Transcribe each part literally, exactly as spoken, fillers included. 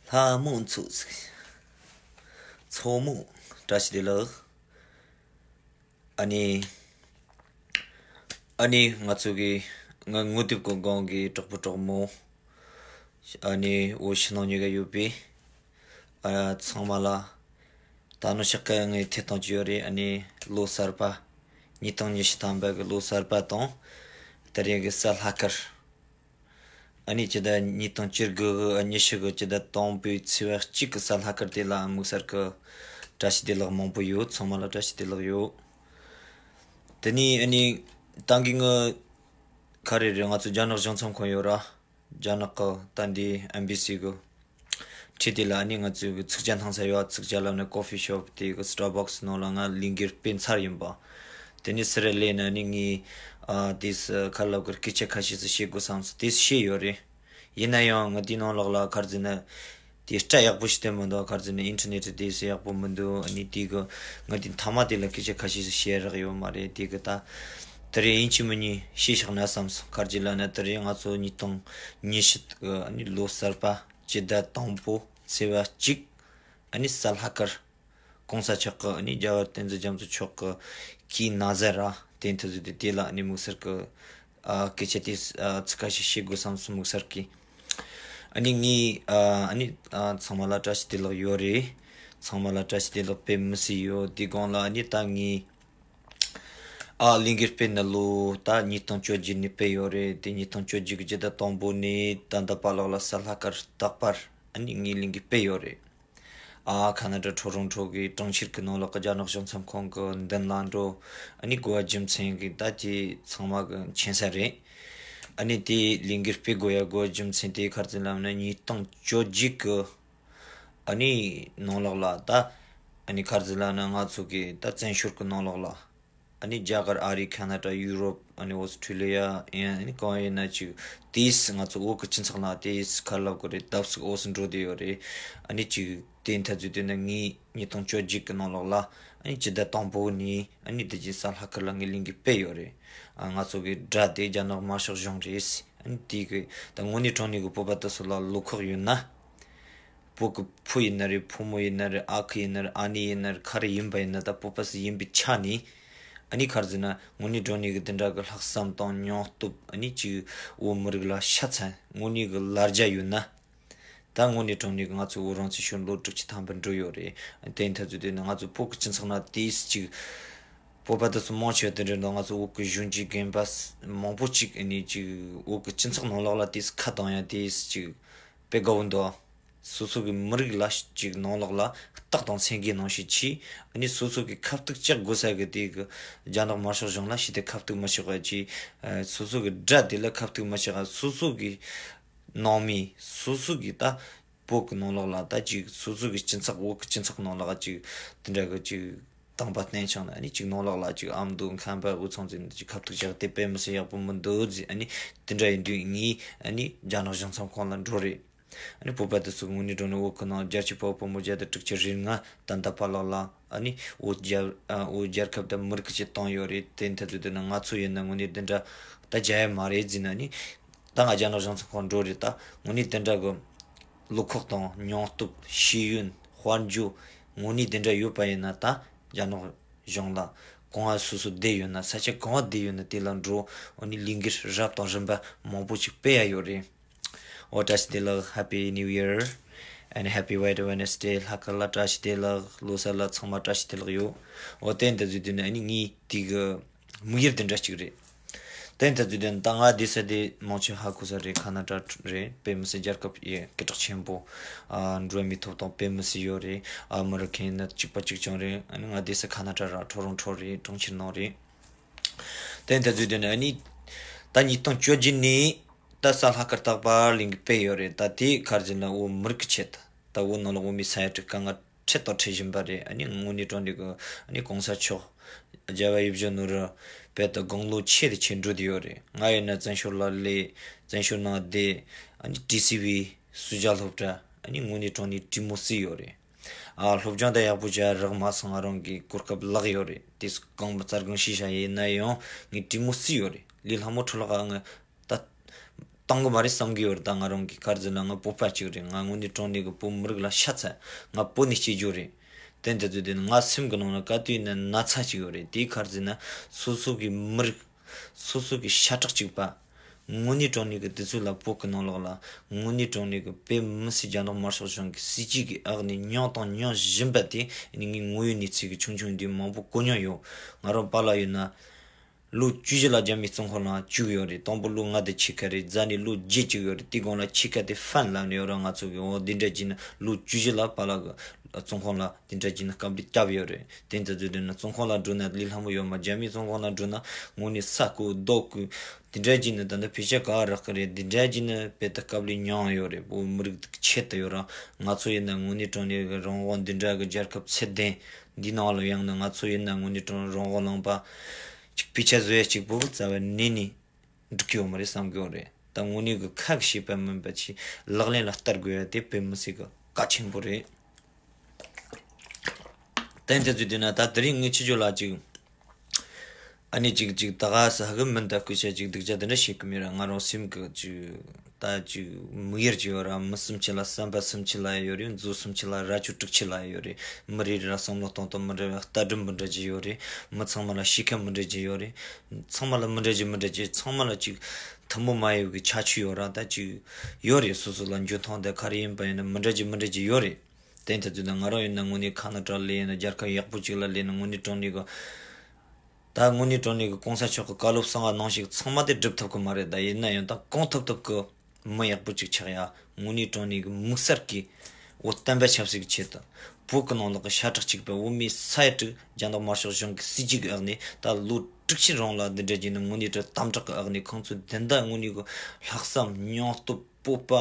ལྷ་མོ་མཚོ་ཟིག་མཚོ་མོ་བཀྲ་ཤིས་བདེ་ལེགས། ཨ་ནི། ཨ་ནི་ང་ཚོ་གི་ང་ངོ་དེབ་གི་སྒང་གི་གྲོགས་པོ་གྲོགས་མོ། ཨ་ནི་འོ་ཕྱི་ནང་གཉིས་ཀ་ཡོད་པའི། ཨ་ཚང་མ་ལ། ད་ནོ་ཞག་གི་ངའི་ཐད་གཏོང་གི་ཡོད་རེད། ཨ་ནི་ལོ་གསར་པ། ཉིས་སྟོང་ཉི་ཤུ་ཐམ་པ་གི་ལོ་གསར་པ་དང་། དེ་རིང་གི་གཟའ་ལྷག་དཀར། ཨ་ནི་སྤྱི་ཟླ་ཉིས་སྟོང་བཅུ་དགུ་གི་ཉི་ཤུ་གི་སྤྱི་ཟླ་དང་པོའི་ཚེས་པ་གཅིག་གི་གཟའ་ལྷག་དཀར་དེ་ལ་དམིགས་བསལ་གི་བཀྲ་ཤིས་བདེ་ལེགས་མང་པོ་ཡོད། ཚང་མ་ལ་བཀྲ་ཤིས་བདེ་ལེགས་ཡོད། དེ་ནས་ཨ་ནི་ཏང་གི་ངི་ག་རེ་རེད། ང་ཚོ་རྒྱ་ནག་གཞུང་ཚབ་ཁང་ཡོད་ར། རྒྱ་ནག་གི་ད་འདི་ཨེམ་བྷི་སི་གི་འཁྲིས་དེ་ལ་ཨ་ནི་ང་ཚོའི་གི་ཚིག་ཇ་འཐུང་ས་ཡོད། ཚིག་ཇ་ལབ་ན་ཀོ་ཕི་ཤོབ་དེ་གི་སི་ཊར་བག་སི་ནང་ལ་ང་ལས་འགུལ་སྤེལ་ཚར་ཡིན་པ། དེ་ནས་སི་རེ་ལེ་ན་ནི་ངས་ཨ་དེས་ཁ་ལབ་གི་སྐད་ཆ་ཁ་ཤས་སུ་བཤད་དགོས་བསམ་སོང་། དེས་བཤད་ཡོད་རེད། ཡིན་ན་ཡང་ང་དེའི་ནང་ལོགས་ལ་ག་རེ་ཟེར་ན། དེ་སྒྲ་ཡག་པོ་ཞིག་བསྟན་མི་འདུག་ག་རེ་ཟེར་ན་ཨིན་ཊར་ནེ་ཊི་དེ་སུ་ཡག་པོ་མི་འདུག་ཨ་ནི་དེ་གི་ང་དེ་མཐའ་མ་དེ་ལ་སྐད་ཆ་ཁ་ཤས་སུ་བཤད་རག་ཡོད་མ་རེད། དེ་གི་ད་དེ་རེད། ཡིན་གཅིག་མིན་གཉིས་བཤད་བཞག་ན་བསམ་སོང་། ག་རེ་ལབ་ན་དེ་རེད། ང་ཚོ་ཉིས་སྟོང་ཉི་ཤུ་གི་ཨ་ནི་ལོ་གསར་པ་སྤྱི་ཟླ་དང་པོ་ཚེས་པ་གཅིག་ཨ་ནི་གཟའ་ལྷག་དཀར། གོང་ས་མཆོག་གི་ཨ་ནི་རྒྱལ་བ་བསྟན་འཛིན་རྒྱ་མཚོ་མཆོག་གི་གི་ན་བཟའ་ར་དེ་འཐུ་ཟུ་དེ་དེ་ལ་ཨ་ནི་དམིགས་བསལ་གི་ཨ་སྐད་ཆ་དེ་ཨ་ཚིག་ཁ་ཤས་བཤད་དགོས་བསམ་སོང་། དམིགས་བསལ་གི་ཨ་ནི་ངའི་ཨ་ཨ་ནི་ཨ་ཚང་མ་ལ་བཀྲ་ཤིས་བདེ་ལེགས་ཡོད་རེད། ཚང་མ་ལ་བཀྲ་ཤིས་བདེ་ལེགས་དཔེ་མི་སྲིད་ཡོད། དེ་སྒང་ལ་ཨ་ནི་ད་ངའི་ཨ་ལས་འགུལ་སྤེལ་ནི་ལོ་ད་ཉིས་སྟོང་བཅོ་བརྒྱད་ནས་སྤེལ་ཡོད་རེད། དེ་ཉིས་སྟོང་བཅོ་བརྒྱད་ཀྱི་སྤྱི་ཟླ་དང་པོ་ནས་ད་ལྟ་བར་ལོགས་ལ་གཟའ་ལྷག་དཀར་རྟག་པར་ཨ་ནི་ངའི་ལས་འགུལ་སྤེལ་ཡོད་རེད། ཨ་ཁ་ན་ཌ་ཊོ་རོན་ཊོ་གི་གྲོང་ཁྱེར་གྱི་ནང་ལོགས་ཀྱི་རྒྱ་ནག་གཞུང་ཚབ་ཁང་གི་མདུན་ལ་འགྲོ། ཨ་ནི་དགོས་པ་རྒྱུ་མཚན་གྱི་ད་དེ་ཚང་མ་གི་མཁྱེན་ས་རེད། ཨ་ནི་དེ་ལས་འགུལ་སྤེལ་དགོས་ཡ་དགོས་པ་རྒྱུ་མཚན་དེ་ག་རེ་ཟེར་ལབ་ན་ཉིས་སྟོང་བཅོ་བརྒྱད་ཀྱི་ཨ་ནི་ནང་ལོགས་ལ་ད་ཨ་ནི་ག་རེ་ཟེར་ལབ་ན་ང་ཚོ་གི་ད་བཙན་བྱོལ་གྱི་ནང་ལོགས་ལ། ཨ་ནི་རྒྱ་གར། ཨ་རི། ཁ་ན་ཌ། ཡུ་རོབ། ཨ་ནི་ཨོ་སི་ཁྲུ་ལི་ཡ་ཡིན། ཨ་ནི་གང་ཡིན་ན་ཅིག་དེས་ང་ཚོ་བོད་ཀྱི་སྤྱི་ཚོགས་ནང་དེས་ག་ལབ་དགོས་རེད། ལྡབ་ཙིག་འོས་སུ་འགྲོ་བསྡད་ཡོད་རེད། ཨ་ནི་ཅིག་དེ་འཐབ་རྩོད་དེ་ནི་ངས་ཉིས་སྟོང་བཅོ་བརྒྱད་ཀྱི་ནང་ལོགས་ལ་ཨ་ནི་སྤྱི་ཟླ་དང་པོ་ནས་ཨ་ནི་དེ་རྗེས་གཟའ་ལྷག་དཀར་ལ་ངས་ལས་འགུལ་སྤེལ་ཡོད་རེད། ཨ་ང་ཚོ་གི་དགྲ་དེ་རྒྱ་ནག་དམར་ཤོག་གཞུང་རེད། ཨ་ནི་དེ་གི་ད་དངོས་གནས་དྲང་གནས་གི་བོད་པ་དེ་ཚོ་ལ་བློ་ཁོག་ཡོད་ན། བོད་ཀྱི་བུ་ཡིན་ན་རེད། བུ་མོ་ཡིན་ན་རེད། ཨ་ཁུ་ཡིན་ན་རེད། ཨ་ནེ་ཡིན་ན་རེད། ག་རེ་ཡིན་པ་ཡིན་ན་ད་བོད་པ་ཞིག་ཡིན་པའི་ཆ་ནས་ཨ་ནི་ག་རེ་ཟེར་ན་དངོས་གནས་དྲང་གནས་ཀྱི་དེ་འདྲ་གི་ལྷག་བསམ་དང་སྙིང་སྟོབས། ཨ་ནི་ཅིག་བོད་མི་རིགས་ལ་ཤ་ཚ་དངོས་གནས་ཀྱི་ལ་རྒྱ་ཡོད་ན། ད་དངོས་གནས་དྲང་གནས་ཀྱི་ང་ཚོ་བོད་རང་བཙན་ཞུ་ལོ་དྲུག་ཅུ་ཐམ་པ་འགྲོ་ཡོད་རེད། དེ་ཡིན་དུས་ཚོད་དེ་ནི་ང་ཚོ་བོད་ཀྱི་སྤྱི་ཚོགས་ནང་དེས་ཅིག་བོད་པ་དེ་ཚོ་མང་ཆེ་བ་དེ་འདྲ་འདུག་ང་ཚོ་བོད་ཀྱི་གཞོན་སྐྱེས་རྒན་པ་མང་པོ་ཅིག་ཨ་ནི་ཅིག་བོད་ཀྱི་སྤྱི་ཚོགས་ནང་ལོགས་ལ་དེས་ཁ་བཏང་ཡ་དེས་ཅིག་དཔེ་དགའ་བོ་འདུག་སོ་སོ་གི་མི་རིགས་ལ་ཅིག་ནང་ལོགས་ལ་རྟགས་དང་མཚན་གྱི་ནང་ཞིག་མཆིས། ཨ་ནི་སོ་སོ་གི་ཁ་ཐུག་བཅག་དགོས་ས་གི་དེ་གི་རྒྱ་ནག་དམར་ཤོག་གཞུང་ལ་ཞི་བདེ་ཁ་ཐུག་མི་བཅག་པ་ཅིག་སོ་སོ་གི་དགྲ་དེ་ལ་ཁ་ཐུག་མི་བཅག་སོ་སོ་གི་ནང་མི་སོ་སོ་གི་ད་བོད་གི་ནང་ལོགས་ལ་ད་ཅིག་སོ་སོ་གི་སྤྱི་ཚོགས་བོད་གི་སྤྱི་ཚོགས་ནང་ལོགས་ཅིག་དེ་འདྲ་གི་ཅིག་དང་པ་བསྟན་ཆང་ནི་ཨ་ནི་ཅིག་ནང་ལོགས་ལ་ཅིག་ཨ་མདོ་ཁམས་པ་དབུས་གཙང་ཚོ་ནི་ཅིག་ཁ་ཐུག་བཅག་དེ་དཔེ་མི་སྲིད་ཡག་པོ་མི་འདུག་ཟེར། ཨ་ནི་དེ་འདྲ་ཡིན་དུས་ངས་ཨ་ནི་རྒྱ་ནག་གཞུང་ཚབ་ཁང་ལ་འགྲོ་རེད། ཨ་ནི་བོད་པ་དེ་ཚོ་དངོས་གནས་དྲང་གནས་བོད་ཁུལ་ནང་བརྒྱ་ཆ་བརྒྱ་བུ་མོ་བརྒྱ་དང་དྲུག་ཅུ་རེ་ལྔ་ད་ལྟ་བར་ལོགས་ལ་ཨ་ནི་བོད་རྒྱལ་ཨ་བོད་རྒྱལ་ཁབ་དང་མི་རིགས་ཀྱི་ཆེད་བཏང་ཡོད་རེད། དེ་འཐབ་རྩོད་དེ་ནི་ང་ཚོ་ཡིན་ན་དངོས་གནས་དེ་འདྲ་ད་བྱ་ཡ་མ་རེད་ཟེར་ན་ནི་ད་ང་རྒྱ་ནག་གཞུང་ཚབ་ཁང་འགྲོ་རེད། ད་དངོས་གནས་དེ་འདྲ་གི་བློ་ཁོག་དང་སྙིང་སྟོབས་ཤེས་ཡོན་དཔལ་འབྱོར་དངོས་གནས་དེ་འདྲ་ཡོད་པ་ཡིན་ན་ད་རྒྱ་ནག་གཞུང་ལ་གང་ང་སོ་སོ་བསྡད་ཡོད་ན་ས་ཆ་གང་བ་བསྡད་ཡོད་ན་དེ་ལ་འགྲོ། ཨ་ནི་ལས་འགུལ་རབ་དང་རིམ་པ་མང་པོ་ཅིག་སྤེལ་ཡ་ཡོད་རེད། ཨོ་བཀྲ་ཤིས་བདེ་ལེགས། Happy New Year and Happy White Wednesday. ལྷག་དཀར་ལ་བཀྲ་ཤིས་བདེ་ལེགས། ལོ་གསར་ལ་ཚང་མ་བཀྲ་ཤིས་བདེ་ལེགས་ཡོད། ཨོ་དེ་འདྲ་ཟེར་དུས་ནི་ཨ་ནི་ངའི་དེ་གི་དམིགས་ཡུལ་དེ་འདྲ་ཅིག་རེད། དེ་འདྲ་ཟེར་དུས་ནི་ད་ང་བསྡད་ས་དེ་མང་ཆེ་ཧ་གོ་ས་རེད། ཁ་ན་ཌ་རེད། དཔེ་མི་སྲིད་རྒྱལ་ཁབ་ཡི་སྐད་གྲགས་ཆེན་པོ། ཨ་འགྲོ་བ་མིའི་ཐོབ་ཐང་དཔེ་མི་སྲིད་ཡོད་རེད། ཨ་མི་རིགས་ཁེ་ནི་གཅིག་པ་གཅིག་རྐྱང་རེད། ཨ་ནི་ང་བསྡད་ས་ཁ་ན་ཌ་ར་ཊོ་རོན་ཊོ་རེད། གྲོང་ཁྱེར་ནང་རེད། དེ་འདྲ་ཟེར་དུས་ནི་ཨ་ནི་ད་ཉིས་སྟོང་བཅོ་བརྒྱད་ནས། ད་གཟའ་ལྷག་དཀར་རྟག་པར་ལས་འགུལ་སྤེལ་ཡོད་རེད། ད་དེ་ག་རེ་ཟེར་ན་བོད་མི་རིགས་ཀྱི་ཆེད་དུ། ད་བོད་ནང་ལ་བོད་མིའི་ས་ཡ་དྲུག་ཀ་ང་ཁྲིད་དང་ཁྲིད་བཞིན་པ་རེད། ཨ་ནི་དངོས་གནས་དྲང་གནས་ཀྱི་ཨ་ནི་གོང་ས་མཆོག་རྒྱལ་བ་ཡིད་བཞིན་ནོར་བུ་དཔལ་དུ་དགུང་ལོ་ཆེ་དུ་ཆེ་འགྲོ་བསྡད་ཡོད་རེད། ང་ཡིན་ན་བཙན་བྱོལ་ལ་སླེབས། བཙན་བྱོལ་ནང་བསྡད། ཨ་ནི་ཊི་སི་ཝི་སུ་ཇཱ་སློབ་གྲྭ་ཨ་ནི་དངོས་གནས་དྲང་གནས་གྲོས་མོལ་བྱས་ཡོད་རེད། ཨ་སློབ་སྦྱོང་ད་ཡག་པོ་བྱས་རག་མ་སོང་། ང་རང་གི་གོ་སྐབས་ལག་ཡོད་རེད། དེ་གང་མ་རྩ་དགོངས་ཞུས་བཞག་ཡིན་ན་ཡང་ངས་གྲོས་མོལ་བྱས་ཡོད་རེད། ལས་སླ་མོ་འཕྲོ་བརླག་ཨ་ང་ད། བཏང་གི་མ་རེད་བསམ་གི་ཡོད་རེད། ད་ང་རང་གི་ག་རེ་ཟེར་ན་ང་བོད་པ་གཅིག་རེད། ང་དངོས་གནས་དྲང་གནས་ཀྱི་བོད་མི་རིགས་ལ་ཤ་ཚ། ང་བོད་ནས་སྐྱེས་རྒྱུ་རེད། དེ་འདྲ་ཟེར་དུས་ནི་ང་སེམས་ཀྱི་ནང་ལ་ག་དུས་ཡིན་ན་ན་ཚ་ཅིག་ཡོད་རེད། དེའི་ག་རེ་ཟེར་ན་སོ་སོ་གི་མི་རིགས། སོ་སོ་གི་ཤ་ཁྲག་གཅིག་པ། དངོས་གནས་དྲང་གནས་ཀྱི་དུས་ཚོད་ལ་བོད་ཀྱི་ནང་ལོགས་ལ་དངོས་གནས་དྲང་གནས་ཀྱི་དཔེ་མི་སྲིད་རྒྱ་ནག་དམར་ཤོག་གཞུང་གི་སྲིད་ཇུས་ཀྱི་འོག་ནས་མྱོང་དང་མྱོང་བཞིན་པ་དེ་ནི་ངས་ངོ་ཡོད་གནས་ཚུལ་གྱི་ཆུང་ཆུང་འདི་མང་པོ་གོ་མྱོང་ཡོད། ང་རང་པཱ་ལགས་ཡིན་ན། ལོ་བཅུ་བཞི་ལ་རྒྱ་མིའི་བཙོན་ཁང་ནང་བཅུག་ཡོད་རེད། དང་པོ་ལོ་ལྔ་དེ་ཕྱི་ཁ་རེད། རྗེས་ནས་ལོ་བརྒྱད་བཅུག་ཡོད་རེད། དེའི་གོང་ལ་ཕྱི་ཁ་དེ་ཧྥན་ལབ་ནས་ཡོད་ར། ང་ཚོ་གི་འོ་དེ་འདྲ་བྱས་ན་ལོ་བཅུ་བཞི་ལ་པཱ་ལགས་ཀྱི་བཙོན་ཁང་ལ་དེ་འདྲ་བྱས་ན་སྐབས་དེ་བསྐྱབས་ཡོད་རེད། དེ་འདྲ་བྱས་དུས་ན་བཙོན་ཁང་ལ་འགྲོ་ན་ལས་སླ་མོ་ཡོད་མ། རྒྱ་མིའི་བཙོན་ཁང་ལ་འགྲོ་ན་དངོས་གནས་ས་རྐོ་རྡོ་རྐོ་དེ་འདྲ་བྱས་ན་ད་ནི་ཕལ་ཆེར་ག་རག་གི་རེད། དེ་འདྲ་བྱས་ན་དཔེ་ད་སྐབས་ལས་མྱངས་ཡོད་རེད། བོད་མི་རིགས་ཆེད་དུ་ཡོད་ར། ང་ཚོ་ཡིན་ན་དངོས་གནས་དྲང་གནས་ཀྱི་རང་དབང་འདི་འདྲ་གི་རྒྱལ་ཁབ་ཚད་ལྡན་འདི་ནང་ལ་ཡང་ན་ང་ཚོ་ཡིན་ན་དངོས་གནས་དྲང་རང་དབང་ལུང་པ་གཅིག་པུ་ཆ་བཟོ་ཡ་གཅིག་པུ་རྩ་བ་ནས་ནས་འགྲིག་གི་ཡོད་མ་རེད་བསམ་གི་ཡོད་རེད། ད་དངོས་གནས་ཀྱི་ཁ་གི་བཤད་པ་མིན་པ་ཆེ་ལག་ལེན་ལ་བསྟར་དགོས་ཡ་དེ་དཔེ་མི་སྲིད་གི་གལ་ཆེན་པོ་རེད། ད་འདི་ཚོ་དུས་ན་ད་དེ་རིང་ངས་ཁྱེད་ཚོ་ལ་ཅིག་ཨ་ནི་ཅིག་ཅིག་ད་ག་ས་གི་མིན་ད་སྐུ་ཆ་ཅིག་སྡུག་ཅག་དེ་འདྲ་བཤད་གི་མེད་ར། ང་རང་སེམས་གི་ཅིག་ད་ཅིག་མིག་ཡར་ཅིག་ཡོད་ར། མི་སུམ་ཅུ་ལ་བསམ་པ་སུམ་ཅུ་ལ་ཡོད་རེད། མཛོ་སུམ་ཅུ་ལ་རྭ་ཅོ་དྲུག་ཅུ་ལ་ཡོད་རེད། མི་རེ་རེ་ལ་བསམ་བློ་གཏོང་སྟངས་མི་འདྲ་བའི་ལྟ་གྲུབ་མི་འདྲ་ཅིག་ཡོད་རེད། མི་ཚང་མ་ལ་གཤིས་ཀ་མི་འདྲ་ཅིག་ཡོད་རེད། ཚང་མ་ལ་མི་འདྲ་ཅིག་མི་འདྲ་ཅིག་ཚང་མ་ལ་ཅིག་ཐུན་མོང་མ་ཡིན་པའི་ཁྱད་ཆོས་ཡོད་ར། ད་ཅིག་ཡོད་རེད། སོ་སོ་ལ་འཇོན་ཐང་དེ་ག་རེ་ཡིན་པ་ཡིན་ན་མི་འདྲ་ཅིག་མི་འདྲ་ཅིག་ཡོད་རེད། དེ་འདྲ་ཚོ་དང་ང་རང་ཡིན་ན་དངོས་གནས་ཁ་ན་ཏྲ་ལས་ཡིན་ན་རྒྱལ་ཁབ་ཡག་པོ་ཅིག་ལ་ལས་ན་དངོས་གནས་དྲང་གནས་གི་ད་དངོས་གནས་དྲང་གནས་གི་གོང་ས་མཆོག་གི་བཀའ་སློབ་གསུང་བ་ནང་བཞིན་ཚང་མ་དེ་སྒྲུབ་ཐུབ་གི་མ་རེད། ད་ཡིན་ན་ཡང་ད་གང་ཐུབ་ཐུབ་གི་མི་ཡག་པོ་ཅིག་ཆགས་ཡ། དངོས་གནས་དྲང་གནས་གི་དམིགས་བསལ་གི་འོ་བསྟན་པ་ཆབ་སྲིད་ཀྱི་ཆེད་དུ་བོད་ཀྱི་ནང་ལོགས་ཀྱི་ཤ་ཁྲག་གཅིག་པའི་བོད་མི་ས་ཡ་དྲུག་རྒྱ་ནག་དམར་ཤོག་གཞུང་གི་སྲིད་ཇུས་ཀྱི་འོག་ནས་ད་ལོ་དྲུག་ཅུ་རིང་ལ་འདི་འདྲ་བྱས་ནས་དངོས་གནས་དྲང་དམ་དྲག་གི་འོག་ནས་ཁོང་ཚོས་དེ་འདྲ་དངོས་གནས་གི་ལྷག་བསམ་སྙིང་སྟོབས། སྤོབས་པ།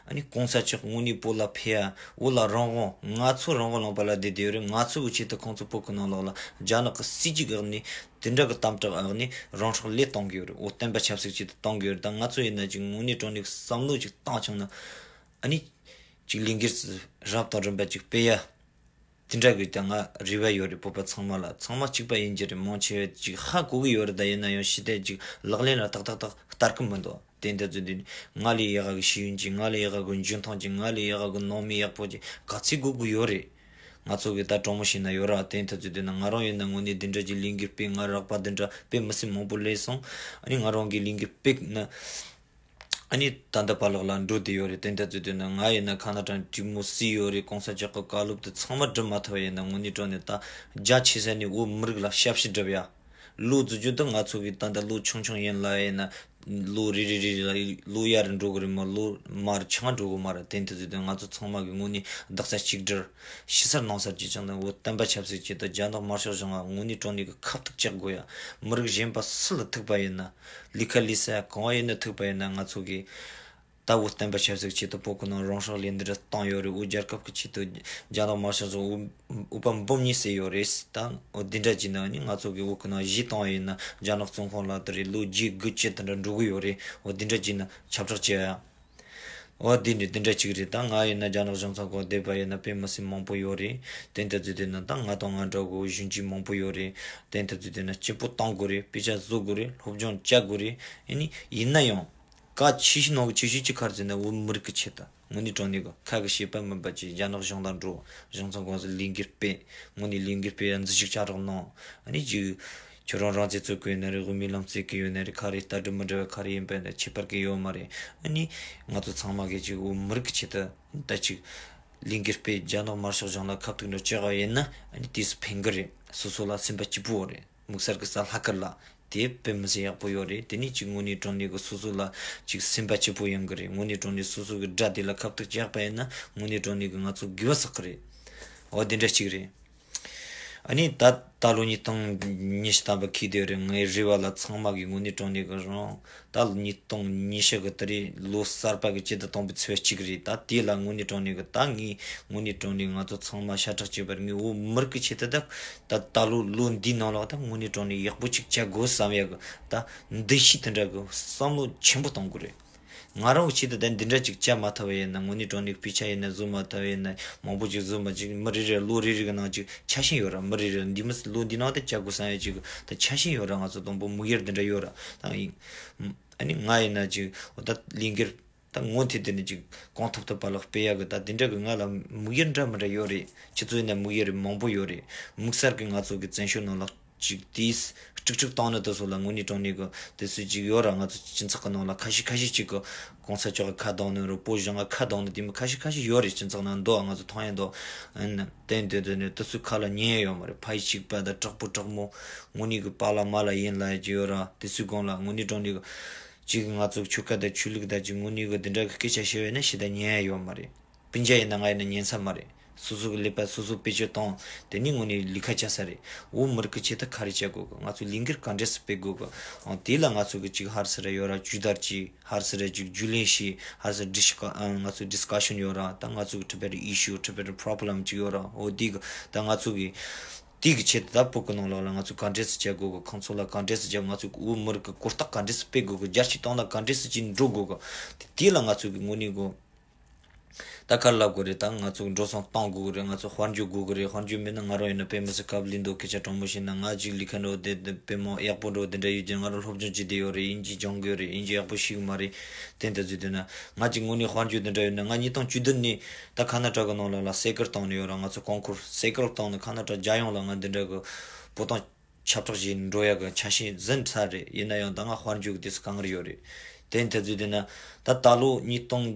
ཨ་ནི་གོང་ས་མཆོག་དངོས་གནས་བོད་ལ་ཕེབས་ཡ། བོད་ལ་རང་དབང་། ང་ཚོ་རང་དབང་ལུང་པ་ལ་བསྡད་བསྡད་ཡོད་རེད། ང་ཚོ་གི་ཆེད་དུ་ཁོང་ཚོ་བོད་ཀྱི་ནང་ལོགས་ལ་རྒྱ་ནག་གི་སྲིད་ཇུས་ཀྱི་འོག་ནས་དེ་འདྲ་གི་དམ་དྲག་འོག་ནས་རང་སྲོག་བློས་གཏོང་གི་ཡོད་རེད། འོ་བསྟན་པ་ཆབ་སྲིད་ཆེད་དུ་གཏོང་གི་ཡོད་རེད། ད་ང་ཚོ་ཡིན་ན་ཅིག་དངོས་གནས་དྲང་གནས་བསམ་བློ་ཅིག་བཏང་བྱུང་ན། ཨ་ནི་ཅིག་ལས་འགུལ་རབ་དང་རིམ་པ་ཅིག་སྤེལ་ཡ། དེ་འདྲ་གི་ད་ང་རེ་བ་ཡོད་རེད། བོད་པ་ཚང་མ་ལ། ཚང་མ་གཅིག་པ་ཡིན་གྱི་རེད། མང་ཆེ་བས་ཅིག་ཧ་གོ་གི་ཡོད་རེད། ད་ཡིན་ན་ཡང་ཞི་བདེ་ཅིག་ལག་ལེན་ལ་ཏག་ཏག་ཏག་བསྟར་གི་མི་འདུག་དེ་འདྲ་ཚོ་འདི་ནི་ང་ལས་ཡག་གི་ཤེས་ཡོན་ཅིག་ང་ལས་ཡག་གི་འཇོན་ཐང་ཅིག་ང་ལས་ཡག་གི་ནང་མི་ཡག་པོ་ཅིག་ག་ཚོད་དགོས་ཀྱི་ཡོད་རེད། ང་ཚོ་གི་ད་གྲོགས་མོ་ཤེས་ན་ཡོད་ར། དེ་འདྲ་ཚོ་འདི་ན་ང་རང་ཡིན་ན་དངོས་གནས་འདི་འདྲ་ཅིག་ལས་འགུལ་སྤེལ། ང་རག་པ་འདི་འདྲ་དཔེ་མི་སྲིད་མང་པོ་སླེབས་སོང་། ཨ་ནི་ང་རང་གི་ལས་འགུལ་སྤེལ་ན། ཨ་ནི་ད་ལྟ་པཱ་ལགས་ལ་འགྲོ་བསྡད་ཡོད་རེད། དེ་འདྲ་ཚོ་དེ་ན་ང་ཡིན་ན་ཁ་ན་ཏྲ་གྲི་མོ་བསིལ་ཡོད་རེད། གོང་ས་མཆོག་གི་བཀའ་སློབ་དེ་ཚང་མ་སྒྲུབ་མ་ཐུབ་པ་ཡིན་ན་དངོས་གནས་དྲང་གནས་ད་རྒྱ་ཆེ་ས་ནས་བོད་མི་རིགས་ལ་ཞབས་ཕྱི་སྒྲུབ་ཡ། ལོ་རྫོགས་རྒྱུ་དེ་ང་ཚོ་གི་ད་ལྟ་ལོ་ཆུང་ཆུང་ཡིན་ལ་ཡིན་ན་ལོ་རེ་རེ་རེ་ལ་ལོ་ཡར་འགྲོ་གི་རེད་མ་ལོ་མར་ཆང་འགྲོ་གི་མ་རེད། དེ་འདྲ་ཚོ་དེ་ང་ཚོ་ཚང་མ་གི་དངོས་གནས་བདག་ས་གཅིག་སྒྲིལ་ཕྱི་སར་ནང་སར་གྱི་ཅང་ད་བོད་བསྟན་པ་ཆབ་སྲིད་ཆེད་དུ་རྒྱ་ནག་དམར་ཤོག་གཞུང་ང་དངོས་གནས་དྲང་གནས་གི་ཁ་གཏུག་རྒྱག་དགོས་ཡ། མི་རིགས་གཞན་པ་སུ་ལ་ཐུག་པ་ཡིན་ན། ལས་ཀ་ལས་ས་གང་ཡིན་ན་ཐུག་པ་ཡིན་ན་ང་ཚོ་གིས་ད་བོད་བསྟན་པ་ཆབ་སྲིད་ཆེད་དུ་བོད་ཀྱི་ནང་རང་སྲོག་བློས་འདི་འདྲ་བཏང་ཡོད་རེད། བོད་རྒྱལ་ཁབ་ཀྱི་ཆེད་དུ་རྒྱ་ནག་དམར་ཤོག་ཚོ་འུ་འུ་པ་འབུམ་གཉིས་བསད་ཡོད་རེད། ད་འོ་འདི་འདྲ་བྱས་ན་ནི་ང་ཚོ་གི་བོད་ཀྱི་ནང་གཞས་བཏང་ཡིན་ན་རྒྱ་ནག་བཙོན་ཁང་ལ་དེ་རེད་ལོ་བརྒྱད་དགུ་བཅུ་དེ་འདྲ་འགྲོ་གི་ཡོད་རེད། འོ་འདི་འདྲ་བྱས་ན་ཁྱབ་བསྒྲགས་བྱེད་ཡ། འོ་འདི་འདྲ་འདི་འདྲ་ཅིག་རེད། ད་ང་ཡིན་ན་རྒྱ་ནག་གཞུང་ཚབ་ཁང་བསྡད་པ་ཡིན་ན་དཔེ་མི་སྲིད་མང་པོ་ཡོད་རེད། དེ་འདྲ་བརྩིས་དེ་ན་ད་ང་དང་ང་འདྲ་བོ་གཞོན་སྐྱེས་མང་པོ་ཡོད་རེད། དེ་འདྲ་བརྩིས་དེ་ན་སྐྱིད་པོ་གཏོང་དགོས་རེད། དཔེ་ཆ་བཟོ་དགོས་རེད། སློབ་སྦྱོང་བྱ་དགོས་རེད། ཨ་ནི་ཡིན་ན་ཡང་། གལ་ཆེ་ཤོས་ནང་གི་ཆེ་ཤོས་ཅིག་ག་རེ་ཟེར་ན་བོད་མི་རིགས་ཀྱི་ཆེད་དུ་དངོས་གནས་དྲང་གནས་ཀྱི་ཁ་གི་བཤད་པ་མིན་པ་ཅིག་རྒྱ་ནག་གཞུང་དང་འགྲོ། གཞུང་ཚབ་ཁང་ཚོ་ལས་འགུལ་སྤེལ། དངོས་གནས་ལས་འགུལ་སྤེལ་ཡ་འཛུལ་ཞུགས་བྱ་རོགས་གནང་། ཨ་ནི་ཅིག་ཁྱོད་རང་རང་བཙན་རྩོད་ཀྱི་ཡོད་ན་རེད། དབུ་མའི་ལམ་རྩོད་ཀྱི་ཡོད་ན་རེད། ག་རེ་ལྟ་གྲུབ་མི་འདྲ་བ་ག་རེ་ཡིན་པ་ཡིན་ན་ཁྱད་པར་གི་ཡོད་མ་རེད། ཨ་ནི་ང་ཚོ་ཚང་མ་གིས་ཅིག་བོད་མི་རིགས་ཀྱི་ཆེད་དུ་ད་ཅིག་ལས་འགུལ་སྤེལ། རྒྱ་ནག་དམར་ཤོག་གཞུང་ལ་ཁ་གཏུག་འདྲ་བྱེད་པ་ཡིན་ན་ཨ་ནི་དུས་སུ་ཕན་གི་རེད། སོ་སོ་ལ་སེམས་པ་སྐྱིད་པོ་རེད། དམིགས་བསལ་གྱི་ས་ལྷག་དཀར་ལ་དེ་དཔེ་མི་སྲིད་ཡག་པོ་ཡོད་རེད། དེ་ནས་ཅིག་དངོས་གནས་དྲང་གནས་ཀྱི་སོ་སོ་ལ་ཅིག་སེམས་པ་སྐྱིད་པོ་ཡོང་གི་རེད། དངོས་གནས་དྲང་གནས་སོ་སོ་གི་དགྲ་དེ་ལ་ཁ་གཏུག་བྱས་པ་ཡིན་ན་དངོས་གནས་དྲང་གནས་ཀྱི་ང་ཚོ་དགེ་བ་བསགས་གི་རེད། འོ་དེ་འདྲ་ཅིག་རེད། ཨ་ནི་ད་ད་ལོ་ཉིས་སྟོང་ཉི་ཤུ་ཐམ་པ་འཁེལ་བསྡད་རེད། ངའི་རེ་བ་ལ་ཚང་མ་གི་དངོས་གནས་དྲང་གནས་ཀྱི་རང་ད་ལོ་ཉིས་སྟོང་ཉི་ཤུ་གི་དེ་རེད། ལོ་གསར་པ་གི་སྤྱི་ཟླ་དང་པོའི་ཚེས་གཅིག་རེད། ད་དེ་ལ་དངོས་གནས་དྲང་གནས་ཀྱི་ད་ངས་དངོས་གནས་དྲང་གནས་ང་ཚོ་ཚང་མ་ཤ་ཁྲག་གཅིག་པར་ངས་བོད་མི་རིགས་ཀྱི་ཆེད་དུ་ད་ད་ད་ལོ་ལོ་འདིའི་ནང་ལ་ད་དངོས་གནས་དྲང་གནས་ཡག་པོ་ཅིག་བྱ་དགོས་བསམ་ཡག་གི་ད་འདུ་ཤེས་དེ་འདྲ་གི་བསམ་བློ་ཆེན་པོ་གཏོང་དགོས་རེད། ང་རང་གི་ཆེད་དུ་ད་འདི་འདྲ་ཅིག་བྱ་མ་ཐུབ་པ་ཡིན་ན། དངོས་གནས་དྲང་གནས་དཔེ་ཆ་ཡིན་ན་བཟོ་མ་ཐུབ་པ་ཡིན་ན། མང་པོ་ཅིག་བཟོ་མ་ཅིག་མི་རེ་རེ་ལོ་རེ་རེ་གི་ནང་ཅིག་ཆ་ཤས་ཡོད་ར། མི་རེ་རེ་འདི་མི་ལོ་འདི་ནང་དུ་བྱ་དགོས་བསམ་ཡ་ཅིག་ད་ཆ་ཤས་ཡོད་ར། ང་ཚོ་དང་པོ་དམིགས་ཡུལ་འདི་འདྲ་ཡོད་ར། ད་ཡིན། ཨ་ནི་ང་ཡིན་ན་ཅིག་འོ་ད་ལས་འགུལ་ད་ངོ་མཐོ་དེ་ནས་ཅིག་གང་ཐུབ་ཐུབ་པ་ལ་སྤེལ་ཡ་གི་ད་དེ་འདྲ་གི་ང་ལ་དམིགས་ཡུལ་འདྲ་མི་འདྲ་ཡོད་རེད། ཁྱེད་ཚོ་ཡིན་ན་དམིགས་ཡུལ་རེ་མང་པོ་ཡོད་རེད། དམིགས་བསལ་གི་ང་ཚོ་གི་བཙན་བྱོལ་ནང་ལ་ཅིག་དེས་དཀྲུག་དཀྲུག་བཏང་ནི་དེ་ཚོ་ལ་དངོས་གནས་དྲང་གནས་གི་དེ་ཚོ་ཅིག་ཡོད་ར། ང་ཚོ་སྤྱི་ཚོགས་གི་ནང་ལ་ཁ་ཤས་ཁ་ཤས་ཅིག་གི་གོང་ས་མཆོག་གི་ཁ་གདང་ནི་རུ་བོད་གཞུང་གི་ཁ་གདང་ནི་དེ་མོ་ཁ་ཤས་ཁ་ཤས་ཡོད་རེད། སྤྱི་ཚོགས་ནང་འདུག་ང་ཚོ་མཐོང་ཡ་འདུག་ཨ་ནི་དེ་འདོད་དོན་ནི་དེ་ཚོའི་ཁ་ལ་ཉན་ཡ་ཡོད་མ་རེད། ཕ་ཡུལ་གཅིག་པ་དང་དྲག་པོ་དྲག་མོ་དངོས་གནས་གི་པཱ་ལགས་མཱ་ལགས་ཡིན་ལབ་ཡ་ཅིག་ཡོད་ར། དེ་ཚོའི་སྒང་ལ་དངོས་གནས་དྲང་གནས་གི་ཅིག་ང་ཚོ་ཆོལ་ཁ་དང་ཆོས་ལུགས་དང་ཅིག་དངོས་གནས་གི་དེ་འདྲ་གི་སྐད་ཆ་བཤད་པ་ཡིན་ན་ཞེ་དྲག་ཉན་ཡ་ཡོད་མ་རེད། སྤུན་ཀྱག་ཡིན་ན་ང་ཡིན་ན་ཉན་ས་མ་རེད། སོ་སོ་གི་ལས་པ་སོ་སོ་བེད་སྤྱོད་བཏང་། དེ་ནི་དངོས་གནས་ལས་ཀ་བྱ་ས་རེད། བོད་མི་རིགས་ཀྱི་ཆེད་དུ་ག་རེ་བྱ་དགོས་གི། ང་ཚོ་ལས་འགུལ་ག་འདྲས་སེ་སྤེལ་དགོས་གི། ཨང་དེ་ལ་ང་ཚོ་གི་ཅིག་ཧར་སི་ར་ཡོད་ར་ཇུས་བསྟར་གྱིས། ཧར་སི་ར་ཅིག་རྒྱུས་ལོན་བྱས། ཧར་སི་ཌི་སི་ཀ་ཨ་ང་ཚོ་ཌི་སི་ཀ་ཤན་ཡོད་ར། ད་ང་ཚོ་གི་ཊི་བེ་ཊི་ཨི་ཤུ་ཊི་བེ་ཊི་པོ་རོ་བི་ལེམ་ཅིག་ཡོད་ར། འོ་དེ་གི་ད་ང་ཚོ་གི་དེ་གི་ཆེད་དུ་ད་བོད་གི་ནང་ལོགས་ལ་ང་ཚོ་ག་འདྲས་སེ་བྱ་དགོས་གི། ཁོང་ཚོ་ལ་ག་འདྲས་སེ་བྱ། ང་ཚོ་གི་བོད་མི་རིགས་གི་གོ་རྟོགས་ག་འདྲས་སེ་སྤེལ་དགོས་གི། རྒྱལ་སྤྱིའི་སྟེང་ལ་ག་འདྲས་སེ་ཅིག་འགྲོ་དགོས་གི། དེ་དེ་ལ་ང་ཚོ་གི་དངོས་གནས་གི་ད་ག་རེ་ལབ་དགོས་རེད། ད་ང་ཚོ་འགྲོ་སོང་གཏོང་དགོས་རེད། ང་ཚོ་དཔལ་འབྱོར་དགོས་ཀྱི་རེད། དཔལ་འབྱོར་མེད་ན་ང་རང་ཡིན་ན་དཔེ་མི་སྲིད་དཀའ་ལས་འདུག་སྐད་ཆ་དྲང་མོ་བཤད་ན། ང་ཅིག་ལས་ཀ་འགྲོ་དེ་དེ་དཔེ་མོ་ཡག་པོ་འགྲོ་དེ་འདྲ་ཡོད་ཀྱང་། ང་རང་སློབ་སྦྱོང་བྱེད་བསྡད་ཡོད་རེད། དབྱིན་ཇི་སྦྱང་གི་ཡོད་རེད། དབྱིན་ཇི་ཡག་པོ་ཤེས་གི་མ་རེད། དེ་འདྲ་བཟོས་དུས་ན་ང་ཅིག་དངོས་གནས་དཔལ་འབྱོར་དེ་འདྲ་ཡོད་ན། ང་ཉིས་སྟོང་བཅུ་བདུན་ནས་ད་ཁ་ན་ཌ་གི་ནང་ལོགས་ལ་སེ་ཀར་བཏང་ནས་ཡོད་ར། ང་ཚོ་ཀོང་ཀུར་སེ་ཀར་བཏང་ནས་ཁ་ན་ཌ་རྒྱལ་ཡོངས་ལ་ང་འདི་འདྲ་གི་བོད་དོན་ཁྱབ་བསྒྲགས་བྱས་འགྲོ་ཡ་གི་ཆ་ཤས་ཟིན་ཚར་རེད། ཡིན་ན་ཡང་ད་ང་དཔལ་འབྱོར་གྱི་དུས་སུ་དཀའ་ངལ་ཡོད་རེད། དེ་འཐད་ཚུལ་དེ་ན་ད་ད་ལོ་ཉིས་སྟོང་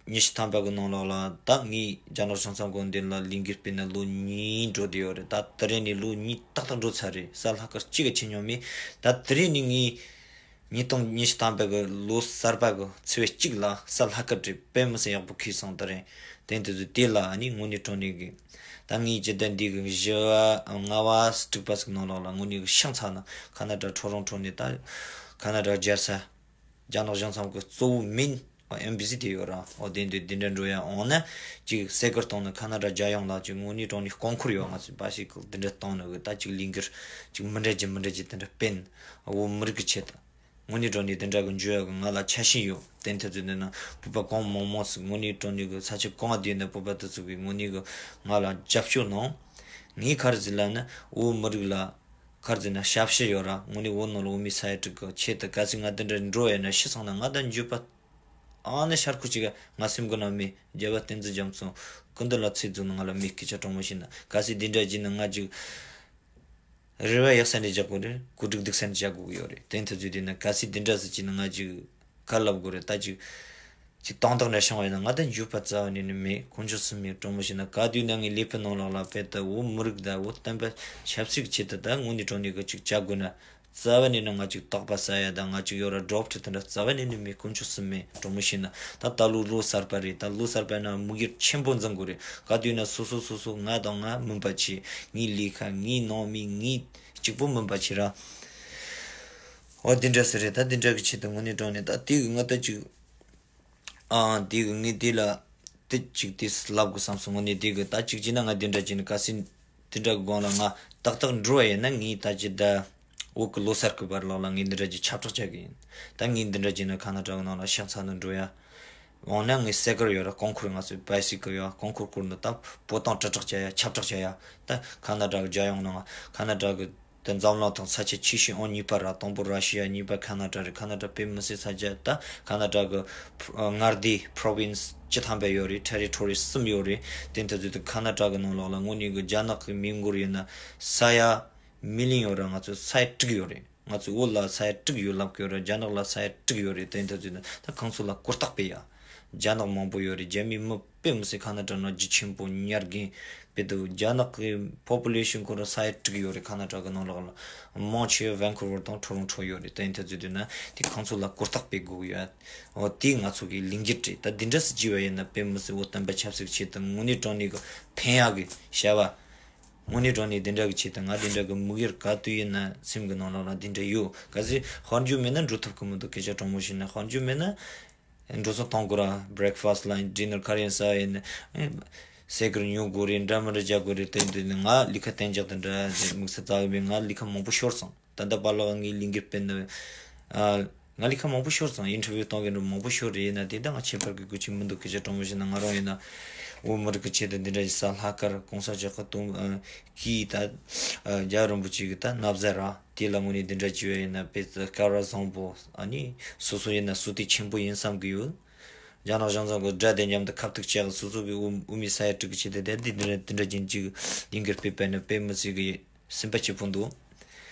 ཉི་ཤུ་ཐམ་པ་གི་ནང་ལོགས་ལ་ད་ངས་རྒྱ་ནག་གཞུང་ཚབ་ཁང་འདི་ལ་ལས་འགུལ་སྤེལ་ནས་ལོ་གཉིས་འགྲོ་བསྡད་ཡོད་རེད། ད་དེ་རིང་ནས་ལོ་གཉིས་ཏག་ཏག་འགྲོ་ཚར་རེད། གཟའ་ལྷག་དཀར་གཅིག་གི་ཕྱིན་མྱོང་མེད། ད་དེ་རིང་ནས་ངས་ཉིས་སྟོང་ཉི་ཤུ་ཐམ་པ་གི་ལོ་གསར་པ་གི་ཚེས་པ་གཅིག་ལ་གཟའ་ལྷག་དཀར་རེད། དཔེ་མི་སྲིད་ཡག་པོ་འཁེལ་སོང་། དེ་རིང་དེ་འདྲ་ཚོ་དེ་ལ་ཨ་ནི་དངོས་གནས་དྲང་གནས་གི་ད་ངས་ཇི་ལྟར་འདི་གི་བཞི་བ་ལྔ་བ་དྲུག་པ་ཟིག་ནང་ལོགས་ལ་དངོས་གནས་གི་ཤང་ཚ་ན་ཁ་ན་ཌ་ཊོ་རོན་ཊོ་ནས་ད་ཁ་ན་ཌ་རྒྱལ་ས་རྒྱ་ནག་གཞུང་ཚབ་ཀྱི་གཙོ་བོ་མིན་ཨེམ་བྷ་སི་དེ་ཡོད་ར། འོ་དེ་འདི་འདི་འདྲ་འགྲོ་ཡ་འོང་ན་ཅིག་སེ་ཀར་བཏང་ནས་ཁ་ན་ཌ་རྒྱལ་ཡོངས་ལ་ཅིག་དངོས་གནས་དྲང་གནས་ཀོང་ཀུར་ཡོད། ང་ཚོས་བ་ཞིག་གི་འདི་འདྲ་བཏང་ནས་གི་ད་ཅིག་ལས་འགུལ་ཅིག་མི་འདྲ་ཅིག་མི་འདྲ་ཅིག་དེ་འདྲ་སྤེལ་ནས་བོད་མི་རིགས་ཀྱི་ཆེད་དུ། དངོས་གནས་དྲང་གནས་དེ་འདྲ་གི་འཇུ་ཡ་གི་ང་ལ་ཆ་ཤས་ཡོད། དེ་འཐད་ཚུལ་འདི་ན་བོད་པ་གང་མང་མང་ཟིག་དངོས་གནས་དྲང་གནས་གི་ས་ཆ་གང་བསྡད་ན་བོད་པ་དེ་ཚོ་གི་དངོས་གནས་གི་ང་ལ་རྒྱབ་སྐྱོར་གནང་། ངས་ག་རེ་ཟེར་ལབ་ན་བོད་མི་རིགས་ལ་ག་རེ་ཟེར་ན་ཞབས་ཕྱི་ཡོད་ར། དངོས་གནས་བོད་ནང་ལ་བོད་མི་ས་ཡ་དྲུག་གི་ཆེད་དུ་གལ་སྲིད་ང་དེ་འདྲ་འགྲོ་ཡ་ན་ཤི་སོང་ན་ང་དང་འཇུ་པ་ཨ་ནི་ཤར་ཁུ་ཅིག་ང་སེམས་གི་ནང་མེད། རྒྱལ་བ་བསྟན་འཛིན་རྒྱ་མཚོ་སྐུ་མདུན་ལ་ཚིག་རྫུན་ང་ལ་མེད། སྐད་ཆ་དྲང་མོ་བཤད་ན་གལ་སྲིད་འདི་འདྲ་བྱས་ན་ང་ཅིག་རེ་བ་ཡག་ས་ནས་རྒྱག་དགོས་རེད། གོ་སྒྲིག་སྡུག་ས་ནས་བྱ་དགོས་ཀྱི་ཡོད་རེད། དེ་འཐུ་ཚོད་དེ་ན་གལ་སྲིད་འདི་འདྲ་ཟེར་གྱི་ན་ང་ཅིག་ག་ལབ་དགོས་རེད། ད་ཅིག་ཅིག་དང་དག་འདྲ་བྱུང་བ་ཡིན་ན་ང་ད་འཇུ་པ་རྩ་བ་ནས་ནི་མེད། དཀོན་མཆོག་གསུམ་མེད། དྲང་མོ་བཤད་ན་ག་དུས་ན་ངའི་ལས་ཕུད་ནང་ལོགས་ལ་དཔེ་ད་བོད་མི་རིགས་ད་བོད་བསྟན་པ་ཆབ་སྲིད་ཀྱི་ཆེད་དུ་ད་དངོས་གནས་དྲང་གནས་གི་ཅིག་བྱ་དགོས་ན་རྩ་བ་ནས་ནི་ང་ཅིག་རྟག་པ་ཟ་ཡ་ད་ང་ཅིག་ཡོད་ར་ཌོབ་ཁྲི་དེ་འདྲ་རྩ་བ་ནས་ནི་མེད། དཀོན་མཆོག་གསུམ་མེད། དྲང་མོ་བཤད་ན་ད་ད་ལོ་ལོ་གསར་པ་རེད། ད་ལོ་གསར་པ་ན་དམིགས་ཡུལ་ཆེན་པོ་འཛིན་དགོས་རེད། ག་དུས་ན་སོ་སོ་སོ་སོ་ང་དང་ང་མིན་པ་བྱས། ངའི་ལས་ཁ་ངའི་ནང་མི་ངའི་གཅིག་པོ་མིན་པ་བྱས་ར། འོ་དེ་འདྲ་ཟེར་རེད། ད་དེ་འདྲ་གི་ཆེད་དུ་དངོས་གནས་དྲང་གནས་ད་དེ་གི་ང་ད་ཅིག་ཨ་དེ་གི་ངས་དེ་ལ་དེ་ཅིག་དེ་ལབ་དགོས་བསམ་སོང་། དངོས་གནས་དེ་གི་ད་ཅིག་བྱས་ན་ང་དེ་འདྲ་བྱས་ན་གལ་སྲིད་དེ་འདྲ་གི་སྒང་ལ་ང་ཏག་ཏག་འགྲོ་བ་ཡིན་ན་ངས་ད་ཅི་ད་འོག་གི་ལོ་གསར་གི་བར་ལོགས་ལ་ངས་འདི་འདྲ་ཅིག་ཁྱབ་བསྒྲགས་བྱ་གི་ཡིན། ད་ངས་འདི་འདྲ་བྱས་ན་ཁ་ན་ཌ་གི་ནང་ལ་ཤག་ཚ་ནས་འགྲོ་ཡ། འོང་ན་ངའི་སེ་ཀར་ཡོད་ར། ཀོང་ཀུར་ང་ཚོའི་བའི་སི་ཀལ་ཡོད། ཀོང་ཀུར་བསྐོར་ནས་ད་བོད་དོན་དྲིལ་བསྒྲགས་བྱ་ཡ། ཁྱབ་བསྒྲགས་བྱ་ཡ། ད་ཁ་ན་ཌ་གི་རྒྱལ་ཡོངས་ནང་ཁ་ན་ཌ་གི་ད་འཛམ་གླིང་ཐོག་ས་ཆ་ཆེ་ཤོས་ཨང་གཉིས་པ་ར། དང་པོ་ར་ཤི་ཡ། གཉིས་པ་ཁ་ན་ཌ་རེད། ཁ་ན་ཌ་དཔེ་མི་སྲིད་ས་ཆ། ད་ཁ་ན་ཌ་གི་མངའ་སྡེ་པྲོ་ཝིན་སི་བཅུ་ཐམ་པ་ཡོད་རེད། ཊེ་རི་ཊོ་རི་གསུམ་ཡོད་རེད། དེ་འདྲ་ཚོ་དེ་ཁ་ན་ཌ་གི་ནང་ལོགས་ལ་དངོས་གནས་གི་རྒྱ་ནག་གི་མི་མགོ་ཡིན་ན་ས་ཡ་མི་ལི་ཡོན་ཡོད་ར། ང་ཚོ་ས་ཡ་དྲུག་ཡོད་རེད། ང་ཚོ་བོད་ལ་ས་ཡ་དྲུག་ཡོད་ལབ་ཀྱི་ཡོད་རེད། རྒྱ་ནག་ལ་ས་ཡ་དྲུག་ཡོད་རེད། དེ་འདྲ་ཚོ་ན་ད་ཁོང་ཚོ་ལ་གོ་རྟོགས་སྤེལ་ཡ། རྒྱ་ནག་མང་པོ་ཡོད་རེད། རྒྱ་མི་མི་དཔེ་མི་སྲིད་ཁ་ན་ཌ་ན་རྒྱུ་ཆེན་པོ་ཉར་རྒན་དཔེ་འདུག་རྒྱ་ནག་གི་པོ་པུ་ལེ་ཤན་ཁོ་རང་ས་ཡ་དྲུག་ཡོད་རེད། ཁ་ན་ཌ་གི་ནང་ལོགས་ལ་མང་ཆེ་བ་ཝན་ཀུ་ཝར་དང་ཊོ་རོན་ཊོ་ཡོད་རེད། དེ་འདྲ་ཚོ་དུས་ན་དེ་ཁོང་ཚོ་ལ་གོ་རྟོགས་སྤེལ་དགོས་ཡོད། འོ་དེ་ང་ཚོ་གི་ལས་འགུལ་རེད། ད་འདི་འདྲ་སེ་བྱས་པ་ཡིན་ན་དཔེ་མི་སྲིད་བོད་བསྟན་པ་ཆབ་སྲིད་ཆེད་དུ་དངོས་གནས་དྲང་གནས་གི་ཕན་ཡག་གི་བྱ་བ། དངོས་གནས་དྲང་གནས་དེ་འདྲ་གི་ཆེད་དུ་ང་དེ་འདྲ་གི་དམིགས་ཡུལ་ག་དུས་ཡིན་ན་སེམས་གི་ནང་ལོགས་ལ་དེ་འདྲ་ཡོད། གལ་སྲིད་དཔལ་འབྱོར་མེད་ན་འགྲོ་ཐུབ་ཀྱི་མི་འདུག་སྐད་ཆ་དྲང་མོ་བཤད་ན་དཔལ་འབྱོར་མེད་ན་འགྲོ་སོང་གཏོང་དགོས་ར། བྷི་རེག་ཕ་སི་ལ་ཡིན་ཌི་ནར་ག་རེ་ཡིན་ཟ་ཡིན་ན་སེ་ཀར་ཉོ་དགོས་རེད། འདྲ་མི་འདྲ་རྒྱག་དགོས་རེད། དེ་འདི་ནི་ང་ལས་ཀ་གཏན་འཇགས་དེ་འདྲ་དམིགས་བསལ་རྩ་བའི་མེད། ང་ལས་ཀ་མང་པོ་ཤོར་སོང་། ད་ལྟ་བར་ལ་ངའི་ལས་འགུལ་སྤེལ་ནི་ཨ། ང་ལས་ཁ་མང་པོ་ཤོར་སོང་། ཨིན་ཊར་བིའུ་གཏོང་གི་འགྲོ་མང་པོ་ཤོར་རེད། ཡིན་ན་དེ་ད་ང་ཁྱད་པར་གི་དགོས་ཀྱི་མི་འདུག་སྐད་ཆ་དྲང་པོ་བཤད་ན། ང་རང་ཡིན་ན་བོད་མི་རིགས་ཀྱི་ཆེད་དུ་འདི་འདྲ་ཡིན་ས་ལྷག་དཀར་གོང་ས་མཆོག་གི་དུང་ཨ་གིས་ད་ཨ་རྒྱལ་བ་རིན་པོ་ཆེ་གི་ད་ན་བཟའ་ར་དེ་ལ་དངོས་གནས་འདི་འདྲ་བྱས་པ་ཡིན་ན་དཔེ་སྐལ་བ་བཟང་པོ། ཨ་ནི་སོ་སོ་ཡིན་ན་བསོད་བདེ་ཆེན་པོ་ཡིན་བསམ་གི་ཡོད། རྒྱ་ནག་གཞུང་ཚབ་ཀྱི་དགྲ་དེ་མཉམ་དུ་ཁ་ཐུག་བྱས། སོ་སོ་གི་དབུ་དབུ་མའི་ས་ཡ་དྲུག་གི་ཆེད་དུ་དེ་འདི་འདི་འདྲ་འདི་འདྲ་ཅན་ཅིག་ལས་འགུལ་སྤེལ་པ་ཡིན་ན་དཔེ་མི་སྲིད་གི་སེམས་པ་སྐྱིད་པོ་འདུག་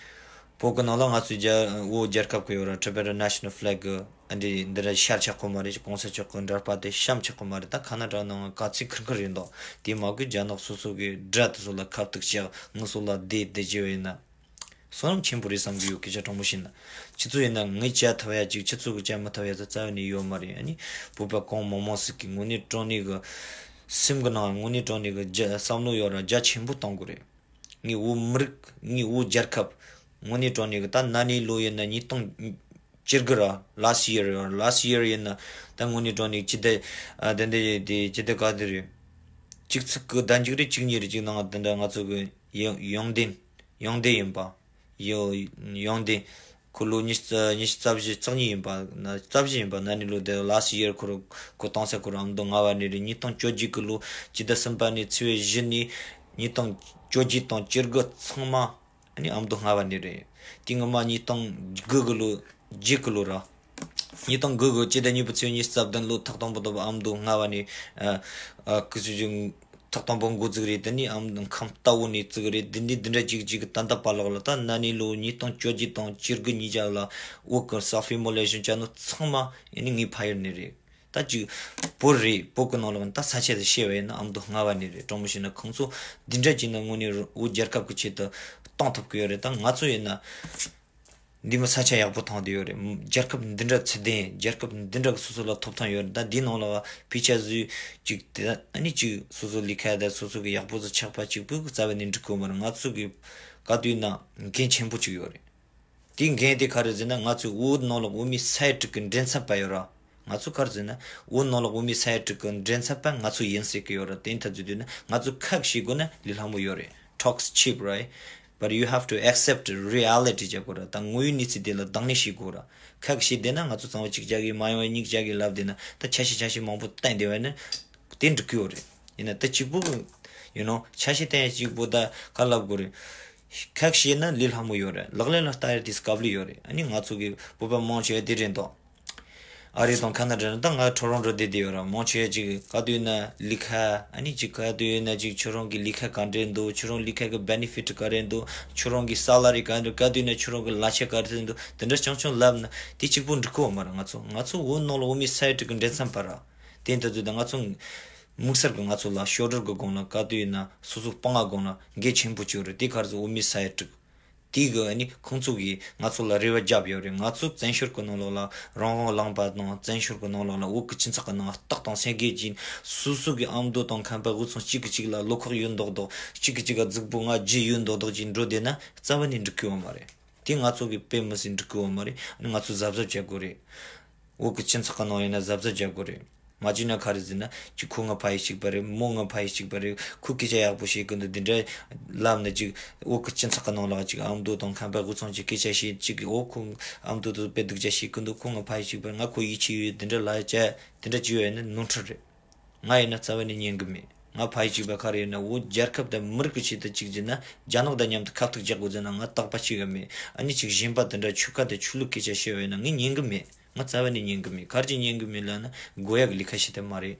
བོད་ཀྱི་ནང་ལ་ང་ཚོའི་རྒྱ་བོད་རྒྱལ་ཁབ་ཀྱི་ཡོད་ར། Tibetan National Flag གི་ཨ་འདྲི་འདི་འདྲ་ཤར་ཆག་གོ་མ་རེད། གོང་ས་མཆོག་གི་འདྲ་པར་དེ་བཤམས་ཆག་གོ་མ་རེད། ད་ཁ་ན་ཌ་ནང་ག་ཚོད་ཁུར་ཁུར་ཡིན་དོ། དེ་མ་གི་རྒྱ་ནག་སོ་སོ་གི་དགྲ་དེ་ཚོ་ལ་ཁ་ཐུག་བྱས། ངུ་སོ་ལ་བདེ་བདེ་བྱས་པ་ཡིན་ན། བསོད་ནམས་ཆེན་པོ་རེད་བསམ་གི་ཡོད། སྐད་ཆ་དྲང་པོ་བཤད་ན། ཁྱེད་ཚོ་ཡིན་ན་ངས་བྱ་ཐུབ་ཡ་ཅིག་ཁྱེད་ཚོ་གི་བྱ་མི་ཐུབ་ཡ་ཚོ་རྩ་བ་ནས་ཡོད་མ་རེད། ཨ་ནི་བོད་པ་གང་མང་མང་ཟིག་གི་དངོས་གནས་དྲང་གནས་གི་སེམས་གི་ནང་དངོས་གནས་དྲང་གནས་གི་རྒྱ་བསམ་བློ་ཡོད་ར་རྒྱ་ཆེན་པོ་གཏོང་དགོས་རེད། ངའི་བོད་མི་རིགས། ངའི་བོད་རྒྱལ་ཁབ། དངོས་གནས་དྲང་གནས་གི་ད་ན་ནིང་ལོ་ཡིན་ན་ཉིས་སྟོང་བཅུ་དགུ་ར། Last year ར། Last year ཡིན་ན་ད་དངོས་གནས་དྲང་གནས་སྤྱི་ཟླ་ཨ་དེ་འདྲ་དེ་སྤྱི་ཟླ་ག་དེ་རེད། གཅིག་ཚིགས་གི་ཟླ་མཇུག་རེད། གཅིག་གཉིས་རེད། གཅིག་ནང་དེ་འདྲ་ང་ཚོ་གི་ཡོང་ཡོང་བདེན། ཡོང་བདེན་ཡིན་པ། ཡོ་ཡོང་བདེན། ཁོ་ལོ་ཉི་ཤུ་ཉི་ཤུ་རྩ་བཞི་རྩ་གཉིས་ཡིན་པ་ན། རྩ་བཞི་ཡིན་པ་ན་ནིང་ལོ་དེ་last year ཁོ་རང་ཁོ་གཏོང་ས་ཁོ་རང་ཨ་མདོ་རྔ་བ་ནས་རེད། ཉིས་སྟོང་བཅོ་བརྒྱད་གི་ལོ་སྤྱི་ཟླ་གསུམ་པ་ནས་ཚེས་པ་བཞི་ནས་ཉིས་སྟོང་བཅོ་བརྒྱད་དང་བཅུ་དགུ་ཚང་མ་ཨ་ནི་ཨ་མདོ་རྔ་བ་ནས་རེད། དེ་སྔོན་མ་ཉིས་སྟོང་དགུ་གི་ལོ་བརྒྱད་གི་ལོ་ར། ཉིས་སྟོང་དགུ་གི་སྤྱི་ཟླ་གཉིས་པའི་ཚེས་ཉི་ཤུ་རྩ་བདུན་ལོ་ཐོག་དང་པོ་དང་ཨ་མདོ་རྔ་བ་ནས་ཨ་ཨ་ཀི་སུ་ཅུང་ཐོག་དང་པོ་འགོ་བཙུགས་རེད། དེ་ནས་ཨ་མདོ་ཁམས་རྟ་བོ་ནས་བཙུགས་རེད། དེ་ནས་འདི་འདྲ་ཅིག་ཅིག་ད་ལྟ་བར་ལོག་ལ་ད་ན་ནིང་ལོ་ཉིས་སྟོང་བཅོ་བརྒྱད་དང་བཅུ་དགུ་གཉིས་ཆ་ལ་བོད་གི་self immolation བྱས་ནོ་ཚང་མ་ཨ་ནི་ངའི་ཕ་ཡུལ་ནས་རེད། ད་ཅིག་བོད་རེད། བོད་གི་ནང་ལོགས་ད་ས་ཆ་དེ་བཤད་པ་ཡིན་ན་ཨ་མདོ་རྔ་བ་ནས་རེད། དྲང་པོ་བཤད་ན་ཁོང་ཚོ་འདི་འདྲ་ཅིག་ན་དངོས་གནས་བོད་རྒྱལ་ཁབ་ཀྱི་ཆེད་དུ་གཏོང་ཐུབ་ཀྱི་ཡོད་རེད། ད་ང་ཚོ་ཡིན་ན། འདི་མི་ས་ཆ་ཡག་པོ་ཐོན་བསྡད་ཡོད་རེད། རྒྱལ་ཁབ་འདི་འདྲ་ཚད་ལྡན། རྒྱལ་ཁབ་འདི་འདྲ་གི་སོ་སོ་ལ་ཐོབ་ཐང་ཡོད་རེད། ད་འདི་ནང་ལ་བ་ཕི་ཆ་བཟོས་ཅིག་དེ་ཨ་ནི་ཅིག་སོ་སོ་ལས་ཁ་དང་སོ་སོ་གི་ཡག་པོ་བཟོ་ཆགས་པ་ཅིག་པོ་རྩ་བ་ནས་འགྲིག་གི་མ་རེད། ང་ཚོ་གི་ག་དུས་ན་འགན་ཆེན་པོ་ཅིག་ཡོད་རེད། དེ་འགན་དེ་ག་རེ་ཟེར་ན། ང་ཚོའི་བོད་ནང་ལ་བོད་མི་ས་ཡ་དྲུག་གི་མགྲིན་ཚབ་པ་ཡོད་ར། ང་ཚོ་ག་རེ་ཟེར་ན། བོད་ནང་ལ་བོད་མི་ས་ཡ་དྲུག་གི་མགྲིན་ཚབ་པ་ང་ཚོ་ཡིན་ཟེར་གི་ཡོད་ར། དེ་ཡིན་ཐ་ཚུལ་དུས་ན་ང་ཚོ་ཁག་ཤེས་དགོས་ན་ལས་སླ་མོ་ཡོད་རེད། Talks cheap, right? But you have to accept reality བྱ་དགོས་ར། ད་དངོས་ཡོད་གནས་ཚུལ་དེ་ལ་དང་ལེན་བྱེད་དགོས་ར། ཁག་ཤེས་བསྡད་ན་ང་ཚོ་གཙང་བོ་གཅིག་རྒྱག་གི་མ་ཡོང་བ་གཉིས་རྒྱག་གི་ལབ་བསྡད་ན། ད་ཆ་ཤས་ཆ་ཤས་མང་པོ་བསྟན་བསྡད་པ་ཡིན་ན་དེ་འགྲིག་གི་ཡོད་རེད། ཡིན་ན་ད་གཅིག་པུ་you know ཆ་ཤས་བསྟན་ཡ་གཅིག་པུ་ད་ག་ལབ་དགོས་རེད། ཁག་ཤེས་ན་ལས་སླ་མོ་ཡོད་རེད། ལག་ལེན་ལ་བསྟར་ཡ་དེ་དཀའ་ལས་ཡོད་རེད། ཨ་ནི་ང་ཚོ་གི་བོད་པ་མང་ཆེ་བ་དེ་རེད་འདུག་ཨ་རི་དང་ཁ་ན་ཌ་ནས་ད་ང་ཊོ་རོན་ཊོ་བསྡད་བསྡད་ཡོད་ར། མང་ཆེ་བ་ཅིག་ག་དུས་ན་ལས་ཀ་ཨ་ནི་ཅིག་ག་དུས་ན་ཅིག་ཁྱོད་རང་གི་ལས་ཀ་ག་འདྲས་འདུག་ཁྱོད་རང་ལས་ཀ་གི་benefit ག་རེ་འདུག་ཁྱོད་རང་གི་salary ག་འདྲ། ག་དུས་ན་ཁྱོད་རང་གི་གླ་ཆ་ག་རེ་འདུག་དེ་འདྲ་རྐྱང་རྐྱང་ལབ་ན་དེ་གཅིག་པུ་འགྲིག་གི་ཡོད་མ་རེད། ང་ཚོ་ང་ཚོ་བོད་ནང་ལ་བོད་མི་ས་ཡ་དྲུག་གི་མགྲིན་ཚབ་པ་ར། དེ་ཡིན་དུས་ད་ང་ཚོ་དམིགས་བསལ་གྱི་ང་ཚོ་ལ་ཞོར་འབྲེལ་གྱི་སྒང་ལ་ག་དུས་ཡིན་ན་སོ་སོ་སྤང་བླང་སྒང་ལ་འགན་ཆེན་པོ་བཅོལ་རེད། དེ་ག་རེ་ཟེར། བོད་མི་ས་ཡ་དྲུག་དེ་གི་ཨ་ནི་ཁོང་ཚོ་གིས་ང་ཚོ་ལ་རེ་བ་བརྒྱབ་ཡོད་རེད། ང་ཚོ་བཙན་བྱོལ་གྱི་ནང་ལོགས་ལ་རང་དབང་བླངས་པ་དང་། བཙན་བྱོལ་གྱི་ནང་ལོགས་ལ་བོད་ཀྱི་སྤྱི་ཚོགས་ཀྱི་ནང་ལ་རྟག་དང་སེང་གེ་བྱས། སོ་སོ་གི་ཨ་མདོ་དང་ཁམས་པ་དབུས་གཙང་གཅིག་གི་གཅིག་ལ་བློ་ཁོག་ཡོད་མདོག་མདོག་གཅིག་གི་གཅིག་ག་རྫིག་པོ་ང་རྒྱུས་ཡོད་མདོག་མདོག་ཅིག་འགྲོ་བསྡད་ན་རྩ་བ་ནས་འགྲིག་གི་ཡོད་མ་རེད། དེ་ང་ཚོ་གི་དཔེ་མི་སྲིད་འགྲིག་གི་ཡོད་མ་རེད། ཨ་ནི་ང་ཚོ་གཟབ་གཟབ་བྱེད་དགོས་རེད། བོད་ཀྱི་སྤྱི་ཚོགས་ཀྱི་ནང་ཡིན་ན་གཟབ་གཟབ་བྱེད་དགོས་རེད། མ་བྱས་ན་ག་རེ་ཟེར་ན། ཅིག་ཁོ་ང་ཕ་ཡུལ་གཅིག་པ་རེད། མོ་ང་ཕ་ཡུལ་གཅིག་པ་རེད། ཁོ་སྐད་ཆ་ཡག་པོ་བཤད་གི་འདུག་འདི་འདྲ་ལབ་ན། ཅིག་བོད་ཀྱི་སྤྱི་ཚོགས་ཀྱི་ནང་ལ་ཅིག་ཨ་མདོ་དང་ཁམས་པ་དབུས་གཙང་གི་སྐད་ཆ་བཤད། ཅིག་གི་འོ་ཁོ་ཨ་མདོ་དེ་དཔེ་སྡུག་ཅག་བཤད་གི་འདུག་ཁོ་ང་ཕ་ཡུལ་གཅིག་པ་རེད། ང་ཁོ་ཡིད་ཆེས་ཡོད། འདི་འདྲ་ལབ་ཡ་བྱས། འདི་འདྲ་བྱས་ཡོད་ན་ནོར་འཁྲུལ་རེད། ང་ཡིན་ན་རྩ་བ་ནས་ཉན་གི་མེད། ང་ཕ་ཡུལ་གཅིག་པ་ག་རེ་ཡིན་ན། བོད་རྒྱལ་ཁབ་དང་མི་རིགས་ཀྱི་ཆེད་དུ་གཅིག་བྱས་ན། རྒྱ་ནག་དང་མཉམ་དུ་ཁ་ཐུག་རྒྱག་དགོས་ཟེར་ན་ང་རྟག་པ་བྱེད་གི་མེད། ཨ་ནི་ཅིག་གཞན་པ་དེ་འདྲ་ཆོལ་ཁ་དང་ཆོས་ལུགས་སྐད་ཆ་བཤད་པ་ཡིན་ན་ངས་ཉན་གི་མེད། ང་རྩ་བ་ནས་ཉན་གི་མེད། ག་རེ་བྱས་ཉན་གི་མེད་ལབ་ན། དགོས་ཡག་གི་ལས་ཀ་བྱེད་ཐབས་མ་རེད།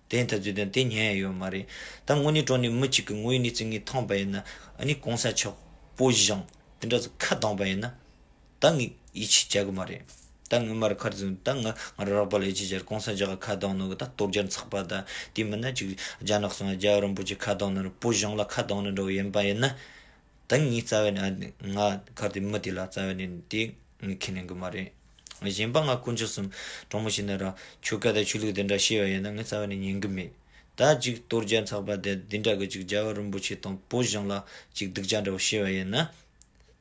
དེ་ཡིན་ད་ཚོད་དང་དེ་ཉན་ཡ་ཡོད་མ་རེད། ད་དངོས་གནས་དྲང་གནས་མི་གཅིག་གི་དངོས་ཡོད་གནས་ཚུལ་ངས་མཐོང་པ་ཡིན་ན། ཨ་ནི་གོང་ས་མཆོག་སྤོ་བཞང་དེ་འདྲ་ཚོ་ཁ་གདངས་པ་ཡིན་ན། ད་ངས་ཡིད་ཆེས་བྱ་གི་མ་རེད། ད་ངས་མར་ཁར་ཟིན། ད་ང་ང་རག་པ་ལ་ཡིད་ཆེས་བྱ་རེད། གོང་ས་མཆོག་གི་ཁ་གདངས་ནོ་གི་ད་སྟོབས་རྒྱལ་ཚོགས་པ་དང་། དེ་མིན་ན་ཅིག་རྒྱ་ནག་སོང་རྒྱལ་བ་རིན་པོ་ཆེ་ཁ་གདངས་ནོ་རེད། སྤོ་བཞང་ལ་ཁ་གདངས་ནོ་འདྲ་བོ་ཡིན་པ་ཡིན་ན། ད་ངས་རྩ་བ་ནས་ང་ཁར་དེ་མི་དེ་ལ་རྩ་བ་ནས་དེ་ངས་ཁས་ལེན་གི་མ་རེད། གཞན་པ་ང་དཀོན་མཆོག་གསུམ་དྲང་མོ་བཤད་ན་ར། ཆོལ་ཁ་དང་ཆོས་ལུགས་དེ་འདྲ་བཤད་པ་ཡིན་ན་ངས་རྩ་བ་ནས་ཉན་གི་མེད། ད་ཅིག་སྟོབས་རྒྱལ་ཚོགས་པ་དེ་འདི་འདྲ་གི་ཅིག་རྒྱལ་བ་རིན་པོ་ཆེ་དང་སྤོ་བཞང་ལ་ཅིག་སྡུག་ཅག་འདྲ་བོ་བཤད་པ་ཡིན་ན།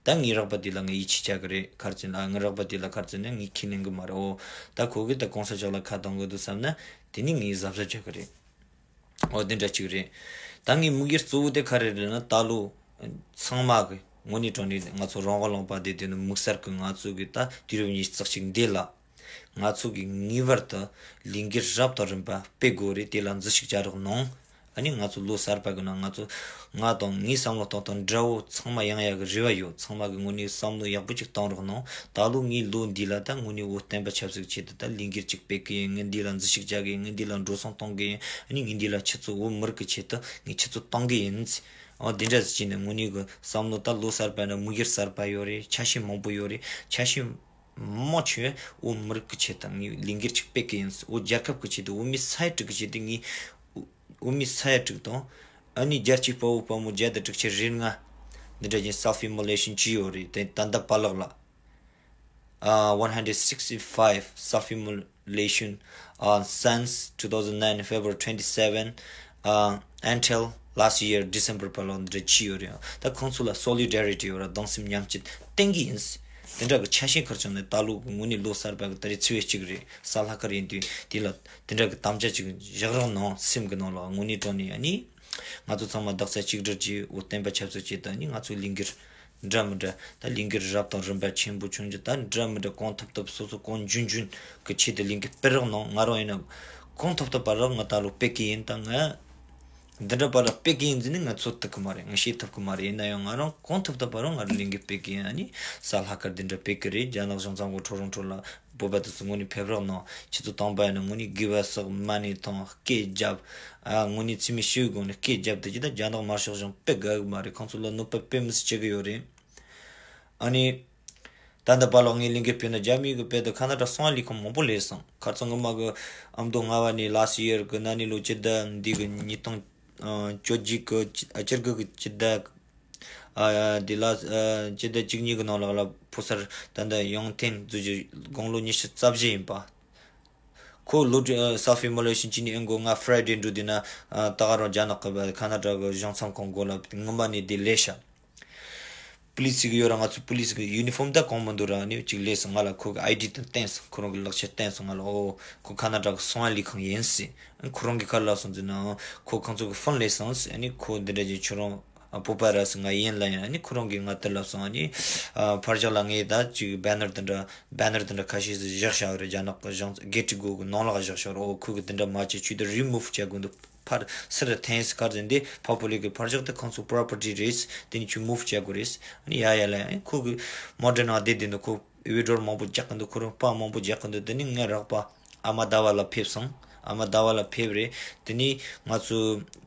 ད་ངའི་རག་པ་དེ་ལ་ངས་ཡིད་ཆེས་བྱ་གི་རེད། ཁར་ཅན་ལ་ངའི་རག་པ་དེ་ལ་ཁར་ཅན་ནས་ངས་ཁས་ལེན་གི་མ་རེད། འོ། ད་ཁོ་གིས་ད་གོང་ས་མཆོག་ལ་ཁ་གཏོང་གི་འདུག་བསམ་ན། དེ་ནི་ངས་གཟབ་གཟབ་བྱ་གི་རེད། འོ། དེ་འདྲ་ཅིག་རེད། ད་ངའི་དམིགས་ཡུལ་གཙོ་བོ་དེ་ག་རེ་རེད་ན། ད་ལོ་ཚང་མ་གི་ དངོས་གནས་དྲང་གནས་ང་ཚོ་རང་དབང་ལུང་པ་དེ་དེ་ནི་དམིགས་བསལ་གྱི་ང་ཚོ་གི་ད་དུས་རབས་ཉི་ཤུ་རྩ་གཅིག་འདི་ལ། ང་ཚོ་གི་ངེས་པར་དུ་ལས་འགུལ་རབ་དང་རིམ་པ་སྤེལ་དགོས་རེད། དེ་ལ་འཛུལ་ཞུགས་བྱ་རོགས་གནང་། ཨ་ནི་ང་ཚོ་ལོ་གསར་པ་གི་ནང་ང་ཚོ་ང་དང་ངའི་བསམ་བློ་གཏོང་སྟངས་འདྲ་བོ་ཚང་མ་ཡོང་ཡག་གི་རེ་བ་ཡོད། ཚང་མ་གི་དངོས་གནས་བསམ་བློ་ཡག་པོ་ཅིག་གཏོང་རོགས་གནང་། ད་ལོ་ངའི་ལོ་འདི་ལ་ད་དངོས་གནས་བོད་བསྟན་པ་ཆབ་སྲིད་ཆེད་དུ་ད་ལས་འགུལ་ཅིག་སྤེལ་གི་ཡིན། ངས་འདི་ལ་འཛུལ་ཞུགས་བྱ་གི་ཡིན། ངས་འདི་ལ་འགྲོ་སོང་གཏོང་གི་ཡིན། ཨ་ནི་ངས་འདི་ལ་ཆུ་ཚོད་བོད་མི་རིགས་ཀྱི་ཆེད་དུ་ངས་ཆུ་ཚོད་གཏོང་གི་ཡིན། འོ་འདི་འདྲ་ཟེར་གྱི་ནས་དངོས་གནས་གི་བསམ་བློ། ད་ལོ་གསར་པ་ན་དམིགས་ཡུལ་གསར་པ་ཡོད་རེད། འཆར་གཞི་མང་པོ་ཡོད་རེད། འཆར་གཞི་མང་ཆེ་བོད་མི་རིགས་ཀྱི་ཆེད་དུ་ངས་ལས་འགུལ་ཅིག་སྤེལ་གི་ཡིན། འོ་རྒྱལ་ཁབ་ཀྱི་ཆེད་དུ། འོ་མི་ས་ཡ་དྲུག་གི་ཆེད་དུ། ངས་འོ་མི་ས་ཡ་དྲུག་དང་། ཨ་ནི་བརྒྱད་ཅུ་དཔའ་བོ་དཔའ་མོ་བརྒྱ་དང་དྲུག་ཅུ་རེ་ལྔ་འདི་འདྲ་ཅན་self immolation བྱས་ཡོད་རེད། དེ་ད་ལྟ་བར་ལོག་ལ། Uh, one hundred sixty-five self-immolation, uh, since two thousand nine February twenty-seven, uh, until last year December བར་ལ་འདི་འདྲ་བྱས་ཡོད་རེད། ད་ཁོང་ཚོ་ལ་solidarity ཡོད་ར། གདུང་སེམས་མཉམ་སྐྱེད་བསྟན་གྱི་ཡིན། དེ་འདྲ་གི་འཆར་གཞི་ཁུར་བྱུང་ནས་ད་ལོ་གི་དངོས་གནས་ལོ་གསར་པ་གི་ད་རེས་ཚེས་པ་གཅིག་རེད། གཟའ་ལྷག་དཀར་ཡིན་དུས་དེ་ལ་དེ་འདྲ་གི་དམ་བཅའ་ཅིག་བཞག་རོགས་གནང་། སེམས་གི་ནང་ལ་དངོས་གནས་དྲང་གནས་ཨ་ནི། ང་ཚོ་ཚང་མ་རྡོག་རྩ་གཅིག་སྒྲིལ་གྱིས་བོད་བསྟན་པ་ཆབ་སྲིད་ཆེད་དུ་ནི་ང་ཚོའི་ལས་འགུལ་འདྲ་མི་འདྲ། ད་ལས་འགུལ་རབ་དང་རིམ་པ་ཆེན་པོ་ཆུང་ཆུང་ད་འདྲ་མི་འདྲ་གང་ཐུབ་ཐུབ་སོ་སོ་གང་འཇོན་འཇོན་གྱི་ཆེད་དུ་ལས་འགུལ་སྤེལ་རོགས་གནང་། ང་རང་ཡིན་ན་གང་ཐུབ་ཐུབ་བར་ང་ད་ལོ་སྤེལ་གི་ཡིན། ད་ང་འདི་འདྲ་བར་སྤེལ་གི་ཡིན་ཟེར་ནི་ང་ཚོད་ཐུབ་གི་མ་རེད། ང་ཤེས་ཐུབ་གི་མ་རེད། ཡིན་ན་ཡང་ང་རང་གང་ཐུབ་ཐུབ་བར་ང་རང་ལས་འགུལ་སྤེལ་གི་ཡིན། ཨ་ནི་གཟའ་ལྷག་དཀར་འདི་འདྲ་སྤེལ་གི་རེད། རྒྱ་ནག་གཞུང་ཚབ་ཁང་ཊོ་རོན་ཊོ་ལ། བོད་པ་དེ་ཚོ་དངོས་གནས་ཕེབས་རོགས་གནང་། ཆུ་ཚོད་དང་པ་ཡིན་ན་དངོས་གནས་དགེ་བ་བསགས། མ་ཎི་ཐོངས། སྐད་རྒྱབ། ཨ་དངོས་གནས་ཚད་མེད་ཞིའི་སྒོ་ནས་སྐད་རྒྱབ་དེ་ཅི་ད་རྒྱ་ནག་དམར་ཤོག་གཞུང་དཔེ་དགའ་གི་མ་རེད། ཁོང་ཚོ་ལ་གནོད་པ་དཔེ་མི་སྲིད་བྱེད་གི་ཡོད་རེད། ཨ་ནི། ད་ལྟ་བར་ལ་ངས་ལས་འགུལ་སྤེལ་ན་རྒྱ་མི་གི་དཔེ་དེ་ཁ་ན་ཌ་གསང་བའི་ལས་ཁུངས་མང་པོ་སླེབས་སོང་། ཁ་རྩང་གི་མ་གི་ཨ་མདོ་རྔ་བ་ནས་last year གི་ན་ནིང་ལོ་སྤྱི་ཟླ་འདི་གི་ཉིས་སྟོང་བཅོ་བརྒྱད་གི་ཨ་བཅུ་དགུ་གི་སྤྱི་ཟླ། ཨ་དེ་ལ་ཨ་སྤྱི་ཟླ་གཅིག་གཉིས་ཀྱི་ནང་ལོགས་ལ་ཕོ་གསར་ད་ལྟ་ཡོང་ཐེངས་འཛུལ་རྒྱུ་དགུང་ལོ་ཉི་ཤུ་རྩ་བཞི་ཡིན་པ། ཁོ་ལོ་ཨ་self immolation བྱས་ནས་ཨེ་འགོ་ང་Friday འགྲོ་དུས་ན་ཨ་ད་ག་རང་རྒྱ་ནག་གི་ཁ་ན་ཌ་གི་གཞུང་ཚབ་ཁང་སྒོ་ལ་སྔོན་མ་ནས་དེ་ལས་ཤག་པུ་ལི་སི་གི་ཡོད་ར། ང་ཚོ་པུ་ལི་སི་གི་ཡུ་ནི་ཧྥོམ་ད་གང་མི་འདུག་ར། ཨ་ནི་གཅིག་ལས་སོང་། ང་ལ་ཁོ་གི་ཨའི་ཌི་དེ་བསྟན་སོང་། ཁོ་རང་གི་ལག་ཆ་བསྟན་སོང་། ང་ལ་ཨོ་ཁོ་ཁ་ན་ཌ་གི་གསང་བའི་ལས་ཁུངས་ཡིན་ཟེར། ཁོ་རང་གིས་ག་རེ་ལབ་སོང་ཟེར་ན། ཁོ་ཁོང་ཚོ་གི་ཕོན་སླེབས་སོང་ཟེར། ཨ་ནི་ཁོ་འདི་འདྲ་ཅིག་ཁྱོད་རང་ཨ་བོད་པ་རེད་ཟེར་ང་ཡིན་ལབ་ཡིན། ཨ་ནི་ཁོ་རང་གིས་ང་དེ་ལབ་སོང་། ཨ་ནི་ཨ་ཕར་ཞོག་ལ་ངས་ད་ཅིག་banner དེ་འདྲ་banner དེ་འདྲ་ཁ་ཤས་ཤིག་བཞག་བཞག་རེད། རྒྱ་ནག་གི་གཞུང་གྷེ་ཊི་གི་སྒོ་གི་ནང་ལོགས་བཞག་བཞག་རེད། ཨོ་ཁོ་གིས་དེ་འདྲ་མ་བྱེད། ཁྱོད་དེ་remove བྱ་དགོས་འདུག་ཕར་སུ་རེ་འཐེན་ཟེར། ག་རེ་ཟེར་འདི་public གི་ཕར་ཞོག་དེ་ཁོང་ཚོ་property རེད། དེ་ནི་ཁྱོད་move བྱ་དགོས་རེད། ཨ་ནི་ཡ་ཡ་ལབ་ཡིན། ཁོ་གིས་མོ་ཌར་ནང་བསྡད་བསྡད་འདུག་ཁོ་ཝི་ཌི་ཡོ་མང་པོ་རྒྱག་གི་འདུག་ཁོ་རང་པར་མང་པོ་རྒྱག་གི་འདུག་དེ་ནི་ངའི་རོགས་པ་ཨ་མ་ཟླ་བ་ལགས་ཕེབས་སོང་། ཨ་མ་ཟླ་བ་ལགས་ཕེབས་རེད། དེ་ནི་ང་ཚོ་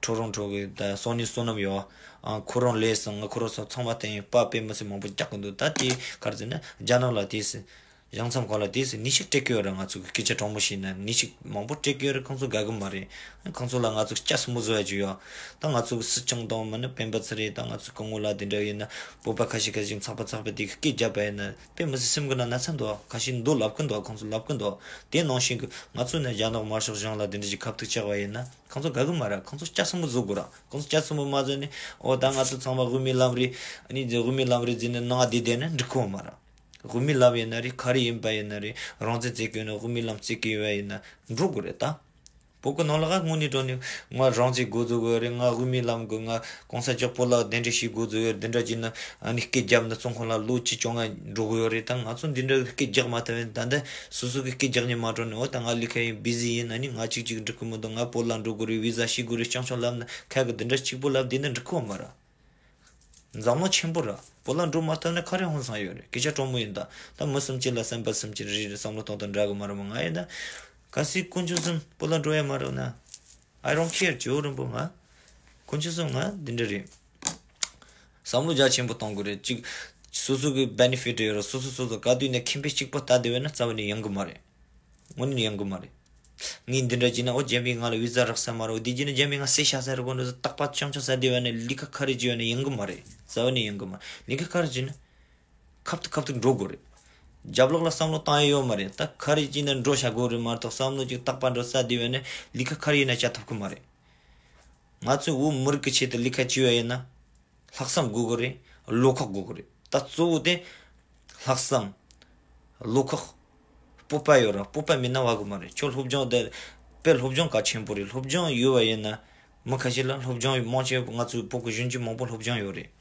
ཊོ་རོན་ཊོ་གི་ད་སོ་ནི་བསོད་ནམས་ཡོད། ཨ་ཁོ་རང་སླེབས་སོང་། ང་ཁོ་རང་ཚོ་ཚང་མ་བསྟན་ཡིན། པར་དཔེ་མི་སྲིད་མང་པོ་རྒྱག་གི་འདུག་ད་དེ་ག་རེ་ཟེར་ན་རྒྱ་ནག་ལ་དེ་སྲིད་གཞུང་ཚབ་ཁང་ལ་དེ་སྲིད་ནད་ཤིག་སྤྲད་གི་ཡོད་རེད། ང་ཚོ་གི་སྐད་ཆ་དྲང་མོ་བཤད་ན་ནད་ཤིག་མང་པོ་སྤྲད་གི་ཡོད་རེད། ཁོང་ཚོ་དགའ་གི་མ་རེད། ཁོང་ཚོ་ལ་ང་ཚོ་སྐྱ་སྲུ་མོ་བཟོ་ཡ་ཅིག་ཡོད། ད་ང་ཚོ་གི་སྲིད་སྐྱོང་དང་མིན་ན་སྤེན་པ་ཚེ་རིང་དང་ང་ཚོ་སྐུ་ངོ་ལགས་དེ་འདྲ་ཡིན་ན་བོད་པ་ཁ་ཤས་ཁ་ཤས་ཚགས་པ་ཚགས་པ་དེ་གི་སྐད་རྒྱབ་པ་ཡིན་ན་དཔེ་མི་སྲིད་སེམས་གི་ནང་ན་ཚ་འདུག་ཁ་ཤས་འདུག་ལབ་གི་འདུག་ཁོང་ཚོ་ལབ་གི་འདུག་དེ་ནང་བཞིན་གི་ང་ཚོ་ནས་རྒྱ་ནག་དམར་ཤོག་གཞུང་ལ་དེ་འདྲ་ཅིག་ཁ་ཐུག་བཅག་པ་ཡིན་ན་ཁོང་ཚོ་དགའ་གི་མ་རེད། ཁོང་ཚོ་སྐྱ་སྲུ་མོ་བཟོ་དགོས་ར། ཁོང་ཚོ་སྐྱ་སྲུ་མོ་མ་བཟོས་ནས་ཨོ་ད་ང་ཚོ་ཚང་མ་དབུ་མའི་ལམ་རེད། ཨ་ནི་དབུ་མའི་ལམ་རེད་ཟེར་ནས་ནང་བསྡད་བསྡད་ན་འགྲིག་གི་མ་རེད། དབུ་མའི་ལམ་ཡིན་ན་རེད། ག་རེ་ཡིན་པ་ཡིན་ན་རེད། རང་བཙན་རྩོད་ཀྱི་ཡོད་ན་དབུ་མའི་ལམ་རྩོད་ཀྱི་ཡོད་པ་ཡིན་ན་འགྲོ་དགོས་རེད་ད། བོད་གི་ནང་ལ་ག་དངོས་གནས་དྲང་གནས་ང་རང་བཙན་དགོས་འདུག་གི་རེད། ང་དབུ་མའི་ལམ་གི་ང་གོང་ས་མཆོག་བོད་ལ་གདན་འདྲེན་བྱེད་དགོས་འདུག་ཡོད། འདི་འདྲ་བྱས་ན་ཨ་ནི་སྐད་རྒྱབ་ན་བཙོན་ཁང་ལ་ལོ་བཅུ་བཅོ་ལྔ་འགྲོ་གི་ཡོད་རེད། ད་ང་ཚོ་འདི་འདྲ་སྐད་རྒྱག་མ་ཐུབ་ཡིན། ད་འདི་སོ་སོ་གི་སྐད་རྒྱག་ཉན་མ་འགྲོ་ནས་ཨོ་ད་ང་ལས་ཀ་ཡིན་བི་ཟི་ཡིན། ཨ་ནི་ང་གཅིག་གཅིག་འགྲིག་གི་མི་འདུག་ང་བོད་ལ་འགྲོ་དགོས་རེད། བི་ཟ་ཤེས་དགོས་རེད། རྐྱང་རྐྱང་ལབ་ན་ཁ་གི་འདི་འདྲ་གཅིག་པོ་ལབ་བསྡད་ན་འགྲིག་གི་མ་རེད། འཛམ་གླིང་ཆེན་པོ་ར། བོད་ལ་འགྲོ་མ་ཐུབ་ན་ག་རེ་ཧང་སང་ཡོད་རེད། སྐད་ཆ་དྲང་མོ་ཡིན་ད། ད་མི་སུམ་ཅུ་ལ་བསམ་པ་སུམ་ཅུ་རེ་རེ་བསམ་བློ་གཏོང་སྟངས་འདྲ་གི་མ་རེད་མོ། ང་ཡིན་ད། གལ་སྲིད་དཀོན་མཆོག་གསུམ་བོད་ལ་འགྲོ་ཡ་མ་རེད་ན། I don't care ཇོ་བོ་རིན་པོ་ང་། དཀོན་མཆོག་གསུམ་ང་འདི་འདྲ་རེད། བསམ་བློ་རྒྱ་ཆེན་པོ་གཏོང་དགོས་རེད། གཅིག་སོ་སོ་གི་benefit ཡོད་ར། སོ་སོ་སོ་སོ་ག་དུས་ནས་ཁེ་ཕན་གཅིག་པོ་ལྟ་བསྡད་པ་ན་རྩ་བ་ནས་ཡོང་གི་མ་རེད། དངོས་གནས་ཡོང་གི་མ་རེད། ངས་འདི་འདྲ་བྱས་ན་ཨོ་རྒྱ་མིས་ང་ལ་བི་ཟ་རག་ས་མ་རེད། འོ་འདི་བྱས་ན་རྒྱ་མིས་ང་བསད་ཤ་ས་རེད་གོ་འདྲ་སྟག་པ་ཆང་ཆང་ཟ་བསྡད་པ་ན་ལས་ཀ་ག་རེ་བྱས་པ་ན་ཡོང་གི་མ་རེད། རྩ་བ་ནས་ཡོང་གི་མ་རེད། ལས་ཀ་ག་རེ་བྱས་ན་ཁབ་ཏུ་ཁབ་ཏུ་འགྲོ་དགོས་རེད། རྒྱབ་ལོགས་ལ་བསམ་བློ་བཏང་ཡ་ཡོད་མ་རེད། ད་ག་རེ་བྱས་ན་འགྲོ་བྱ་དགོས་རེད་མ་གཏོགས་བསམ་བློ་ཅིག་སྟག་པ་འདྲ་ཟ་བསྡད་པ་ན་ལས་ཀ་ག་རེ་ཡིན་ན་བྱ་ཐུབ་གི་མ་རེད། ང་ཚོས་བོད་མི་རིགས་ཀྱི་ཆེད་དུ་ལས་ཀ་བྱས་པ་ཡིན་ན། ལྷག་བསམ་དགོས་གི་རེད། བློ་ཁོག་དགོས་གི་རེད། ད་གཙོ་བོ་དེ་ལྷག་བསམ། བློ་ཁོག་སྤོབས་པ་ཡོད་ར། སྤོབས་པ་མེད་ན་བ་གི་མ་རེད། ཁྱོད་སློབ་སྦྱོང་དེ་དཔེ་སློབ་སྦྱོང་གལ་ཆེན་པོ་རེད། སློབ་སྦྱོང་ཡོད་པ་ཡིན་ན་མི་ཁ་ཤས་ལ་སློབ་སྦྱོང་མང་ཆེ་ང་ཚོའི་བོད་ཀྱི་གཞོན་སྐྱེས་མང་པོ་སློབ་སྦྱོང་ཡོད་རེད།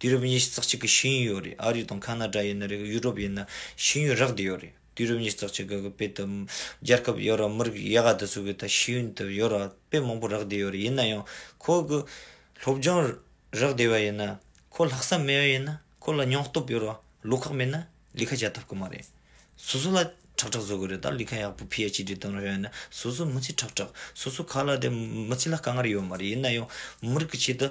དུས་རབས་ཉི་ཤུ་རྩ་གཅིག་གི་ཤེས་ཡོན་ཡོད་རེད། ཨ་རི་དང་ཁ་ན་ཌ་ཡིན་ན་རེད། ཡུ་རོབ་ཡིན་ན་ཤེས་ཡོན་རག་བསྡད་ཡོད་རེད། དུས་རབས་ཉི་ཤུ་རྩ་གཅིག་གི་དཔེ་དེ་རྒྱལ་ཁབ་ཡོད་ར། མི་རིགས་ཡག་ག་དེ་ཚོ་གི་ད་ཤེས་ཡོན་དེ་ཡོད་ར། དཔེ་མང་པོ་རག་བསྡད་ཡོད་རེད། ཡིན་ན་ཡང་ཁོ་གི་སློབ་སྦྱོང་རག་བསྡད་པ་ཡིན་ན། ཁོ་ལྷག་བསམ་མེད་པ་ཡིན་ན། ཁོ་ལ་སྙིང་སྟོབས་ཡོད་ར། བློ་ཁོག་མེད་ན་ལས་ཀ་བྱ་ཐུབ་གི་མ་རེད། སོ་སོ་ལ་ཁྲག་ཁྲག་བཟོ་དགོས་རེད། ད་ལས་ཀ་ཡག་པོ་ཕི་ཨེཆ་ཌི་གཏོང་རོགས་ཡོད་ན། སོ་སོ་མི་ཚེ་ཁྲག་ཁྲག་སོ་སོ་ཁ་ལག་དེ་མི་ཚེ་ལ་དཀའ་ངལ་ཡོད་མ་རེད། ཡིན་ན་ཡང་མི་རིགས་ཀྱི་ཆེད་དུ་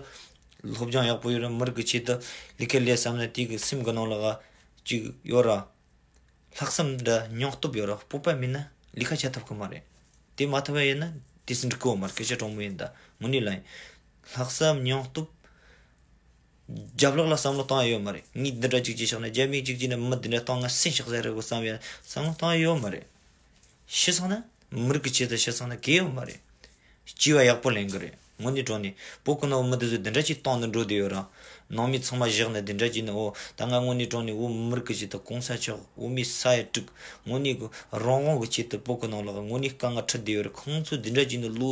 སློབ་སྦྱོང་ཡག་པོ་ཡོད་ར། མི་རིགས་ཀྱི་ཆེད་དུ་ལས་ཀ་ལས་བསམ་ན། དེ་གི་སེམས་ཀྱི་ནང་ལ་ག་ཅིག་ཡོད་ར། ལྷག་བསམ་འདྲ་སྙིང་སྟོབས་ཡོད་ར། སྤོབས་པ་མེད་ན་ལས་ཀ་བྱ་ཐུབ་གི་མ་རེད། དེ་མ་ཐུབ་པ་ཡིན་ན་དེ་སྲིད་འགྲིག་གི་ཡོད་མ་རེད། སྐད་ཆ་དྲང་མོ་ཡིན་ད། དངོས་གནས་ལ་ཡིན། ལྷག་བསམ་སྙིང་སྟོབས། རྒྱབ་ལོགས་ལ་བསམ་བློ་གཏོང་ཡ་ཡོད་མ་རེད། ངས་འདི་འདྲ་ཅིག་བྱས་ཤག་ན། རྒྱ་མིས་ཅིག་བྱས་ན། མི་འདི་འདྲ་གཏོང་ང་སེམས་ཤག་ཟེར་རེད་གོ་བསམ་ཡ། བསམ་བློ་གཏོང་ཡ་ཡོད་མ་རེད། ཤི་སོང་ན། མི་རིགས་ཀྱི་ཆེད་དུ་ཤི་སོང་ན་གལ་ཡོད་མ་རེད། སྐྱེ་བ་ཡག་པོ་ལེན་གི་རེད། དངོས་གནས་དྲང་གནས་བོད་ཀྱི་ནང་མི་དེ་ཚོ་འདི་འདྲ་ཅིག་བཏང་ནས་འགྲོ་བསྡད་ཡོད་ར། ནང་མི་ཚང་མ་བཞག་ནས་འདི་འདྲ་ཅིག་ནས། འོ་ད་ང་དངོས་གནས་དྲང་གནས་བོད་མི་རིགས་ཀྱི་ཆེད་དུ་གོང་ས་མཆོག་འོ་མའི་ས་ཡ་དྲུག་དངོས་གནས་ཀྱི་རང་དབང་གི་ཆེད་དུ་བོད་ཀྱི་ནང་ལ་དངོས་གནས་དཀའ་ངལ་འཕྲད་བསྡད་ཡོད་རེད། ཁོང་ཚོ་འདི་འདྲ་ཅིག་ནས་ལོ་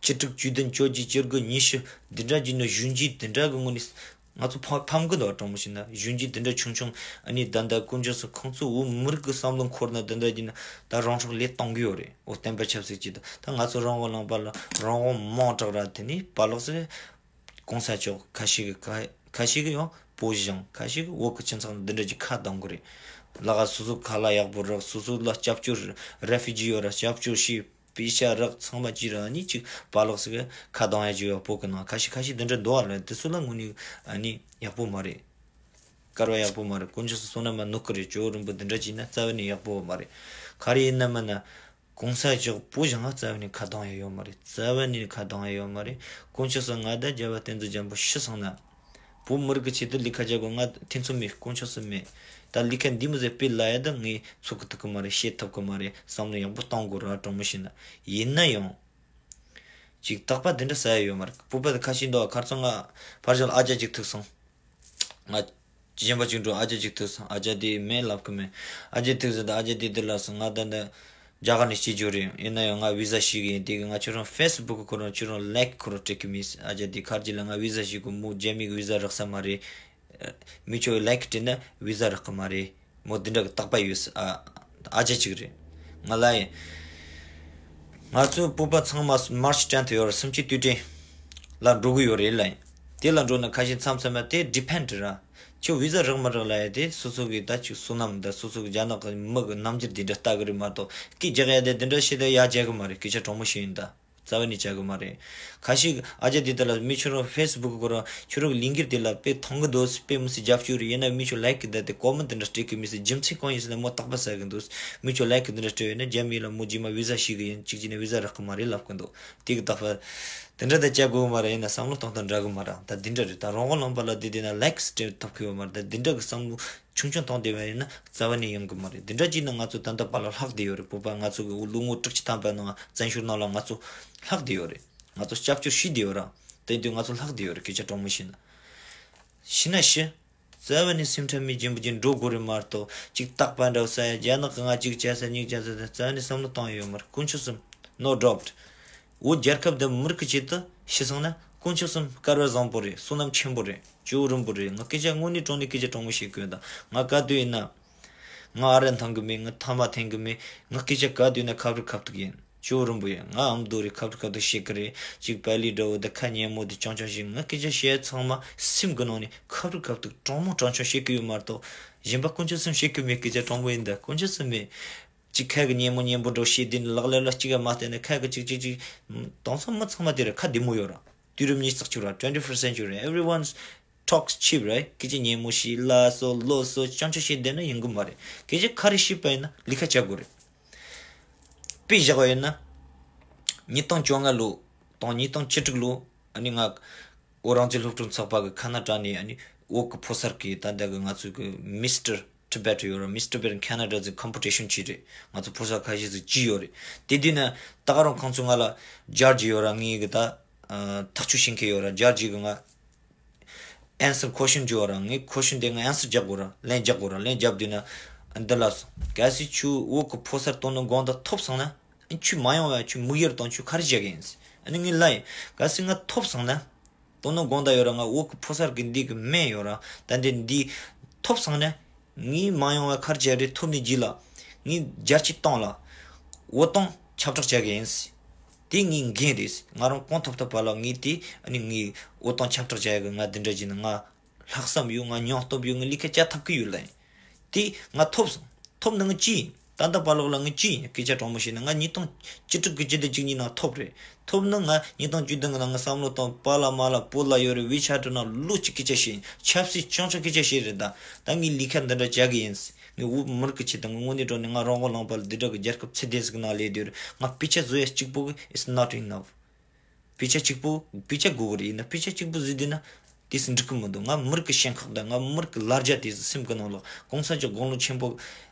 བཅུ་དྲུག་བཅུ་བདུན་བཅོ་བརྒྱད་བཅོ་དགུ་ཉི་ཤུ་འདི་འདྲ་ཅིག་ནས་གཞོན་སྐྱེས་འདི་འདྲ་གི་དངོས་གནས། ང་ཚོ་ཕ་ཕམ་གི་འདུག་དྲང་མོ་བཤད་ན། གཞོན་སྐྱེས་འདི་འདྲ་ཆུང་ཆུང་། ཨ་ནི་ད་ལྟ་དཀོན་མཆོག་གསུམ་ཁོང་ཚོ་བོད་མི་རིགས་ཀྱི་བསམ་བློ་འཁོར་ནས་འདི་འདྲ་ཡིན་ན། ད་རང་སྲོག་བློས་གཏོང་གི་ཡོད་རེད། འོ་བསྟན་པ་ཆབ་སྲིད་ཀྱི་ད་ད་ང་ཚོ་རང་དབང་ལུང་པ་ལ་རང་དབང་མང་དྲགས་ར། དེ་ནི་པ་ལགས་སེ་གོང་ས་མཆོག་ཁ་ཤས་ཀྱི་ཁ་ཁ་ཤས་ཀྱི་ཡང་བོད་གཞུང་། ཁ་ཤས་ཀྱི་བོད་ཀྱི་སྤྱི་ཚོགས་ནང་འདི་འདྲ་ཅིག་ཁ་གདངས་གི་རེད། ལ་ག་སོ་སོ་ཁ་ལག་ཡག་པོ་རག་སོ་སོ་ལ་སྐྱབས་བཅོལ་རེ་ཕུ་ཇི་ཡོད་ར། སྐྱབས་བཅོལ་ཞིག་པེ་ཤ་རག་ཚང་མ་ཅི་ར། ཨ་ནི་ཅིག་པ་ལགས་སེ་གི་ཁ་གདངས་ཡ་ཅིག་ཡོད། བོད་ཀྱི་ནང་ཁ་ཤས་ཁ་ཤས་འདི་འདྲ་འདུག་ཨ་ལ། དེ་ཚོ་ལ་དངོས་གནས་ཨ་ནི་ཡག་པོ་མ་རེད། སྐལ་བ་ཡག་པོ་མ་རེད། དཀོན་མཆོག་གསུམ་བསོད་ནམས་མ་ནོར་གི་རེད། ཇོ་བོ་རིན་པོ་འདི་འདྲ་ཅིག་ན་རྩ་བ་ནས་ཡག་པོ་མ་རེད། ག་རེ་ཡིན་ན་མིན་ན། གོང་ས་མཆོག་བོད་གཞུང་ང་རྩ་བ་ནས་ཁ་གདངས་ཡ་ཡོད་མ་རེད། རྩ་བ་ནས་ཁ་གདངས་ཡ་ཡོད་མ་རེད། དཀོན་མཆོག་གསུམ་མངའ་བདག་རྒྱལ་བ་བསྟན་འཛིན་རྒྱལ་པོ་ཤི་སོང་ན། བོད་མི་རིགས་ཀྱི་ཆེད་དུ་ལས་ཀ་བྱ་དགོས། ང་ཐེ་ཚོམ་མེད། དཀོན་མཆོག་གསུམ་མེད། ད་ལས་ཀ་འདི་མོ་ཟིག་དཔེ་ལ་ཡ་ད་ངས་ཚོགས་ཀྱི་ཐུག་གི་མ་རེད། བཤད་ཐུབ་གི་མ་རེད། བསམ་བློ་ཡག་པོ་གཏོང་དགོས་ར། དྲང་མོ་བཤད་ན། ཡིན་ན་ཡང་ཅིག་རྟག་པར་འདི་འདྲ་ཟ་ཡ་ཡོད་མ་རེད། བོད་པ་དེ་ཁ་ཤས་འདུག་ཁར་སང་ང་ཕར་ཕྱོགས་ལ་ཨ་ཅག་ཅིག་ཐུག་སོང་། ང་གཞན་པ་ཅིག་འགྲོ། ཨ་ཅག་ཅིག་ཐུག་སོང་། ཨ་ཅག་དེ་མིང་ལབ་གི་མེད། ཨ་ཅག་ཐུག་སོང་། ད་ཨ་ཅག་དེ་དེ་ལབ་སོང་། ང་ད་འདི་རྒྱ་གར་ནས་སྐྱེས་རྒྱུ་རེད། ཡིན་ན་ཡང་ང་བི་ཟ་ཞུ་གི་ཡིན། དེ་གི་ང་ཁྱོད་རང་ཕེ་སི་བུག་ཁོ་རང་ཁྱོད་རང་ལའིཀ་ཁོ་རང་སྤྲད་གི་མེད། ཨ་ཅག་དེ་ཁར་ཇི་ལ་ང་བི་ཟ་ཞུ་གི། མོ་རྒྱ་མི་གི་བི་ཟ་རག་ས་མ་རེད། མི་ཁྱོད་ལའིཀ་སྤྲད་ན་བི་ཟ་རག་གི་མ་རེད། མོ་འདི་འདྲ་གི་རྟག་པ་ཡོད་ས། ཨ་ཨ་ཅག་ཅིག་རེད། ང་ལ་ཡིན། ང་ཚོའི་བོད་པ་ཚང་མ་མར་ཆི་ཊེན་ཐི་ཡོད་ར། སུམ་ཅུ་དུས་དྲན་ལ་འགྲོ་གི་ཡོད་རེད་ལ་ཡིན། དེ་ལ་འགྲོ་ན་ཁ་ཤས་མཚམས་མཚམས་ལ་དེ་ཌི་པེན་ཌི་ར། ཁྱོད་བི་ཟ་རག་མ་རག་ལ་ཡ་དེ་སོ་སོ་གི་ད་ཅིག་བསོད་ནམས་ད་སོ་སོ་གི་རྒྱ་ནག་གི་མི་གི་རྣམ་འགྱུར་དེ་འདྲ་ལྟ་གི་རེད་མ་གཏོགས། སྐད་རྒྱག་ཡ་དེ་དེ་འདྲ་བྱེད་ད་ཡ་རྒྱག་གི་མ་རེད། སྐད་ཆ་དྲང་མོ་བཤད་ཡིན་ད། རྩ་བ་ནས་བྱ་གི་མ་རེད། ཁ་ཤས་ཨ་ཅག་དེ་ལྟ་ལ་མི་ཁྱོད་རང་ཕེ་སི་བུག་གི་སྐོར་རང་ཁྱོད་རང་ལས་འགུལ་དེ་ལ་དཔེ་མཐོང་གི་འདུག་དཔེ་མི་སྲིད་རྒྱབ་སྐྱོར་རེད། ཡིན་ན་མི་ཁྱོད་ལའིཀ་གི་ད་དེ་ཀོ་མེན་ཊི་འདི་འདྲ་སྤྲད་གི་མི་སྲིད། རྒྱུ་མཚན་གང་ཡིན་ཟེར་ན་མོ་རྟག་པ་ཟ་གི་འདུག་མི་ཁྱོད་ལའིཀ་གི་འདི་འདྲ་སྤྲད་ཡོད་ན་རྒྱ་མི་ལ་མོ་རྗེས་མ་བི་ཟ་ཞུ་གི་ཡིན། གཅིག་བྱས་ན་བི་ཟ་རག་གི་མ་རེད་ལབ་གི་འདུག་དེ་གི་རྟག་པ་དེ་འདྲ་ད་བྱ་དགོས་གི་མ་རེད། ཡིན་ན་བསམ་བློ་གཏོང་སྟངས་འདྲ་གི་མ་རེད། ད་འདི་འདྲ་རེད། ད་རང་དབང་ལུང་པ་ལ་བསྡད་བསྡད་ན་ལའིཀ་སྤྲད་ཐུབ་གི་ཡོད་མ་རེད། ད་འདི་འདྲ་གི་བསམ་བློ་ཆུང་ཆུང་བཏང་བསྡད་པ་ཡིན་ན་རྩ་བ་ནས་ཡོང་གི་མ་རེད། འདི་འདྲ་བྱས་ན་ང་ཚོ་ད་ལྟ་བར་ལ་ལྷག་བསྡད་ཡོད་རེད། བོད་པ་ང་ཚོ་གི་ལོ་ངོ་དྲུག་ཅུ་ཐམ་པའི་ནང་བཙན་བྱོལ་ནང་ལ་ང་ཚོ་ལྷག་བསྡད་ཡོད་རེད། ང་ཚོ་སྐྱབས་བཅོལ་ཞུས་བསྡད་ཡོད་ར། དེ་དུས་ང་ཚོ་ལྷག་བསྡད་ཡོད་རེད། སྐད་ཆ་དྲང་མོ་བཤད་ན། ཤི་ན་ཤི། རྩ་བ་ནས་སེམས་ཁྲལ་མེད་བྱེད་པོ་ཅིག་འགྲོ་དགོས་རེད་མ་གཏོགས། ཅིག་རྟག་པར་འདྲ་བོ་ཟ་ཡ། རྒྱ་ནག་གི་ང་གཅིག་བྱས་ས་གཉིས་བྱས་ས་དེ་རྩ་བ་ནས་བསམ་བློ་བཏང་ཡོད་མ་རེད། དཀོན་མཆོག་གསུམ། No doubt. བོད་རྒྱལ་ཁབ་འདི་མི་རིགས་ཀྱི་ཆེད་དུ་ཤི་སོང་ན་དཀོན་མཆོག་གསུམ་སྐལ་བ་བཟང་པོ་རེད། བསོད་ནམས་ཆེན་པོ་རེད། ཇོ་བོ་རིན་པོ་རེད། ང་སྐད་ཆ་དངོས་གནས་དྲང་གནས་སྐད་ཆ་དྲང་མོ་བཤད་གི་ཡོད་ད། ང་ག་དུས་ཡིན་ན། ང་ཨ་རི་འཐེན་གི་མེད། ང་ཐ་མག་འཐེན་གི་མེད། ང་སྐད་ཆ་ག་དུས་ཡིན་ན་ཁ་བུར་ཁ་ཐུག་ཡིན། ཇོ་བོ་རིན་པོ་ཡིན། ང་ཨ་མདོ་རེད། ཁ་བུར་ཁ་ཐུག་བཤད་གི་རེད། ཅིག་པ་ལི་འདྲ་བོ་ད་ཁ་ཉན་མོ་དེ་རྐྱང་རྐྱང་བཤད། ང་སྐད་ཆ་བཤད་ཚང་མ་སེམས་གི་ནང་ནས་ཁ་བུར་ཁ་ཐུག་དྲང་མོ་དྲང་བཞག་བཤད་གི་ཡོད་མ་གཏོགས། གཞན་པ་དཀོན་མཆོག་གསུམ་བཤད་གི་མེད། སྐད་ཆ་དྲང་པོ་ཡིན་ད། དཀོན་མཆོག་གསུམ་མེད། ཅིག་ཁ་གི་སྙན་མོ་སྙན་པོ་འདྲ་བོ་བཤད་དུས་ནི་ལག་ལེན་ལ་གཅིག་ཡང་མ་བསྟན་ནས། ཁ་གི་ཅིག་ཅིག་ཅིག་དེང་སང་མི་ཚང་མ་དེ་རེད། ཁ་བདེ་མོ་ཡོད་ར། དུས་རབས་ཉི་ཤུ་རྩ་གཅིག་ར། Twenty first century. Everyone talks cheap, right? སྐད་ཆ་སྙན་མོ་བཤད། ལ་སོ་ལོ་སོ་རྐྱང་རྐྱང་བཤད་བསྡད་ན་ཡོང་གི་མ་རེད། སྐད་ཆ་ག་རེ་བཤད་པ་ཡིན་ན་ལས་ཀ་བྱ་དགོས་རེད། དཔེ་བཞག་པ་ཡིན་ན། ཉིས་སྟོང་བཅོ་ལྔ་ལོ་དང་ཉིས་སྟོང་བཅུ་དྲུག་ལོ། ཨ་ནི་ང་བོད་རང་བཙན་སློབ་ཕྲུག་ཚོགས་པ་གི་ཁ་ན་ཌ་ནས། ཨ་ནི་བོད་ཀྱི་ཕོ་གསར་གི་ད་ལྟ་གི་ང་ཚོ་གི་མི་སི་ཊར་ཊི་བེཊ་ཡོད་ར། མི་སི་ཊར་ཊི་བེཊ་ཁ་ན་ཌ་ཟེར་ཀམ་པི་ཊི་ཤན་ཅིག་རེད། ང་ཚོ་ཕོ་གསར་ཁ་ཤས་ཟིག་བྱས་ཡོད་རེད། དེ་དུས་ན་ད་ག་རང་ཁོང་ཚོ་ང་ལ་ཇར་ཇི་ཡོད་ར། ངའི་གི་ད་ཐག་གཅོད་བྱེད་མཁན་ཡོད་ར། ཇར་ཇི་གི་ང་ཨན་སར་ཁོ་ཤན་བྱས་ཡོད་ར། ངས་ཁོ་ཤན་དེ་ང་ཨན་སར་རྒྱག་དགོས་ར། ལན་རྒྱག་དགོས་ར། ལན་རྒྱབ་དུས་ན་འདི་ལབ་སོང་། གལ་སྲིད་ཁྱོད་བོད་ཀྱི་ཕོ་གསར་དོན་དུ་དགོངས་དག་ཐོབ་སོང་ན། ཁྱོད་མ་ཡོང་བ་ཁྱོད་དམིགས་ཡུལ་དང་ཁྱོད་ག་རེ་བྱེད་གི་ཡིན། ཨ་ནི་ངས་ལབ་ཡིན། གལ་སྲིད་ང་ཐོབ་སོང་ན། དོ་ནོ་དགོངས་དག་ཡོད་ར། ང་འོག་གི་ཕོ་གསར་གི་འདི་གི་སྨན་ཡོད་ར། ད་འདི་འདི་ཐོབ་སོང་ན། ངས་མ་ཡོང་བ་ཁར་བྱས་རེད། ཐོབ་ནས་རྗེས་ལ་ངས་རྒྱལ་སྤྱི་སྟོང་ལ་འོད་སྟོང་ཁྱབ་བསྒྲགས་བྱ་གི་ཡིན། དེ་ངའི་འགན་རེད། ང་རང་གོང་ཐོབ་ཐོབ་པ་ལ་ངས་དེ་ཨ་ནི་ངས་འོད་སྟོང་ཁྱབ་བསྒྲགས་བྱ་ཡ་གི་ང་འདི་འདྲ་བྱས་ན་ང་ལྷག་བསམ་ཡོད། ང་སྙིང་སྟོབས་ཡོད། ང་ལས་ཀ་བྱ་ཐུབ་ཀྱི་ཡོད་ལ་ཡིན། དེ་ང་ཐོབ་སོང་། ཐོབ་ན་ང་ཅི་ཡིན། ད་ལྟ་བར་ལོག་ལ་ང་ཅི་ཡིན། སྐད་ཆ་དྲང་མོ་བཤད་ན་ང་ཉིས་སྟོང་བཅུ་དྲུག་གི་སྤྱི་ཟླ་བཅུ་གཉིས་ནང་ཐོབ་རེད། ཐོབ་ན་ང་ཉིས་སྟོང་བཅུ་བདུན་གི་ནང་ང་བསམ་བློ་གཏོང་པཱ་ལགས་མ་ལགས་པོ་ལགས་ཡོད་རེད། ཝེ་ཆེ་ཊི་ནང་ལོ་གཅིག་སྐད་ཆ་བཤད་ཡིན། ཆབ་སྲིད་ཅུང་ཙམ་སྐད་ཆ་བཤད་རེད། ད་ད་ངའི་ལས་ཀ་འདི་འདྲ་བྱ་གི་ཡིན། ངས་འུ་མི་རིགས་ཀྱི་ཆེད་དུ་ངས་དངོས་གནས་དྲང་གནས་ང་རང་དབང་ལུང་པ་ལ་འདི་འདྲ་གི་རྒྱལ་ཁབ་ཚད་ལྡན་ཟིག་ནང་སླེབས་བསྡད་རེད། ང་དཔེ་ཆ་བཟོ་ཡ་གཅིག་པོ་གི་it's not enough། དཔེ་ཆ་གཅིག་པོ་དཔེ་ཆ་དགོས་གི་རེད། ཡིན་ན་དཔེ་ཆ་གཅིག་པོ་བཟོས་བསྡད་ན་དེ་སུ་འགྲིག་གི་མི་འདུག་ང་མི་རིགས་ཀྱི་ཞེན་ཁོག་དང་ང་མི་རིགས་ཀྱི་ལ་རྒྱ་དེ་སེམས་ཀྱི་ནང་ལོགས། གོང་ས་མཆོག་དགུང་ལོ་ཆེན་པོ།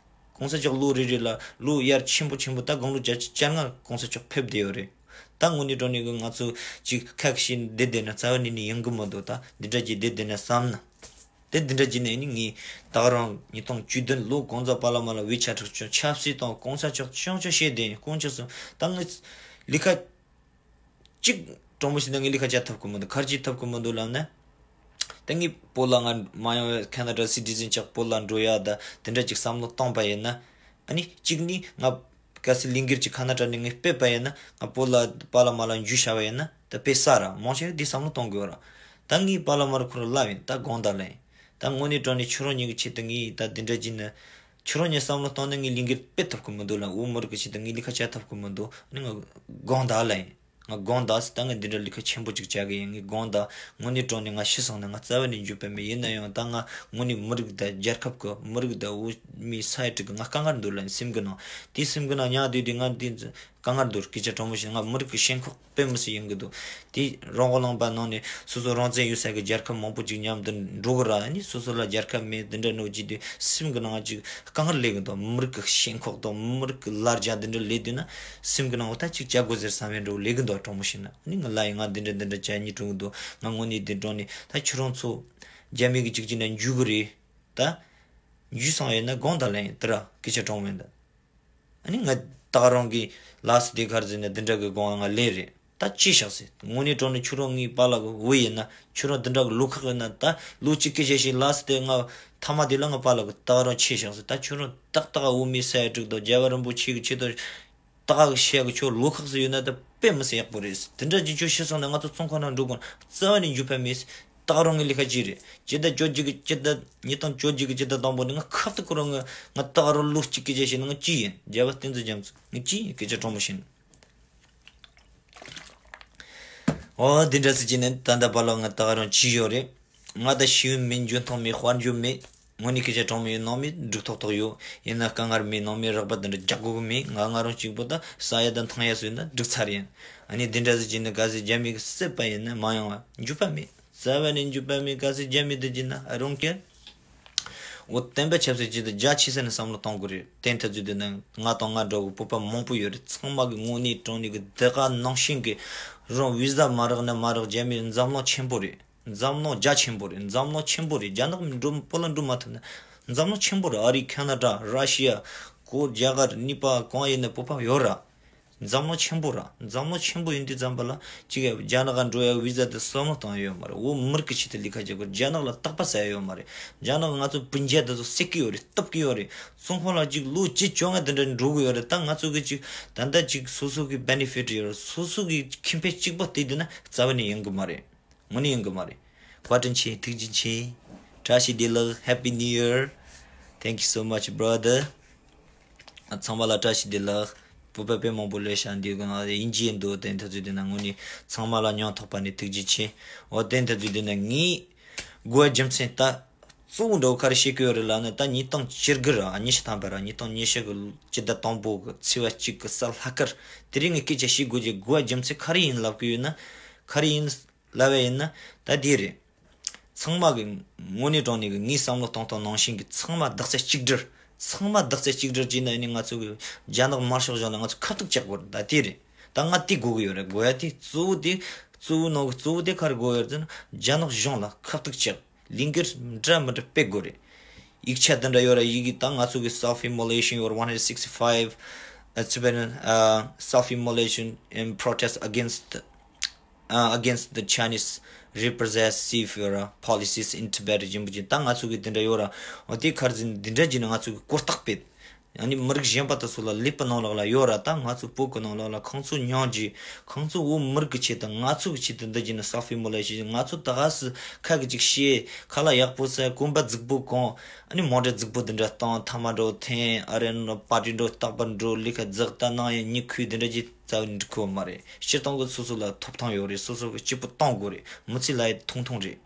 གོང་ས་མཆོག་ལོ་རེ་རེ་ལ་ལོ་ཡར་ཆེན་པོ་ཆེན་པོ། ད་དགུང་ལོ་བརྒྱད་ཅུ་གྱ་ལྔ་གོང་ས་མཆོག་ཕེབས་བསྡད་ཡོད་རེད། ད་དངོས་གནས་དྲང་གནས་ཀྱི་ང་ཚོ་ཅིག་ཁ་ཤས་བསྡད་བསྡད་ན་རྩ་བ་ནས་ནི་ཡོང་གི་མི་འདུག་ད་འདི་འདྲ་ཅིག་བསྡད་བསྡད་ན་བསམ་ན། དེ་འདི་འདྲ་ཅིག་ནས་ནི་ངས་ད་ག་རང་ཉིས་སྟོང་བཅུ་བདུན་ལོ་གང་ཙམ་པཱ་ལགས་མ་ལགས་ཝེ་ཆེ་ཊི་ཆབ་སྲིད་དང་གོང་ས་མཆོག་ཅུང་ཙམ་བཤད་བསྡད་ཡིན། དཀོན་མཆོག་གསུམ། ད་ངས་ལས་ཀ་གཅིག་དྲང་པོ་ཞིག་ད་ངས་ལས་ཀ་བྱ་ཐུབ་ཀྱི་མི་འདུག་ག་རེ་བྱེད་ཐུབ་ཀྱི་མི་འདུག་ལབ་ན། ད་ངས་པོ་ལ་ང་མ་ཡོང་བའི་ཁ་ན་ཌ་སི་ཊི་ཛན་ཅིག་པོ་ལ་འགྲོ་ཡ་ད་དེ་འདྲ་ཅིག་བསམ་བློ་བཏང་པ་ཡིན་ན། ཨ་ནི་གཅིག་ནི་ང་གལ་སྲིད་ལས་འགུལ་ཅིག་ཁ་ན་ཌ་ནས་ངས་སྤེལ་པ་ཡིན་ན། ང་པོ་ལ་པཱ་ལགས་མ་ལགས་འཇུ་བྱ་བ་ཡིན་ན་ད་སྤེལ་ས་ར་མང་ཆེ་བ་འདི་བསམ་བློ་གཏོང་དགོས་ར། ད་ངས་པཱ་ལགས་མ་ལགས་ཁོ་ར་ལབ་ཡིན། ད་དགོངས་དག་ལབ་ཡིན། ད་དངོས་གནས་དྲང་གནས་ཁྱོད་རང་གཉིས་ཀྱི་ཆེད་དུ་ངས་ད་འདི་འདྲ་བྱས་ན། ཁྱོད་རང་གཉིས་བསམ་བློ་བཏང་ན་ངས་ལས་འགུལ་སྤེལ་ཐུབ་ཀྱི་མི་འདུག་ལ། འུ་མི་རིགས་ཀྱི་ཆེད་དུ་ངས་ལས་ཀ་བྱ་ཐུབ་ཀྱི་མི་འདུག་ཨ་ནི་ང་དགོངས་དག་ལབ་ཡིན། ང་དགོངས་དག་ཟེར། ད་ངས་འདི་འདྲ་ལས་ཀ་ཆེན་པོ་ཅིག་བྱ་གི་ཡིན། ངས་དགོངས་དག་དངོས་གནས་དྲང་གནས་ང་ཤི་སོང་ན་ང་རྩ་བ་ནས་འཇུ་པ་མེད། ཡིན་ན་ཡང་ད་ང་དངོས་གནས་མི་རིགས་དང་རྒྱལ་ཁབ་ཀྱི་མི་རིགས་དང་འུ་མི་ས་ཡ་དྲུག་གི་ང་དཀའ་ངལ་འདུག་ལ་སེམས་ཀྱི་ནང་། དེ་སེམས་ཀྱི་ནང་ཉར་བསྡད་དུས་ང་འདི་དཀའ་ངལ་འདུག་སྐད་ཆ་དྲང་མོ་བཤད། ང་མི་རིགས་ཀྱི་ཞེན་ཁོག་དཔེ་མི་སྲིད་ཡོང་གི་འདུག་དེ་རང་དབང་ལུང་པ་ནང་ནས་སོ་སོ་རང་བཙན་ཡོད་ས་གི་རྒྱལ་ཁབ་མང་པོ་ཅིག་མཉམ་དུ་འགྲོ་གི་ར། ཨ་ནི་སོ་སོ་ལ་རྒྱལ་ཁབ་མེད་འདི་འདྲ་ནོ་ཅིག་དུས་སེམས་ཀྱི་ནང་ཅིག་དཀའ་ངལ་སླེབས་གི་འདུག་མི་རིགས་ཀྱི་ཞེན་ཁོག་དང་མི་རིགས་ཀྱི་ལ་རྒྱ་འདི་འདྲ་སླེབས་དུས་ན་སེམས་ཀྱི་ནང་འོ་ད་ཅིག་བྱ་དགོས་ཟེར་བསམ་པའི་འགྲོ་སླེབས་གི་འདུག་དྲང་མོ་བཤད་ན། ཨ་ནི་ང་ལ་ཡིན་ང་འདི་འདྲ་འདི་འདྲ་བྱ་སྙིང་བྲོ་གི་འདུག་ང་དངོས་གནས་འདི་དྲང་ནས་ད་ཁྱོད་རང་ཚོ་རྒྱ་མི་གི་ཅིག་ཅིག་ན་འཇུ་གི་རེད། ད་འཇུ་སོང་ཡོད་ན་དགོངས་དག་ལན་དེ་ར་སྐད་ཆ་དྲང་མོ་ཡིན་ད། ཨ་ནི་ང་ད་ག་རང་གི་ལགས་སོ་དེ་གར་ཟེར་ནས་འདི་འདྲ་གི་དགོངས་ང་ལེན་རེད། ད་ཅི་བཞག་ཟེར། དངོས་གནས་དྲང་གནས་ཁྱོད་རང་ངའི་པཱ་ལགས་གི་བུ་ཡིན་ན། ཁྱོད་རང་འདི་འདྲ་གི་ལོ་ཁག་ཡིན་ན། ད་ལོ་གཅིག་སྐད་ཆ་བཤད་ལགས་སོ་དེ་ང་མཐའ་མ་དེ་ལ་ང་པཱ་ལགས་གི་ད་ག་རང་ཆེ་བཞག་ཟེར། ད་ཁྱོད་རང་ཏག་ཏག་འོ་མའི་ས་ཡ་དྲུག་དང་རྒྱལ་བ་རིན་པོ་ཆེ་གི་ཆེད་དུ་ད་ག་གི་བཤད་གི་ཁྱོད་ལོ་ཁག་ཟིག་ཡོད་ན་ད་དཔེ་མི་སྲིད་ཡག་པོ་རེད། དེ་འདྲ་ཅིག་ཁྱོད་ཤི་སོང་ན་ང་ཚོ་ཚོང་ཁང་ནང་འགྲོ་དགོས་ན་རྩ་བ་ནས་འཇུ་ཕན་མེད། ད་ག་རང་ངའི་ལས་ཀ་ཅི་རེད། སྤྱི་ཟླ་བཅོ་བརྒྱད་གི་སྤྱི་ཟླ་ཉིས་སྟོང་བཅོ་བརྒྱད་གི་སྤྱི་ཟླ་དང་པོ་ནས་ང་ཁབ་ཏུ་ཁོ་རང་ང་ང་ད་ག་རང་ལོ་གཅིག་སྐད་ཆ་བཤད་ན་ང་ཅི་ཡིན། རྒྱལ་བ་བསྟན་འཛིན་རྒྱ་མཚོ་ང་ཅི་ཡིན། སྐད་ཆ་དྲང་མོ་བཤད་ན། ཨོ་འདི་འདྲ་ཟིག་ཅིག་ནས་ད་ལྟ་བར་ལ་ང་ད་ག་རང་ཅི་ཡོད་རེད། ང་ད་ཤེས་ཡོན་མེད། འཇོན་ཐང་མེད། དཔལ་འབྱོར་མེད། དངོས་གནས་སྐད་ཆ་དྲང་མོ་ཡིན། ནང་མི་འགྲིག་ཐོག་ཐོག་ཡོད། ཡིན་ན་དཀའ་ངལ་མེད། ནང་མི་རག་པ་དེ་འདྲ་རྒྱག་དགོས་གི་མེད། ང་ང་རང་གཅིག་པོ་ད་ཟ་ཡ་དང་འཐུང་ཡ་སུ་ཡིན་ན་འགྲིག་ཚར་ཡིན། ཨ་ནི་འདི་འདྲ་ཟིག་ཅིག་ནས་གལ་སྲིད་རྒྱ་མི་གི་སྲིད་པ་ཡིན་ན་མ་ཡོང་བ་འཇུ་པ་མེད། རྩ་བ་ནས་འཇུ་པ་མེད། གལ་སྲིད་རྒྱ་མི་དེ་ཅིག་ན་I don't care། འོ་བསྟན་པ་ཆབ་སྲིད་ཅིག་ད་རྒྱ་ཆེ་ས་ནས་བསམ་བློ་གཏོང་དགོས་རེད། དེ་ཐ་ཚུལ་དེ་ན་ང་དང་ང་འདྲ་བོ་བོད་པ་མང་པོ་ཡོད་རེད། ཚང་མ་གི་དངོས་གནས་དྲང་གནས་གི་དེ་ག་ནང་བཞིན་གི་རང་བི་ཟ་མ་རག་ན་མ་རག་རྒྱ་མི་འཛམ་གླིང་ཆེན་པོ་རེད། འཛམ་གླིང་རྒྱ་ཆེན་པོ་རེད། འཛམ་གླིང་ཆེན་པོ་རེད། རྒྱ་ནག་འགྲོ་བོད་ལ་འགྲོ་མ་ཐུབ་ན་འཛམ་གླིང་ཆེན་པོ་རེད། ཨ་རི། ཁ་ན་ཌ། ར་ཤི་ཡ། ཀོ་རྒྱ་གར་གཉིས་པ་གང་ཡིན་ན་བོད་པ་ཡོད་ར། འཛམ་གླིང་ཆེན་པོ་ར། འཛམ་གླིང་ཆེན་པོ་ཡིན་དུས་ཙམ་པ་ལ་གཅིག་རྒྱ་ནག་ག་འགྲོ་ཡ་བི་ཟ་དེ་བསམ་བློ་བཏང་ཡ་ཡོད་མ་རེད། འོ་མི་རིགས་ཀྱི་ཆེད་དུ་ལས་ཀ་བྱེད་དགོས། རྒྱ་ནག་ལ་རྟག་པ་ཟ་ཡ་ཡོད་མ་རེད། རྒྱ་ནག་ང་ཚོ་སྤུན་ཀྱག་དེ་ཚོ་བསད་ཀྱི་ཡོད་རེད། གཏུབ་ཀྱི་ཡོད་རེད། ཚོང་ཁང་ལ་གཅིག་ལོ་བཅུ་བཅོ་ལྔ་དེ་འདྲ་འགྲོ་གི་ཡོད་རེད། ད་ང་ཚོ་གི་གཅིག་ད་ལྟ་གཅིག་སོ་སོ་གི་བེ་ནེ་ཕིཊ་ཡོད་རེད། སོ་སོ་གི་ཁེ་ཕན་གཅིག་པོ་བལྟས་དུས་ན་རྩ་བ་ནས་ཡོང་གི་མ་རེད། དངོས་གནས་ཡོང་གི་མ་རེད། བཀའ་དྲིན་ཆེ། ཐུགས་རྗེ་ཆེ། བཀྲ་ཤིས་བདེ་ལེགས། Happy New Year། Thank you so much, brother། ཚང་མ་ལ་བཀྲ་ཤིས་བདེ་ལེགས། བོད་པ་དཔེ་མང་པོ་སླེབས་ཤག་འདི་ག་ན་དབྱིན་ཇི་ཡིན་འདུག་དེ་ཐ་ཚུལ་དེ་ན་དངོས་གནས་ཚང་མ་ལ་སྙིང་ཐག་པ་ནས་ཐུགས་རྗེ་ཆེ། འོ་དེ་ཐ་ཚུལ་དེ་ན་ངས་དགོས་རྒྱུ་མཚན་ད་གཙོ་བོ་འདྲ་བོ་ག་རེ་བཤད་ཀྱི་ཡོད་རེད་ལབ་ན། ད་ཉིས་སྟོང་བཅུ་དགུ་ར་ཉི་ཤུ་ཐམ་པ་ར་ཉིས་སྟོང་ཉི་ཤུ་གི་སྤྱི་ཟླ་དང་པོ་གི་ཚེས་པ་གཅིག་གི་གཟའ་ལྷག་དཀར་དེ་རིང་ངས་སྐད་ཆ་བཤད་དགོས་ཀྱི་དགོས་རྒྱུ་མཚན་ག་རེ་ཡིན་ལབ་ཀྱི་ཡོད་ན། ག་རེ་ཡིན་ལབ་པ་ཡིན་ན་ད་དེ་རེད། ཚང་མ་གི་དངོས་གནས་དྲང་གནས་གི་ངའི་བསམ་བློ་གཏོང་སྟངས་ནང་བཞིན་གི་ཚང་མ་རྡོག་རྩ་གཅིག་སྒྲིལ། ཚང་མ་རྡོག་རྩ་གཅིག་སྒྲིལ་བྱས་ན་ཨ་ནི་ང་ཚོ་གི་རྒྱ་ནག་དམར་ཤོག་གཞུང་ལ་ང་ཚོ་ཁ་ཐུག་བཅག་དགོས་རེད། ད་དེ་རེད། ད་ང་དེ་དགོས་གི་ཡོད་རེད། དགོས་ཡ་དེ་གཙོ་བོ་དེ་གཙོ་བོ་ནང་གི་གཙོ་བོ་དེ་ག་རེ་དགོས་ཡོད་རེད་ཟེར་ན། རྒྱ་ནག་གཞུང་ལ་ཁ་ཐུག་བཅག་ལས་འགུལ་འདྲ་མི་འདྲ་སྤེལ་དགོས་རེད། ཡིག་ཆ་འདི་འདྲ་ཡོད་ར། ཡི་གེ་ད་ང་ཚོ་གི་self immolation or one hundred sixty-five, uh, self immolation in protest against uh, against the Chinese repressive, uh, policies in Tibet ཡིན་པ་ཅིག་ད་ང་ཚོ་གི་དེ་འདྲ་ཡོད་ར། འོ་དེ་ཁར་འཛིན་འདི་འདྲ་ཅིག་ནི་ང་ཚོ་གི་གོ་རྟོགས་སྤེལ། ཨ་ནི་མི་རིགས་གཞན་པ་དེ་ཚོ་ལ་ཀླད་པ་ནང་ལོགས་ལ་ཡོད་ར། ད་ང་ཚོ་བོད་གི་ནང་ལོགས་ལ་ཁོང་ཚོ་སྙིང་རྗེ། ཁོང་ཚོ་བོད་མི་རིགས་ཀྱི་ཆེད་དུ་ང་ཚོ་གི་ཆེད་དུ་འདི་ཅིག་ནི་self-immolation ང་ཚོ་ད་ག་སི་ཁ་གི་ཅིག་བཤད་ཁ་ལ་ཡག་པོ་ཟ་གོན་པ་རྫིག་པོ་གོན། ཨ་ནི་མོ་ཊ་རྫིག་པོ་འདི་འདྲ་བཏང་ཐ་མག་འདྲ་འཐེན་ཨ་རེ་ནོ་པར་ཊི་འདྲ་རྟག་པར་འགྲོ་ལས་ཀ་རྫིག་ད་ནང་ཡང་ཉི་ཁུའི་འདི་འདྲ་ཅིག་རྩ་བ་ནས་འགྲིག་གི་ཡོད་མ་རེད། སྤྱིར་བཏང་གི་སོ་སོ་ལ་ཐོབ་ཐང་ཡོད་རེད། སོ་སོ་གི་སྐྱིད་པོ་གཏོང་དགོས་རེད། མི་ཚེ་ལ་ཡི་ཐུང་ཐུང་རེད།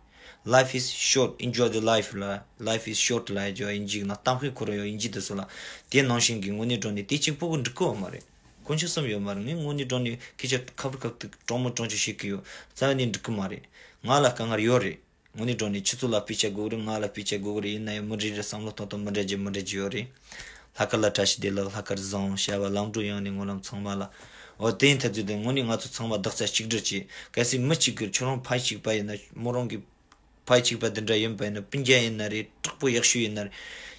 Life is short, enjoy the life ལ། Life is short ལ་ཡི་ཇོ་ཨིན་ཇིའི་ནང་གཏམ་དཔེ་ཁོ་ར་ཡོད། ཨིན་ཇི་དེ་ཚོ་ལ་དེ་ནང་བཞིན་གྱི་དངོས་གནས་དྲང་གནས་དེ་གཅིག་པོ་གི་འགྲིག་གི་ཡོད་མ་རེད། དཀོན་མཆོག་གསུམ་ཡོད་མ་རེད། ངས་དངོས་གནས་དྲང་གནས་སྐད་ཆ་ཁ་བུར་ཁ་བུར་དྲང་མོ་དྲང་ཆོག་བཤད་གི་ཡོད། རྩ་བ་ནས་འགྲིག་གི་མ་རེད། ང་ལ་དཀའ་ངལ་ཡོད་རེད། དངོས་གནས་དྲང་གནས་ཁྱེད་ཚོ་ལ་སྤུས་ཆ་དགོས་རེད། ང་ལ་སྤུས་ཆ་དགོས་རེད། ཡིན་ན་ཡང་མི་རེ་རེ་བསམ་བློ་གཏོང་སྟངས་མི་འདྲ་ཅིག་མི་འདྲ་ཅིག་ཡོད་རེད། ལྷག་དཀར་ལ་བཀྲ་ཤིས་བདེ་ལེགས། ལྷག་དཀར་བཟང་། བྱ་བ་ལམ་འགྲོ་ཡོང་ནས་སྨོན་ལམ་ཚང་མ་ལ། འོ་དེ་ཡིན་ཐ་ཚུལ་དེ་དངོས་གནས་ང་ཚོ་ཚང་མ་རྡོག་རྩ་གཅིག་སྒྲིལ་གྱིས། གལ་སྲིད་མི་གཅིག་གིས་ཁྱོད་རང་ཕ་གཅིག་པ་ཡིན་ན་མོ་རང་གི་ཕ་གཅིག་པ་འདི་འདྲ་ཡིན་པ་ཡིན་ན་སྤུན་ཀྱག་ཡིན་ན་རེད། གྲོགས་པོ་ཡག་ཤོས་ཡིན་ན་རེད།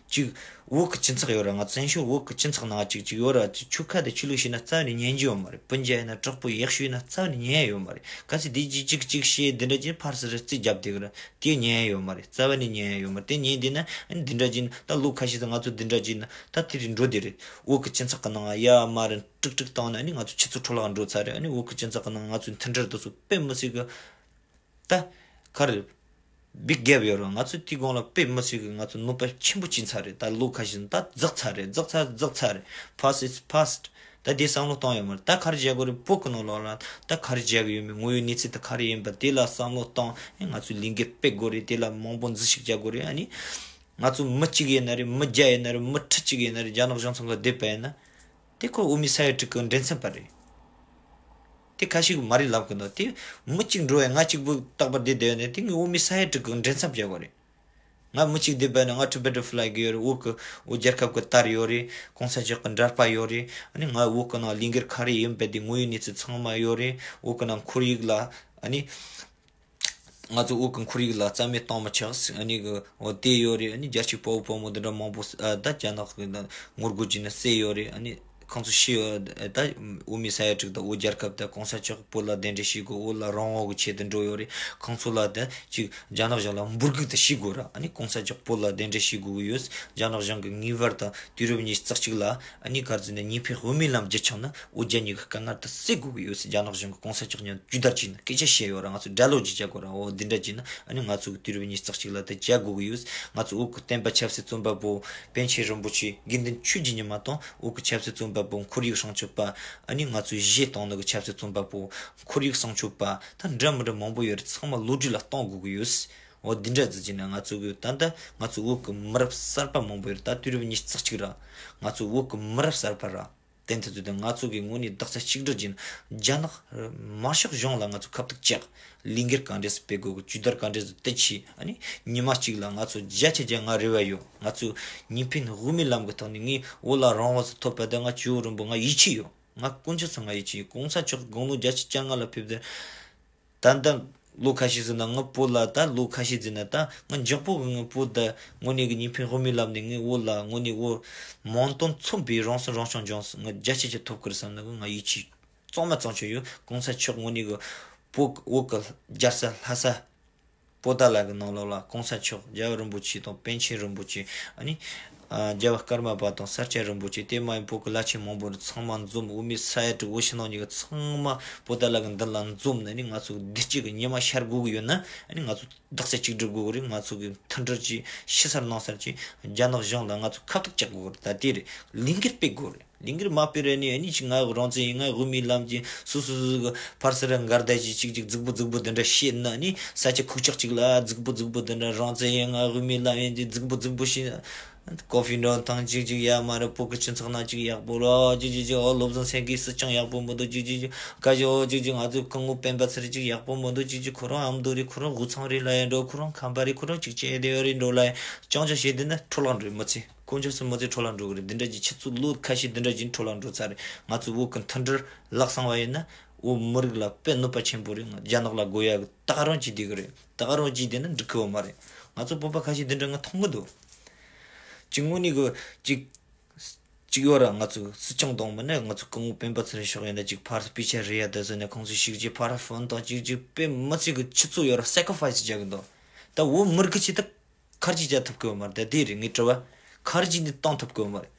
གཅིག་བོད་ཀྱི་སྤྱི་ཚོགས་ཡོད་ར། ང་བཙན་བྱོལ་བོད་ཀྱི་སྤྱི་ཚོགས་ནང་གཅིག་གཅིག་ཡོད་ར། ཆོལ་ཁ་དང་ཆོས་ལུགས་ཤེས་ན་རྩ་བ་ནས་ཉན་རྒྱུ་ཡོད་མ་རེད། སྤུན་ཀྱག་ཡིན་ན་གྲོགས་པོ་ཡག་ཤོས་ཡིན་ན་རྩ་བ་ནས་ཉན་ཡ་ཡོད་མ་རེད། གལ་སྲིད་དེ་གཅིག་གཅིག་གཅིག་བཤད་འདི་འདྲ་ཅིག་ཕར་ཚུར་རྩིས་རྒྱབ་བསྡད་གི་ར། དེ་ཉན་ཡ་ཡོད་མ་རེད། རྩ་བ་ནས་ཉན་ཡ་ཡོད་མ་རེད། དེ་ཉན་བསྡད་ན་ཨ་ནི་འདི་འདྲ་ཅིག་ད་ལོ་ཁ་ཤས་ཙམ་ང་ཚོ་འདི་འདྲ་ཅིག་ན་ད་དེ་རིང་འགྲོ་བསྡད་རེད། བོད་ཀྱི་སྤྱི་ཚོགས་ཀྱི་ནང་ཡ་མ་རེད། ཀྲིག་ཀྲིག་བཏང་ན་ཨ་ནི་ང་ཚོ་ཁྱེད་ཚོ་འཕྲོ་བརླག་འགྲོ་ཚར་རེད། ཨ་ནི་བོད་ཀྱི་སྤྱི་ཚོགས་ཀྱི་ནང་ང་ཚོའི་མཐུན་སྒྲིལ་དེ་ཚོ་དཔེ་མི་སྲིད་གི་ད་ག་རེ་big gap ཡོད་རེད། ང་ཚོ་དེའི་སྒང་ལ་དཔེ་མི་སྲིད་གི་ང་ཚོ་གནོད་པ་ཆེན་པོ་བྱིན་ཚར་རེད། ད་ལོ་ཁ་ཤས་ད་རྫོགས་ཚར་རེད། རྫོགས་ཚར་རྫོགས་ཚར་རེད། Past is past. ད་དེ་བསམ་བློ་གཏོང་ཡོད་མ་རེད། ད་ག་རེ་བྱ་དགོས་རེད། བོད་ཀྱི་ནང་ལོགས་ལ་ད་ག་རེ་བྱ་གི་ཡོད་མེད། དངོས་ཡོད་གནས་ཚུལ་ད་ག་རེ་ཡིན་པ་དེ་ལ་བསམ་བློ་གཏོང་། ཨེ་ང་ཚོས་ལས་འགུལ་སྤེལ་དགོས་རེད། དེ་ལ་མང་པོ་འཛུལ་ཞུགས་བྱ་དགོས་རེད། ཨ་ནི་ང་ཚོ་མི་གཅིག་ཡིན་ན་རེད། མི་བརྒྱ་ཡིན་ན་རེད། མི་ཁྲི་གཅིག་ཡིན་ན་རེད། རྒྱ་ནག་གཞུང་ཚང་ག་བསྡད་པ་ཡིན་ན། དེ་ཁོ་དབུ་མའི་ས་ཡ་དྲུག་གི་འགྲན་སེམས་པ་རེད། དེ་ཁ་ཤས་ཀྱིས་མ་རེད་ལབ་གི་འདུག་དེ་མི་གཅིག་འགྲོ་བས་ང་གཅིག་པུ་རྟག་པར་བསྡད་བསྡད་ཡོད་ན་དེ་ངས་དབུ་མའི་ས་ཡ་དྲུག་གི་འགྲན་སེམས་བྱེད་དགོས་རེད། ང་མི་གཅིག་བསྡད་པ་ན་ང་Tibetan Flag ཡོད་རེད། བོད་ཀྱི་བོད་རྒྱལ་ཁབ་ཀྱི་དར་ཡོད་རེད། གོང་ས་མཆོག་གི་འདྲ་པར་ཡོད་རེད། ཨ་ནི་ང་བོད་ཀྱི་ནང་ལས་འགུལ་ག་རེ་ཡིན་པ་དེ་དངོས་ཡོད་གནས་ཚུལ་ཚང་མ་ཡོད་རེད། བོད་ཀྱི་ནང་ཁོར་ཡུག་ལ་ཨ་ནི། ང་ཚོ་བོད་ཀྱི་ཁོར་ཡུག་ལ་རྩ་མེད་གཏོང་མི་ཆོག་ཨ་ནི་གི་འོ་དེ་ཡོད་རེད། ཨ་ནི་རྒྱལ་གཅེས་དཔའ་བོ་དཔའ་མོ་འདི་འདྲ་མང་པོ་ཨ་ད་རྒྱ་ནག་གི་ངོ་རྒོལ་བྱས་ནས་བསད་ཡོད་རེད། ཨ་ནི་ཁོང་ཚོ་ཤི་ཡོད། ད་དབུ་མའི་ས་ཡ་དྲུག་དང་བོད་རྒྱལ་ཁབ་དང་གོང་ས་མཆོག་བོད་ལ་གདན་འདྲེན་བྱེད་དགོས། བོད་ལ་རང་དབང་གི་ཆེད་དུ་འགྲོ་ཡོད་རེད། ཁོང་ཚོ་ལ་ད་ཅིག་རྒྱ་ནག་གཞུང་ལ་འབོད་སྐུལ་དུ་ཞུ་དགོས་ར། ཨ་ནི་གོང་ས་མཆོག་བོད་ལ་གདན་འདྲེན་ཞུ་དགོས་ཀྱི་ཡོད། རྒྱ་ནག་གཞུང་གི་ངེས་པར་དུ་དུས་རབས་ཉི་ཤུ་རྩ་གཅིག་ལ་ཨ་ནི་ག་རེ་ཟེར་ན་གཉིས་ཕན་དབུ་མའི་ལམ་བརྒྱུད་ཆོག་ན་འོ་རྒྱ་གཉིས་ཀྱི་དཀའ་ངལ་དེ་སེལ་དགོས་ཀྱི་ཡོད་ཟེར། རྒྱ་ནག་གཞུང་གི་གོང་ས་མཆོག་མཉམ་ཇུས་བསྟར་བྱས་ན་སྐད་ཆ་བཤད་ཡོད་ར། ང་ཚོས་dialogue ཅིག་བྱ་དགོས་ར། འོ་འདི་འདྲ་བྱས་ན་ཨ་ནི་ང་ཚོ་གི་དུས་རབས་ཉི་ཤུ་རྩ་གཅིག་ལ་དེ་བྱ་དགོས་ཀྱི་ཡོད། ང་ཚོ་བོད་ཀྱི་བསྟན་པ་ཆབ་སྲིད་བཙོན་པ་པོ་པཎ་ཆེན་རིན་པོ་ཆེ་དགེ་འདུན་ཆོས་ཀྱི་ཉི་མ་དང་། བོད་ཀྱི་ཆབ་སྲིད་བཙོན་པ་པོ་ཁོར་ཡུག་སྲུང་སྐྱོབ་པ། ཨ་ནི་ང་ཚོའི་གཞས་གཏོང་ནི་གི་ཆབ་སྲིད་བཙོན་པ་པོ་ཁོར་ཡུག་སྲུང་སྐྱོབ་པ་ད་འདྲ་མི་འདྲ་མང་པོ་ཡོད་རེད། ཚང་མ་བློ་གྲོས་ལ་གཏོང་དགོས་ཀྱི་ཡོད། འོ་འདི་འདྲ་ཟེར་གྱི་ན་ང་ཚོ་གི་ད་ལྟ་ང་ཚོ་བོད་ཀྱི་མི་རབས་གསར་པ་མང་པོ་ཡོད་རེད། ད་དུས་རབས་ཉི་ཤུ་རྩ་གཅིག་ར། ང་ཚོ་བོད་ཀྱི་མི་རབས་གསར་པ་ར། དེ་འདི་ཚོ་དང་ང་ཚོ་གི་དངོས་གནས་རྡོག་རྩ་གཅིག་སྒྲིལ་གྱིས་རྒྱ་ནག་དམར་ཤོག་གཞུང་ལ་ང་ཚོ་ཁ་གཏད་གཅོག་ལས་འགུལ་གང་འདྲས་སུ་སྤེལ་དགོས་གི། ཇུས་བསྟར་གང་འདྲས་སུ་དེ་བྱས། ཨ་ནི་ཉི་མ་གཅིག་ལ་ང་ཚོ་བརྒྱ་ཆ་བརྒྱ་ང་རེ་བ་ཡོད། ང་ཚོ་གཉིས་ཕན་དབུ་མའི་ལམ་གི་ཐོག་ནས་ངས་བོད་ལ་རང་དབང་ཞིག་ཐོབ་པ་དེ་ང་ཇོ་བོ་རིན་པོ་ང་ཡིད་ཆེས་ཡོད། ང་དཀོན་མཆོག་གསུམ་ང་ཡིད་ཆེས་ཡོད། གོང་ས་མཆོག་དགུང་ལོ་བརྒྱད་ཅུ་གྱ་ལྔ་ལ་ཕེབས་དུས། ད་ལྟ་ལོ་ཁ་ཤས་ཟིན་ན་ང་བོད་ལ་ད་ལོ་ཁ་ཤས་ཟིན་ན་ད་ང་མགྱོགས་པོ་གི་ང་བོད་ད་དངོས་གནས་ཀྱི་གཉིས་ཕན་དབུ་མའི་ལམ་ནས་ངས་བོད་ལ་དངོས་གནས་བོད་མང་དོན་མཚོན་པའི་རང་སྲིད་རང་སྐྱོང་ལྗོངས་ང་རྒྱ་ཆེ་ཆེ་ཐོབ་ཀྱི་རེད་བསམ་ན་གི་ང་ཡིད་ཆེས་གཙང་མ་གཙང་ཆེ་ཡོད། གོང་ས་མཆོག་དངོས་གནས་ཀྱི་བོད་བོད་ཀྱི་རྒྱལ་ས་ལྷ་ས་པོ་ཏཱ་ལ་གི་ནང་ལོགས་ལ་གོང་ས་མཆོག་རྒྱལ་བ་རིན་པོ་ཆེ་དང་པཎ་ཆེན་རིན་པོ་ཆེ། ཨ་ནི། ཨ། རྒྱལ་བ་ཀརྨ་པ་དང་ས་སྐྱ་རིན་པོ་ཆེ། དེ་མ་ཡིན་བོད་ཀྱི་བླ་ཆེན་མང་པོ་རེད། ཚང་མ་འཛོམས། དབུ་མའི་ས་ཡ་དྲུག་དབུ་ཕྱི་ནང་གཉིས་ཀ་ཚང་མ་པོ་ཏཱ་ལ་གི་མདུན་ལ་འཛོམས་ནས་ནི་ང་ཚོ་བདེ་སྐྱིད་ཀྱི་ཉི་མ་ཤར་དགོས་ཀྱི་ཡོད་ན། ཨ་ནི་ང་ཚོ་རྡོག་རྩ་གཅིག་སྒྲིལ་དགོས་ཀྱི་རེད། ང་ཚོ་གི་མཐུན་སྒྲིལ་གྱིས་ཕྱི་གསལ་ནང་གསལ་གྱིས་རྒྱ་ནག་གཞུང་ལ་ང་ཚོ་ཁ་གཏད་གཅོག་དགོས་ཀྱི་རེད། ད་དེ་རེད། ལས་འགུལ་སྤེལ་དགོས་རེད། ལས་འགུལ་མ་སྤེལ་རེ་ནི་ཨ་ནི་ཅིག་ང་རང་བཙན་ཡིན། ང་དབུ་མའི་ལམ་གྱི་སོ་སོ་སོ་གི་ཕར་ཚུར་འགལ་ཟླ་ཞིག་ཅིག་ཅིག་རྫིག་པོ་རྫིག་པོ་དེ་འདྲ་བཤད་ན་ནི་ས་ཆ་ཁུག་ཀྱོག་ཅིག་ལ་རྫིག་པོ་རྫིག་པོ་དེ་འདྲ་རང་བཙན་ཡིན། ང་དབུ་མའི་ལམ་ཡིན་ཅིག་རྫིག་པོ་རྫིག་པོ་བཤད་ན། ཀོ་ཕི་འདྲ་དང་ཅིག་ཅིག་ཡ་མ་རེད། བོད་ཀྱི་སྤྱི་ཚོགས་ནང་ཅིག་ཡག་པོ་ར་ཅིག་ཅིག་ཅིག་ཨོ་བློ་བཟང་སེང་གེའི་སྲིད་སྐྱོང་ཡག་པོ་མི་འདུག་ཅིག་ཅིག་ཅིག་ག་ཅིག་ཨོ་ཅིག་ཅིག་ང་ཚོའི་སྐུ་ངོ་སྤེན་པ་ཚེ་རིང་ཅིག་ཡག་པོ་མི་འདུག་ཅིག་ཅིག་ཁོ་རང་ཨ་མདོ་རེད། ཁོ་རང་དབུས་གཙང་རེད་ལབ་ཡ་འགྲོ། ཁོ་རང་ཁམས་པ་རེད། ཁོ་རང་ཅིག་ཅིག་དེ་རེད་འགྲོ་ལབ་ཡ་རྐྱང་རྐྱང་བཤད་དེ་ན་འཕྲོ་བརླག་འགྲོ་མི་ཚེ། དཀོན་མཆོག་གསུམ་མི་ཚེ་འཕྲོ་བརླག་འགྲོ་གི་རེད། འདི་འདྲ་ཅིག་ཁྱེད་ཚོ་ལོ་ཁ་ཤས་འདི་འདྲ་ཅིག་འཕྲོ་བརླག་འགྲོ་ཚར་རེད། ང་ཚོ་བོད་ཀྱི་མཐུན་སྒྲིལ་ལག་སོང་བ་ཡིན་ན་བོད་མི་རིགས་ལ་དཔེ་གནོད་པ་ཆེན་པོ་རེད། རྒྱ་ནག་ལ་དགོས་ཡ་གི་ད་ག་རང་བྱས་བསྡད་གི་རེད། ད་ག་རང་བྱས་བསྡད་ན་འགྲིག་གི་ཡོད་མ་རེད། ང་ཚོ་བོད་པ་ཁ་ཤས་འདི་འདྲ་ང་མཐོང་གི་འདུག་ཅིག་དངོས་གནས་གི་ཅིག་ཅིག་ཡོད་ར། ང་ཚོ་སྲིད་སྐྱོང་དང་མིན་ན་ང་ཚོ་སྐུ་ངོ་སྤེན་པ་ཚེ་རིང་མཆོག་ཡིན་ན་ཅིག་ཕར་དཔེ་ཆ་རེ་ཡ་དེ་ཟེར་ནས་ཁོང་ཚོ་ཞིག་ཅིག་ཕར་ཧྥོན་དང་ཅིག་ཅིག་དཔེ་མི་སྲིད་གི་ཆུ་ཚོད་ཡོད་ར་སེ་ཀི་རི་ཕའི་སི་རྒྱག་གི་འདུག་ད་བོད་མི་རིགས་ཀྱི་ཆེད་དུ་ཁར་ཅིག་བྱ་ཐུབ་གི་ཡོད་མ་རེད། ད་དེ་རེད་ངའི་དྲི་བ། ཁར་ཅིག་ནི་བཏང་ཐུབ་གི་ཡོད་མ་རེད།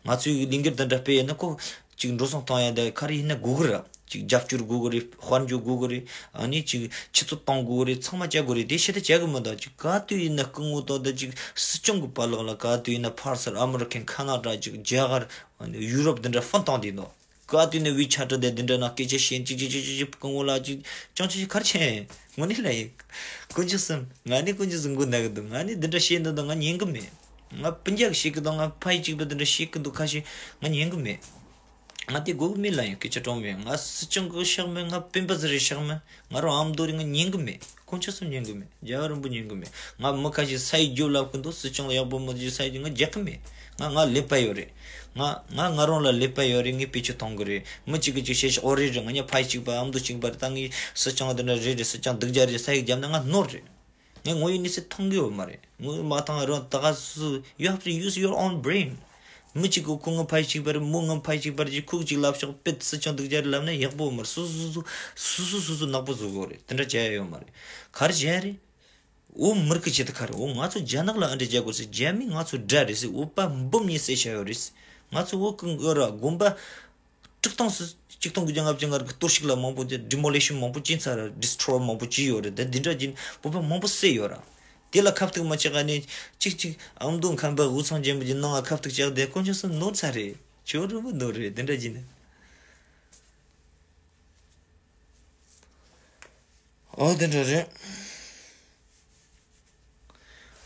ང་ཚོའི་ལས་འགུལ་འདི་འདྲ་སྤེལ་ཡོད་ན་ཁོ་ཅིག་འགྲོ་སོང་བཏང་ཡ་འདི་ག་རེ་ཡིན་ན་དགོས་གི་ར། ཅིག་རྒྱབ་སྐྱོར་དགོས་གི་རེད། དཔལ་འབྱོར་དགོས་གི་རེད། ཨ་ནི་ཅིག་ཆུ་ཚོད་གཏོང་དགོས་གི་རེད། ཚང་མ་བྱ་དགོས་རེད། དེ་ཤེས་ཏེ་བྱ་གི་མི་འདུག་ཅིག་ག་དུས་ཡིན་ན་སྐུ་ངོ་དང་དེ་ཅིག་སྲིད་སྐྱོང་གི་བར་ལག་ལ་ག་དུས་ཡིན་ན་ཕར་ཚུར་ཨ་མི་རི་ཁན་ཁ་ན་ཌ་ཅིག་རྒྱ་གར་ཡུ་རོབ་འདི་འདྲ་ཧྥོན་བཏང་བསྡད་འདུག་ག་དུས་ནས་བི་ཆ་ཊི་དེ་འདི་འདྲ་ན་སྐད་ཆ་བཤད་ཅིག་ཅིག་ཅིག་ཅིག་ཅིག་སྐུ་ངོ་ལ་ཅིག་ཅང་ཅིག་ཅིག་ག་རེ་བྱས། དངོས་གནས་ལ་ཡིན། དཀོན་མཆོག་གསུམ། ང་ནི་དཀོན་མཆོག་གསུམ་མགོ་ན་གི་འདུག་ང་ནི་འདི་འདྲ་བཤད་འདི་འདུག་ང་ཉན་གི་མེད། ང་སྤུན་ཀྱག་བཤད་གི་དང་ང་ཕ་ཡི་གཅིག་པ་འདི་འདྲ་བཤད་གི་འདུག་ཁ་ཤས་ང་ཉན་གི་མེད། ང་དེ་དགོས་གི་མེད་ལ་ཡིན། སྐད་ཆ་དྲང་མོ་ཡིན། ང་སྲིད་སྐྱོང་གི་ཤག་མེད། ང་སྤེན་པ་ཚེ་རིང་ཤག་མེད། ང་རང་ཨ་མདོ་རེད། ང་ཉན་གི་མེད། དཀོན་མཆོག་གསུམ་ཉན་གི་མེད། རྒྱལ་བ་རིན་པོ་ཉན་གི་མེད། ང་མི་ཁ་ཤས་ས་ཡི་རྒྱུ་ལབ་གི་འདུག་སྲིད་སྐྱོང་ལ་ཡག་པོ་མི་བྱེད་ས་ཡི་རྒྱུ་ང་རྒྱག་གི་མེད། ང་ང་ཀླད་པ་ཡོད་རེད། ང་ང་ང་རང་ལ་ཀླད་པ་ཡོད་རེད། ངས་བེད་སྤྱོད་གཏོང་གི་རེད། མི་གཅིག་གིས་གཅིག་བཤད་ཤག་ཨོ་རེད་རེད། ང་གཉིས་ཕ་ཡི་གཅིག་པ་ཨ་མདོ་གཅིག་པ་རེད། ད་ངས་སྲིད་སྐྱོང་འདི་འདྲ་རེད་རེད། སྲིད་སྐྱོང་སྡུག་ཅག་རེད་ས་ཡི་རྒྱབ་ན་ང་ནོར་རེད། ངས་ངོ་ཡི་གནས་ཚུལ་མཐོང་གི་ཡོད་མ་རེད། ངོ་ཡི་མ་མཐོང་རང་ད་ག་སུ། You have to use your own brain. མི་གཅིག་གིས་ཁོ་ངའི་ཕ་ཡི་གཅིག་པ་རེད། མོ་ངའི་ཕ་ཡི་གཅིག་པ་རེད་ཅེས་ཁོ་གཅིག་ལབ་ཤག་དཔེ་སྲིད་སྐྱོང་སྡུག་ཅག་རེད་ལབ་ན་ཡག་པོ་མ་རེད། སོ་སོ་སོ་སོ་སོ་སོ་སོ་ནག་པོ་བཟོ་དགོས་རེད། དེ་འདྲ་བྱ་ཡ་ཡོད་མ་རེད། ག་རེ་བྱ་ཡ་རེད། འོ་མི་རིགས་ཀྱི་ཆེད་དུ་ག་རེ། འོ་ང་ཚོ་རྒྱ་ནག་ལ་ཨ་འདྲ་བྱ་དགོས་ཟེར། རྒྱ་མི་ང་ཚོ་དགྲ་རེད་ཟེར། འོ་པ་འབུམ་གཉིས་བསད་བྱ་ཡོད་རེད། ང་ཚོ་འོ་ཀུན་ཡོད་ར་དགོན་པ། དྲུག་སྟོང་སུ་གཅིག་སྟོང་དགུ་བརྒྱ་ལྔ་བཅུ་ང་རེ་གི་གཏོར་བཤིག་ལ་མང་པོ་དེ་demolition མང་པོ་ཅིག་ཚར་ར། Destroy མང་པོ་ཅིག་ཡོད་རེད། དེ་འདི་འདྲ་ཅིག་བོད་པ་མང་པོ་བསད་ཡོད་ར། དེ་ལ་ཁ་གཏུག་མ་བྱེད་ག་ནས་གཅིག་གཅིག་ཨ་མདོ་ཁམས་པ་དབུས་གཙང་ཆེན་པོ་གི་ནང་ང་ཁ་གཏུག་བྱས་དེ་དཀོན་མཆོག་གསུམ་ནོར་ཚར་རེད། ཇོ་རུ་མི་ནོར་རེད། དེ་འདྲ་ཅིག་ནས། ཨོ་དེ་འདྲ་རེད།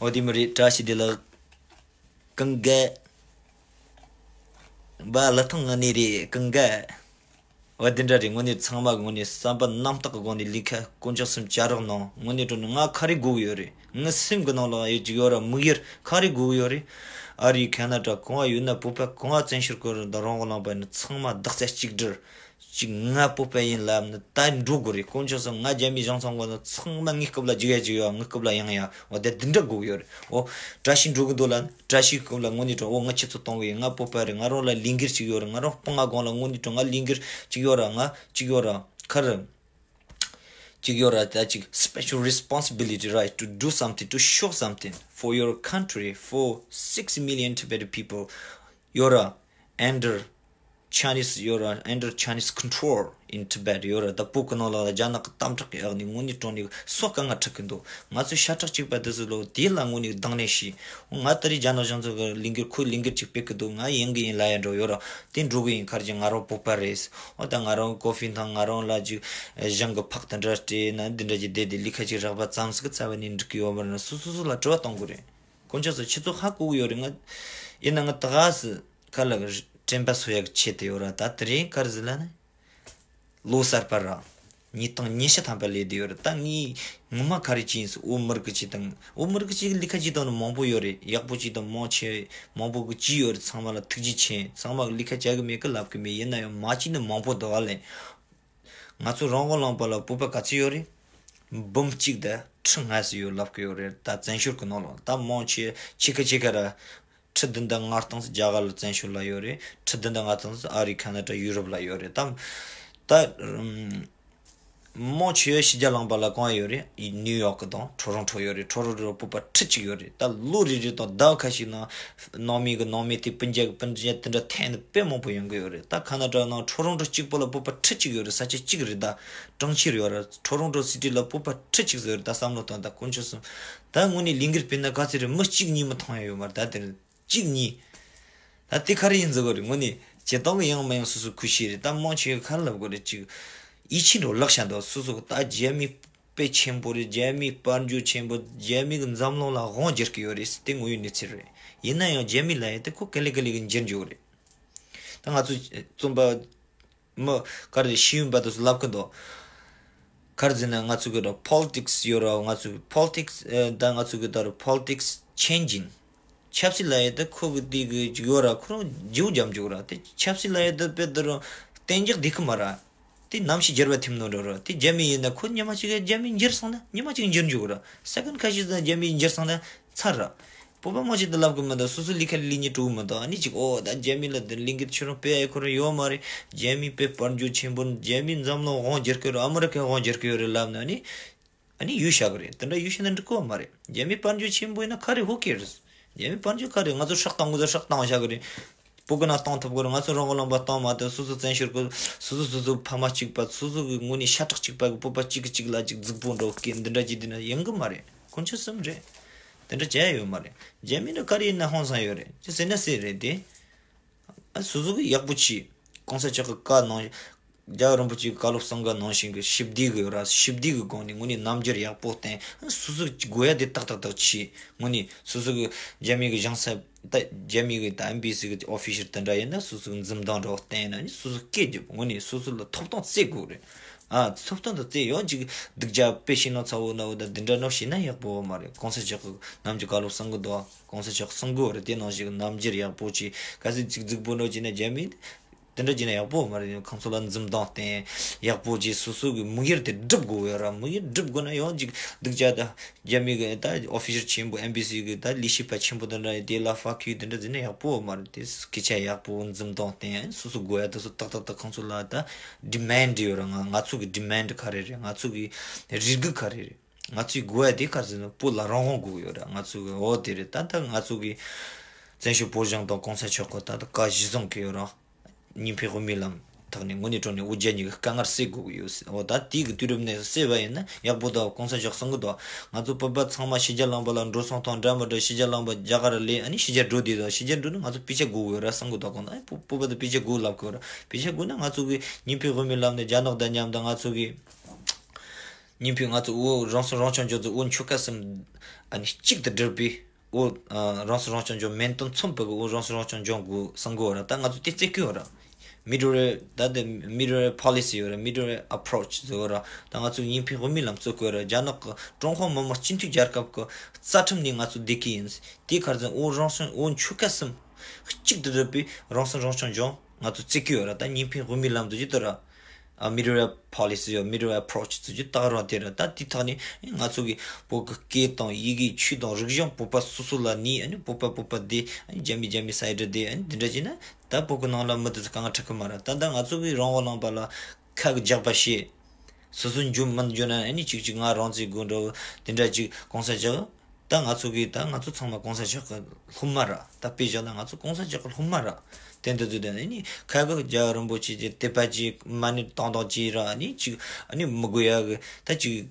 ཨོ་དེ་མི་རེད། བཀྲ་ཤིས་བདེ་ལེགས། ཀུན་དགའ། བ་ལི་ཐང་ངི་ནས་རེད། ཀུན་དགའ། ཨོ་དེ་འདྲ་རེད། དངོས་གནས་ཚང་མ་གི་དངོས་གནས་བསམ་པ་རྣམ་དག་གི་སྒོ་ནས་ལས་ཀ་དཀོན་མཆོག་གསུམ་བྱ་རོགས་གནང་། དངོས་གནས་དྲང་གནས་ང་ག་རེ་དགོས་ཀྱི་ཡོད་རེད། ངའི་སེམས་ཀྱི་ནང་ལ་ཡོད་ཅིག་ཡོད་ར། དམིགས་ཡུལ་ག་རེ་དགོས་ཀྱི་ཡོད་རེད། ཨ་རི་ཁ་ན་ཌ་གང་བ་ཡོད་ན་བོད་པ་གང་བ་བཙན་བྱོལ་སྐོར་དང་རང་དབང་ལུང་པ་ནས་ཚང་མ་རྡོག་རྩ་གཅིག་སྒྲིལ། ཅིག་ང་བོད་པ་ཡིན་ལབ་ནི་ད་འགྲོ་དགོས་རེད། དཀོན་མཆོག་གསུམ། ང་རྒྱ་མི་གཞུང་ཚང་དགོས་ན་ཚང་མ་ངའི་རྐུབ་ལ་འཇུག་ཡ་འཇུག་ཡ། ངའི་རྐུབ་ལ་ཡང་ཡ། འོ་དེ་འདི་འདྲ་དགོས་ཡོད་རེད། འོ་བཀྲ་ཤིས་འགྲོ་གི་འདུག་ལ་བཀྲ་ཤིས་རྐུབ་ལ་དངོས་གནས་དྲང་འོ་ང་ཁྱེད་ཚོ་གཏོང་གི་ཡིན། ང་བོད་པ་རེད། ང་རང་ལ་ལས་འགུལ་ཅིག་ཡོད་རེད། ང་རང་སྤང་ང་སྒང་ལ་དངོས་གནས་དྲང་ང་ལས་འགུལ་ཅིག་ཡོད་ར། ང་ཅིག་ཡོད་ར། ང་ཅིག་ཡོད་ར། ད་ཅིག་special responsibility, right, to do something, to show something for your country, for six million Tibetan people. ཡོད་ར། Under Chinese ཡོད་ར། Under Chinese control in Tibet ཡོད་ར། ད་བོད་ཀྱི་ནང་ལ་རྒྱ་ནག་གི་དམ་དྲག་གི་འོག་ནས་དངོས་གནས་དྲང་གནས་སོ་དཀའ་ངལ་འཕྲད་ཀྱི་འདུག་ང་ཚོ་ཤ་ཁྲག་གཅིག་པ་དེ་ཚོ་ལོ་དེ་ལ་དངོས་གནས་སྡང་ནས་ཤི། ང་ད་རེས་རྒྱ་ནག་གཞུང་ཚབ་ཀྱི་ལས་འགུལ་ཁོའི་ལས་འགུལ་ཅིག་སྤེལ་གི་འདུག་ང་ཡིན་གི་ཡིན་ལ་ཡ་འགྲོ་ཡོད་ར། དེ་འགྲོ་གི་ཡིན། ག་རེ་བྱས་ང་རང་བོད་པ་རེད། འོ་ད་ང་རང་ཀོ་ཧྥི་ཐང་ང་རང་ལ་ཅིག་གཞུང་གི་ཕག་དེ་འདྲ་སྤྲད་ན་འདི་འདྲ་ཅིག་བསྡད་དེ་ལས་ཀ་ཅིག་རག་པ་ཙམ་ཟིག་རྩ་བ་ནས་འགྲིག་གི་ཡོད་མ་རེད་ན་སོ་སོ་ལ་དྲི་བ་གཏོང་དགོས་རེད། དཀོན་མཆོག་གསུམ་ཁྱེད་ཚོ་ཧ་གོ་གི་ཡོད་རེད། ང་ཡིན་ན་ང་ད་ག་སི་ཁ་ལ་དྲན་པ་གསོ་ཡག་ཆེད་དུ་ཡོད་ར། ད་དེ་རིང་ག་རེ་ཟེར་ལ་ནི། ལོ་གསར་པ་ར། ཉིས་སྟོང་ཉི་ཤུ་ཐམ་པ་སླེབས་བསྡད་ཡོད་རེད། ད་ངས་ངོ་མ་ག་རེ་བྱས་ཡིན་ཟེར། བོད་མི་རིགས་ཀྱི་ཆེད་དང་བོད་མི་རིགས་ཀྱི་ལས་ཀ་བྱས་བཏང་ནི་མང་པོ་ཡོད་རེད། ཡག་པོ་བྱས་བཏང་མང་ཆེ་མང་པོ་གི་བྱས་ཡོད་རེད། ཚང་མ་ལ་ཐུགས་རྗེ་ཆེ། ཚང་མ་གི་ལས་ཀ་བྱ་གི་མེད་གི་ལབ་གི་མེད། ཡིན་ན་ཡང་མ་བྱས་ནི་མང་པོ་འདུག་ཨ་ལེ། ང་ཚོ་རང་དབང་ལུང་པ་ལ་བོད་པ་ག་ཚོད་ཡོད་རེད། འབུམ་གཅིག་དང་ཁྲི་ལྔ་ཙམ་ཡོད་ལབ་གི་ཡོད་རེད། ད་བཙན་བྱོལ་གི་ནང་ལ་ད་མང་ཆེ་ཕྱེད་ཀ་ཕྱེད་ཀ་ར། ཁྲི་བདུན་དང་ལྔ་སྟོང་ཙམ་རྒྱ་གར་ལ་བཙན་བྱོལ་ལ་ཡོད་རེད། ཁྲི་བདུན་དང་ལྔ་སྟོང་ཙམ་ཨ་རི་ཁ་ན་ཌ་ཡུ་རོབ་ལ་ཡོད་རེད། ད་ད་ཨམ། མང་ཆེ་བ་ཕྱི་རྒྱལ་ལུང་པ་ལ་གང་ཡོད་རེད། ནིའུ་ཡོག་གི་དང་ཊོ་རོན་ཊོ་ཡོད་རེད། ཊོ་རོན་ཊོ་བོད་པ་ཁྲི་གཅིག་ཡོད་རེད། ད་ལོ་རེ་རེ་དང་ཟླ་བ་ཁ་ཤས་ནང་ནང་མི་གི་ནང་མི་དེ་སྤུན་ཀྱག་གི་སྤུན་ཀྱག་དེ་འདྲ་ཐོན་ནི་དཔེ་མང་པོ་ཡོང་གི་ཡོད་རེད། ད་ཁ་ན་ཌ་ནང་ཊོ་རོན་ཊོ་གཅིག་པོ་ལ་བོད་པ་ཁྲི་གཅིག་ཡོད་རེད། ས་ཆ་གཅིག་རེད། ད་གྲོང་ཁྱེར་ཡོད་རེད། ཊོ་རོན་ཊོ་སི་ཊི་ལ་བོད་པ་ཁྲི་གཅིག་ཟེར་རེད། ད་བསམ་བློ་བཏང་། ད་དཀོན་མཆོག་གསུམ། ད་དངོས་གནས་ལས་འགུལ་སྤེལ་ན་ག་ཚོད་རེད། མི་གཅིག་གཉིས་མ་མཐོང་ཡ་ཡོད་མ་རེད། ད་དེ་རེད། གཅིག་གཉིས། ད་དེ་ག་རེ་ཡིན་ཟེར་གོ་རེད། དངོས་གནས་བྱེད་སྟངས་ཀྱི་ཡང་མ་ཡང་སོ་སོ་ཁུ་ཤེས་རེད། ད་མང་ཆེ་ག་རེ་ལབ་དགོས་རེད། ཅིག་ཡིད་ཆེས་འགྲོ་ལག་ཤ་འདུག་སོ་སོ་གི་ད་རྒྱ་མི་དཔེ་ཆེན་པོ་རེད། རྒྱ་མི་དཔལ་འབྱོར་ཆེན་པོ། རྒྱ་མི་གི་འཛམ་གླིང་ལ་དབང་བསྒྱུར་གི་ཡོད་རེད་ཟེར། དེ་དངོས་ཡོད་གནས་ཚུལ་རེད། ཡིན་ན་ཡང་རྒྱ་མི་ལབ་ཡ་དེ་ཁོ་ག་ལེ་ག་ལེ་གི་འགྱུར་འགྱུར་རེད། ད་ང་ཚོ་རྩོམ་པ་མི་ག་རེ་ཤེས་ཡོན་པ་དེ་ཚོ་ལབ་གི་འདུག་ག་རེ་ཟེར་ན་ང་ཚོ་གི་ད་པོ་ལི་ཊིག་སི་ཡོད་ར། ང་ཚོ་གི་པོ་ལི་ཊིག་སི་ད་ང་ཚོ་གི་ད་པོ་ལི་ཊིག་སི་ཆེན་ཇིན། ཆབ་སྲིད་ལབ་ཡ་ད་ཁོ་གི་དེ་གི་ཅིག་ཡོད་ར། ཁོ་རང་ཇིའུ་འཇམ་ཇིའུ་ར། དེ་ཆབ་སྲིད་ལབ་ཡ་ད་དཔེ་ད་རུང་གཏན་འཇགས་བསྡད་གི་མ་ར། དེ་ནམ་ཞིག་འགྱུར་བ་ཐེབས་ནོ་འགྲོ་ར། དེ་རྒྱ་མི་ཡིན་ན་ཁོ་ཉི་མ་གཅིག་རྒྱ་མི་འགྱུར་སོང་ན་ཉི་མ་གཅིག་འགྱུར་འཇུག་ར། སེ་ཀེན་ཌི་ཁ་ཤས་ད་རྒྱ་མི་འགྱུར་སོང་ན་ཚར་ར། བོད་པ་མང་ཆེ་འདི་ལབ་གི་མི་འདུག་སོ་སོ་ལས་ཁ་ལས་ཉིན་དྲུག་མི་འདུག་ཨ་ནི་ཅིག་ཨོ་ད་རྒྱ་མི་ལ་འདི་ལས་འགུལ་ཁྱོད་རང་དཔེ་ཨེ་ཁོ་རང་ཡོད་མ་རེད། རྒྱ་མི་དཔེ་དཔལ་འབྱོར་ཆེན་པོ། རྒྱ་མི་འཛམ་གླིང་དབང་སྒྱུར་གི་ཡོད་རེད། ཨ་མི་རི་ཀའི་དབང་སྒྱུར་གི་ཡོད་རེད་ལབ་ན་ཨ་ནི། ཨ་ནི་ཡུལ་བཞག་གི་རེད། དེ་འདྲ་ཡུལ་བཞག་ན་འགྲིག་གི་མ་རེད། རྒྱ་མི་དཔལ་འབྱོར་ཆེན་པོ་ཡིན་ན་ག་རེ། Who cares? རྒྱ་མི་དཔལ་འབྱོར་ག་རེ། ང་ཚོ་སྲོག་བཏང་དགོས་ཚོ་སྲོག་བཏང་བཞག་གི་རེད། སྤུ་གུ་ན་གཏོང་ཐུབ་གི་རེད། ང་ཚོ་རང་གི་ལུང་པ་གཏོང་མ་ཐུབ། སོ་སོ་བཙན་བྱོལ་གི་སོ་སོ་སོ་སོ་ཕ་མ་གཅིག་པ། སོ་སོ་གི་ངོས་ནས་ཤ་ཁྲག་གཅིག་པ་གི་བོད་པ་གཅིག་གིས་གཅིག་ལ་གཅིག་རྫིག་པོ་འགྲོ་གི་འདི་འདྲ་གྱི་འདི་འདྲ་ཡིན་གི་མ་རེད། དཀོན་མཆོག་གསུམ་རེད། དེ་འདྲ་བྱས་ཡོད་མ་རེད། རྒྱ་མི་འདྲ་ག་རེ་ཡིན་ན་ཧང་སང་ཡོད་རེད། ཅི་ཟེར་ན་ཟེར་རེད་དེ། ཨ་སོ་སོ་གི་ཡག་པོ་བྱས། གོང་ས་མཆོག་གི་བཀའ་གནང་། རྒྱལ་བ་རིན་པོ་ཆེའི་བཀའ་སློབ་གསུང་གི་ནང་བཞིན་གི་ཞི་བདེ་གི་ཡོད་ར། ཞི་བདེ་གི་སྒོ་ནས་དངོས་གནས་རྣམ་འགྱུར་ཡག་པོ་བསྟན། སོ་སོ་གི་དགོས་ཡ་དེ་ཏག་ཏག་ཏག་བྱས། དངོས་གནས་སོ་སོ་གི་རྒྱ་མི་གི་གཞུང་ཚབ་ད་རྒྱ་མི་གི་ད་ཨེམ་བྷེ་སི་གི་ཨོ་ཕི་ཤལ་དེ་འདྲ་ཡིན་ན་སོ་སོ་གི་འཛུམ་མདངས་འདྲ་བོ་བསྟན་ན་ནི་སོ་སོ་སྐད་རྒྱབ། དངོས་གནས་སོ་སོ་ལ་ཐོབ་ཐང་བརྩི་དགོས་རེད། ཨ་ཐོབ་ཐང་དེ་བརྩི་ཡོང་ཅིག་སྡུག་ཅག་དཔེ་ཤེས་ན་ཚ་བོ་ན་བོ་ད་འདི་འདྲ་ནོ་བྱས་ན་ཡག་པོ་མ་རེད། གོང་ས་མཆོག་གི་ནམ་རྒྱུན་བཀའ་སློབ་གསུང་གི་འདུག་གོང་ས་མཆོག་གསུང་གི་ཡོད་རེད། དེ་ནང་བཞིན་རྣམ་འགྱུར་ཡག་པོ་བྱས། གལ་སྲིད་རྫིག་རྫིག་པོ་འདྲ་བྱས་ན་རྒྱ་མི་དེ་འདྲ་བྱས་ན་ཡག་པོ་མ་རེད། ཁོང་ཚོ་ལ་འཛུམ་མདངས་བསྟན། ཡག་པོ་བྱས། སོ་སོ་གི་དམིགས་ཡུལ་དེ་སྒྲུབ་དགོས་ཡོད་ར། དམིགས་ཡུལ་སྒྲུབ་དགོས་ན་ཡང་ཅིག་སྡུག་ཅག་ད་རྒྱ་མི་གི་ད་ཨོ་ཕི་ཤལ་ཆེན་པོ་ཨེམ་བྷེ་སི་གི་ད་ལས་བྱེད་པ་ཆེན་པོ་དེ་འདྲ་ཡིན་དེ་ལ་ཧྥ་ཁི་དེ་འདྲ་བྱས་ན་ཡག་པོ་མ་རེད། དེ་སྐད་ཆ་ཡག་པོ་འཛུམ་མདངས་བསྟན། སོ་སོ་དགོས་ཡ་དེ་ཚོ་ཏག་ཏག་ཏག་ཁོང་ཚོ་ལ་ད་ཌི་མན་ཌི་ཡོད་ར། ང་ང་ཚོ་གི་ཌི་མན་ཌི་ག་རེ་རེད། ང་ཚོ་གི་རེ་སྒུག་ག་རེ་རེད། ང་ཚོའི་དགོས་ཡ་དེ་ག་རེ་ཟེར་ན་བོད་ལ་རང་དབང་དགོས་ཡོད་ར། ང་ཚོ་གི་འོ་དེ་རེད། ད་ལྟ་ང་ཚོ་གི་བཙན་བྱོལ་བོད་གཞུང་དང་གོང་ས་མཆོག་གི་ད་ལྟ་བཀའ་གཞི་བཟུང་གི་ཡོད་ར། གཉིས་ཕན་དབུ་མའི་ལམ་ཐོག་ནས་དངོས་གནས་དྲང་གནས་འུ་རྒྱན་གཉིས་ཀྱི་དཀའ་ངལ་སེལ་དགོས་ཀྱི་ཡོད། འོ་ད་དེའི་གི་དུས་རབས་ནས་སེལ་བ་ཡིན་ན་ཡག་པོ་འདུག་གོང་ས་མཆོག་གསུང་གི་འདུག་ང་ཚོ་བོད་པ་ཚང་མ་ཕྱི་རྒྱལ་ལུང་པ་ལ་འགྲོ་སོང་དང་འདྲ་མི་འདྲ། ཕྱི་རྒྱལ་ལུང་པ་རྒྱ་གར་ལ་ཨ་ནི་ཕྱི་རྒྱལ་འགྲོ་བསྡད་འདུག་ཕྱི་རྒྱལ་འགྲོ་ནས་ང་ཚོ་པེ་ཆ་དགོས་ཀྱི་ཡོད་ར་གསུང་གི་འདུག་གོང་ཨ་བོད་པ་དང་པེ་ཆ་དགོས་ལབ་ཀྱི་ཡོད་ར། པེ་ཆ་དགོས་ན་ང་ཚོ་གི་གཉིས་ཕན་དབུ་མའི་ལམ་ནས་རྒྱ་ནག་དང་མཉམ་དུ་ང་ཚོ་གི་གཉིས་ཕན་ང་ཚོ་བོད་རང་སྲིད་རང་སྐྱོང་ལྗོངས་ཚོ་བོད་ཆོལ་ཁ་གསུམ་ཨ་ནི་གཅིག་ཏུ་སྒྲིལ་བའི་བོད་ཨ་རང་སྲིད་རང་སྐྱོང་ལྗོངས་མིང་དོན་མཚུངས་པའི་བོད་རང་སྲིད་རང་སྐྱོང་ལྗོངས་དགོས་གསུང་གི་ཡོད་ར། ད་ང་ཚོ་དེ་བརྩི་གི་ཡོད་ར། Middle Way ད་དེ་Middle Way Policy ཡོད་ར། Middle Way Approach ཟེར་ཡོད་ར། ད་ང་ཚོ་གཉིས་ཕན་དབུ་མའི་ལམ་བརྩི་གི་ཡོད་ར། རྒྱ་ནག་གི་ཀྲུང་ཧྭ་མི་དམངས་སྤྱི་མཐུན་རྒྱལ་ཁབ་ཀྱི་རྩ་ཁྲིམས་ནས་ང་ཚོ་བསྡད་ཀྱི་ཡིན། དེ་ག་རེ་ཟེར་ན་བོད་རང་སྲིད་བོད་ཆོལ་ཁ་གསུམ་གཅིག་ཏུ་སྒྲིལ་བའི་རང་སྲིད་རང་སྐྱོང་ལྗོངས་ང་ཚོ་བརྩི་གི་ཡོད་ར། ད་གཉིས་ཕན་དབུ་མའི་ལམ་དུ་ཅི་ལྟར་ར། ཨ་Middle Way Policy ཡོད། Middle Way Approach ཚུལ་གྱི་ད་རང་དེ་ར། ད་དེ་ཐོག་ནས་ང་ཚོ་གི་བོད་ཀྱི་སྐད་དང་ཡི་གེ་ཆོས་དང་རིག་གཞུང་བོད་པ་སོ་སོ་ལ་ནི་ཨ་ནི་བོད་པ་བོད་པ་དེ་ཨ་ནི་རྒྱ་མི་རྒྱ་མི་སའི་ཌི་དེ་ཨ་ནི་དེ་འདྲ་བྱས་ན་ད་བོད་ཀྱི་ནང་ལ་མི་དེ་ཚོ་གང་འཕྲད་གི་མ་ར། ད་ད་ང་ཚོ་གི་རང་དབང་ལུང་པ་ལ་ཁ་གི་རྒྱག་པ་བྱེད། སོ་སོ་འཇོན་མིན་འཇོན་ན་ཨ་ནི་ཅིག་ཅིག་ང་རང་བཙན་དགོས་འགྲོ་དེ་འདྲ་ཅིག་གོང་ས་མཆོག་ད་ང་ཚོ་གི་ད་ང་ཚོ་ཚང་མ་གོང་ས་མཆོག་གི་སློབ་མ་ར། ད་དཔེ་བཞག་ན་ང་ཚོ་གོང་ས་མཆོག་གི་སློབ་མ་ར། དེ་འདི་ཚོ་དེ་ནི་ཁ་གི་རྒྱལ་བ་རིན་པོ་ཆེ་གི་དད་པ་གི་མ་ཎི་བཏང་བཏང་གི་ར། ཨ་ནི་ཅིག་ཨ་ནི་མི་དགོས་ཡ་གི་ད་ཅིག་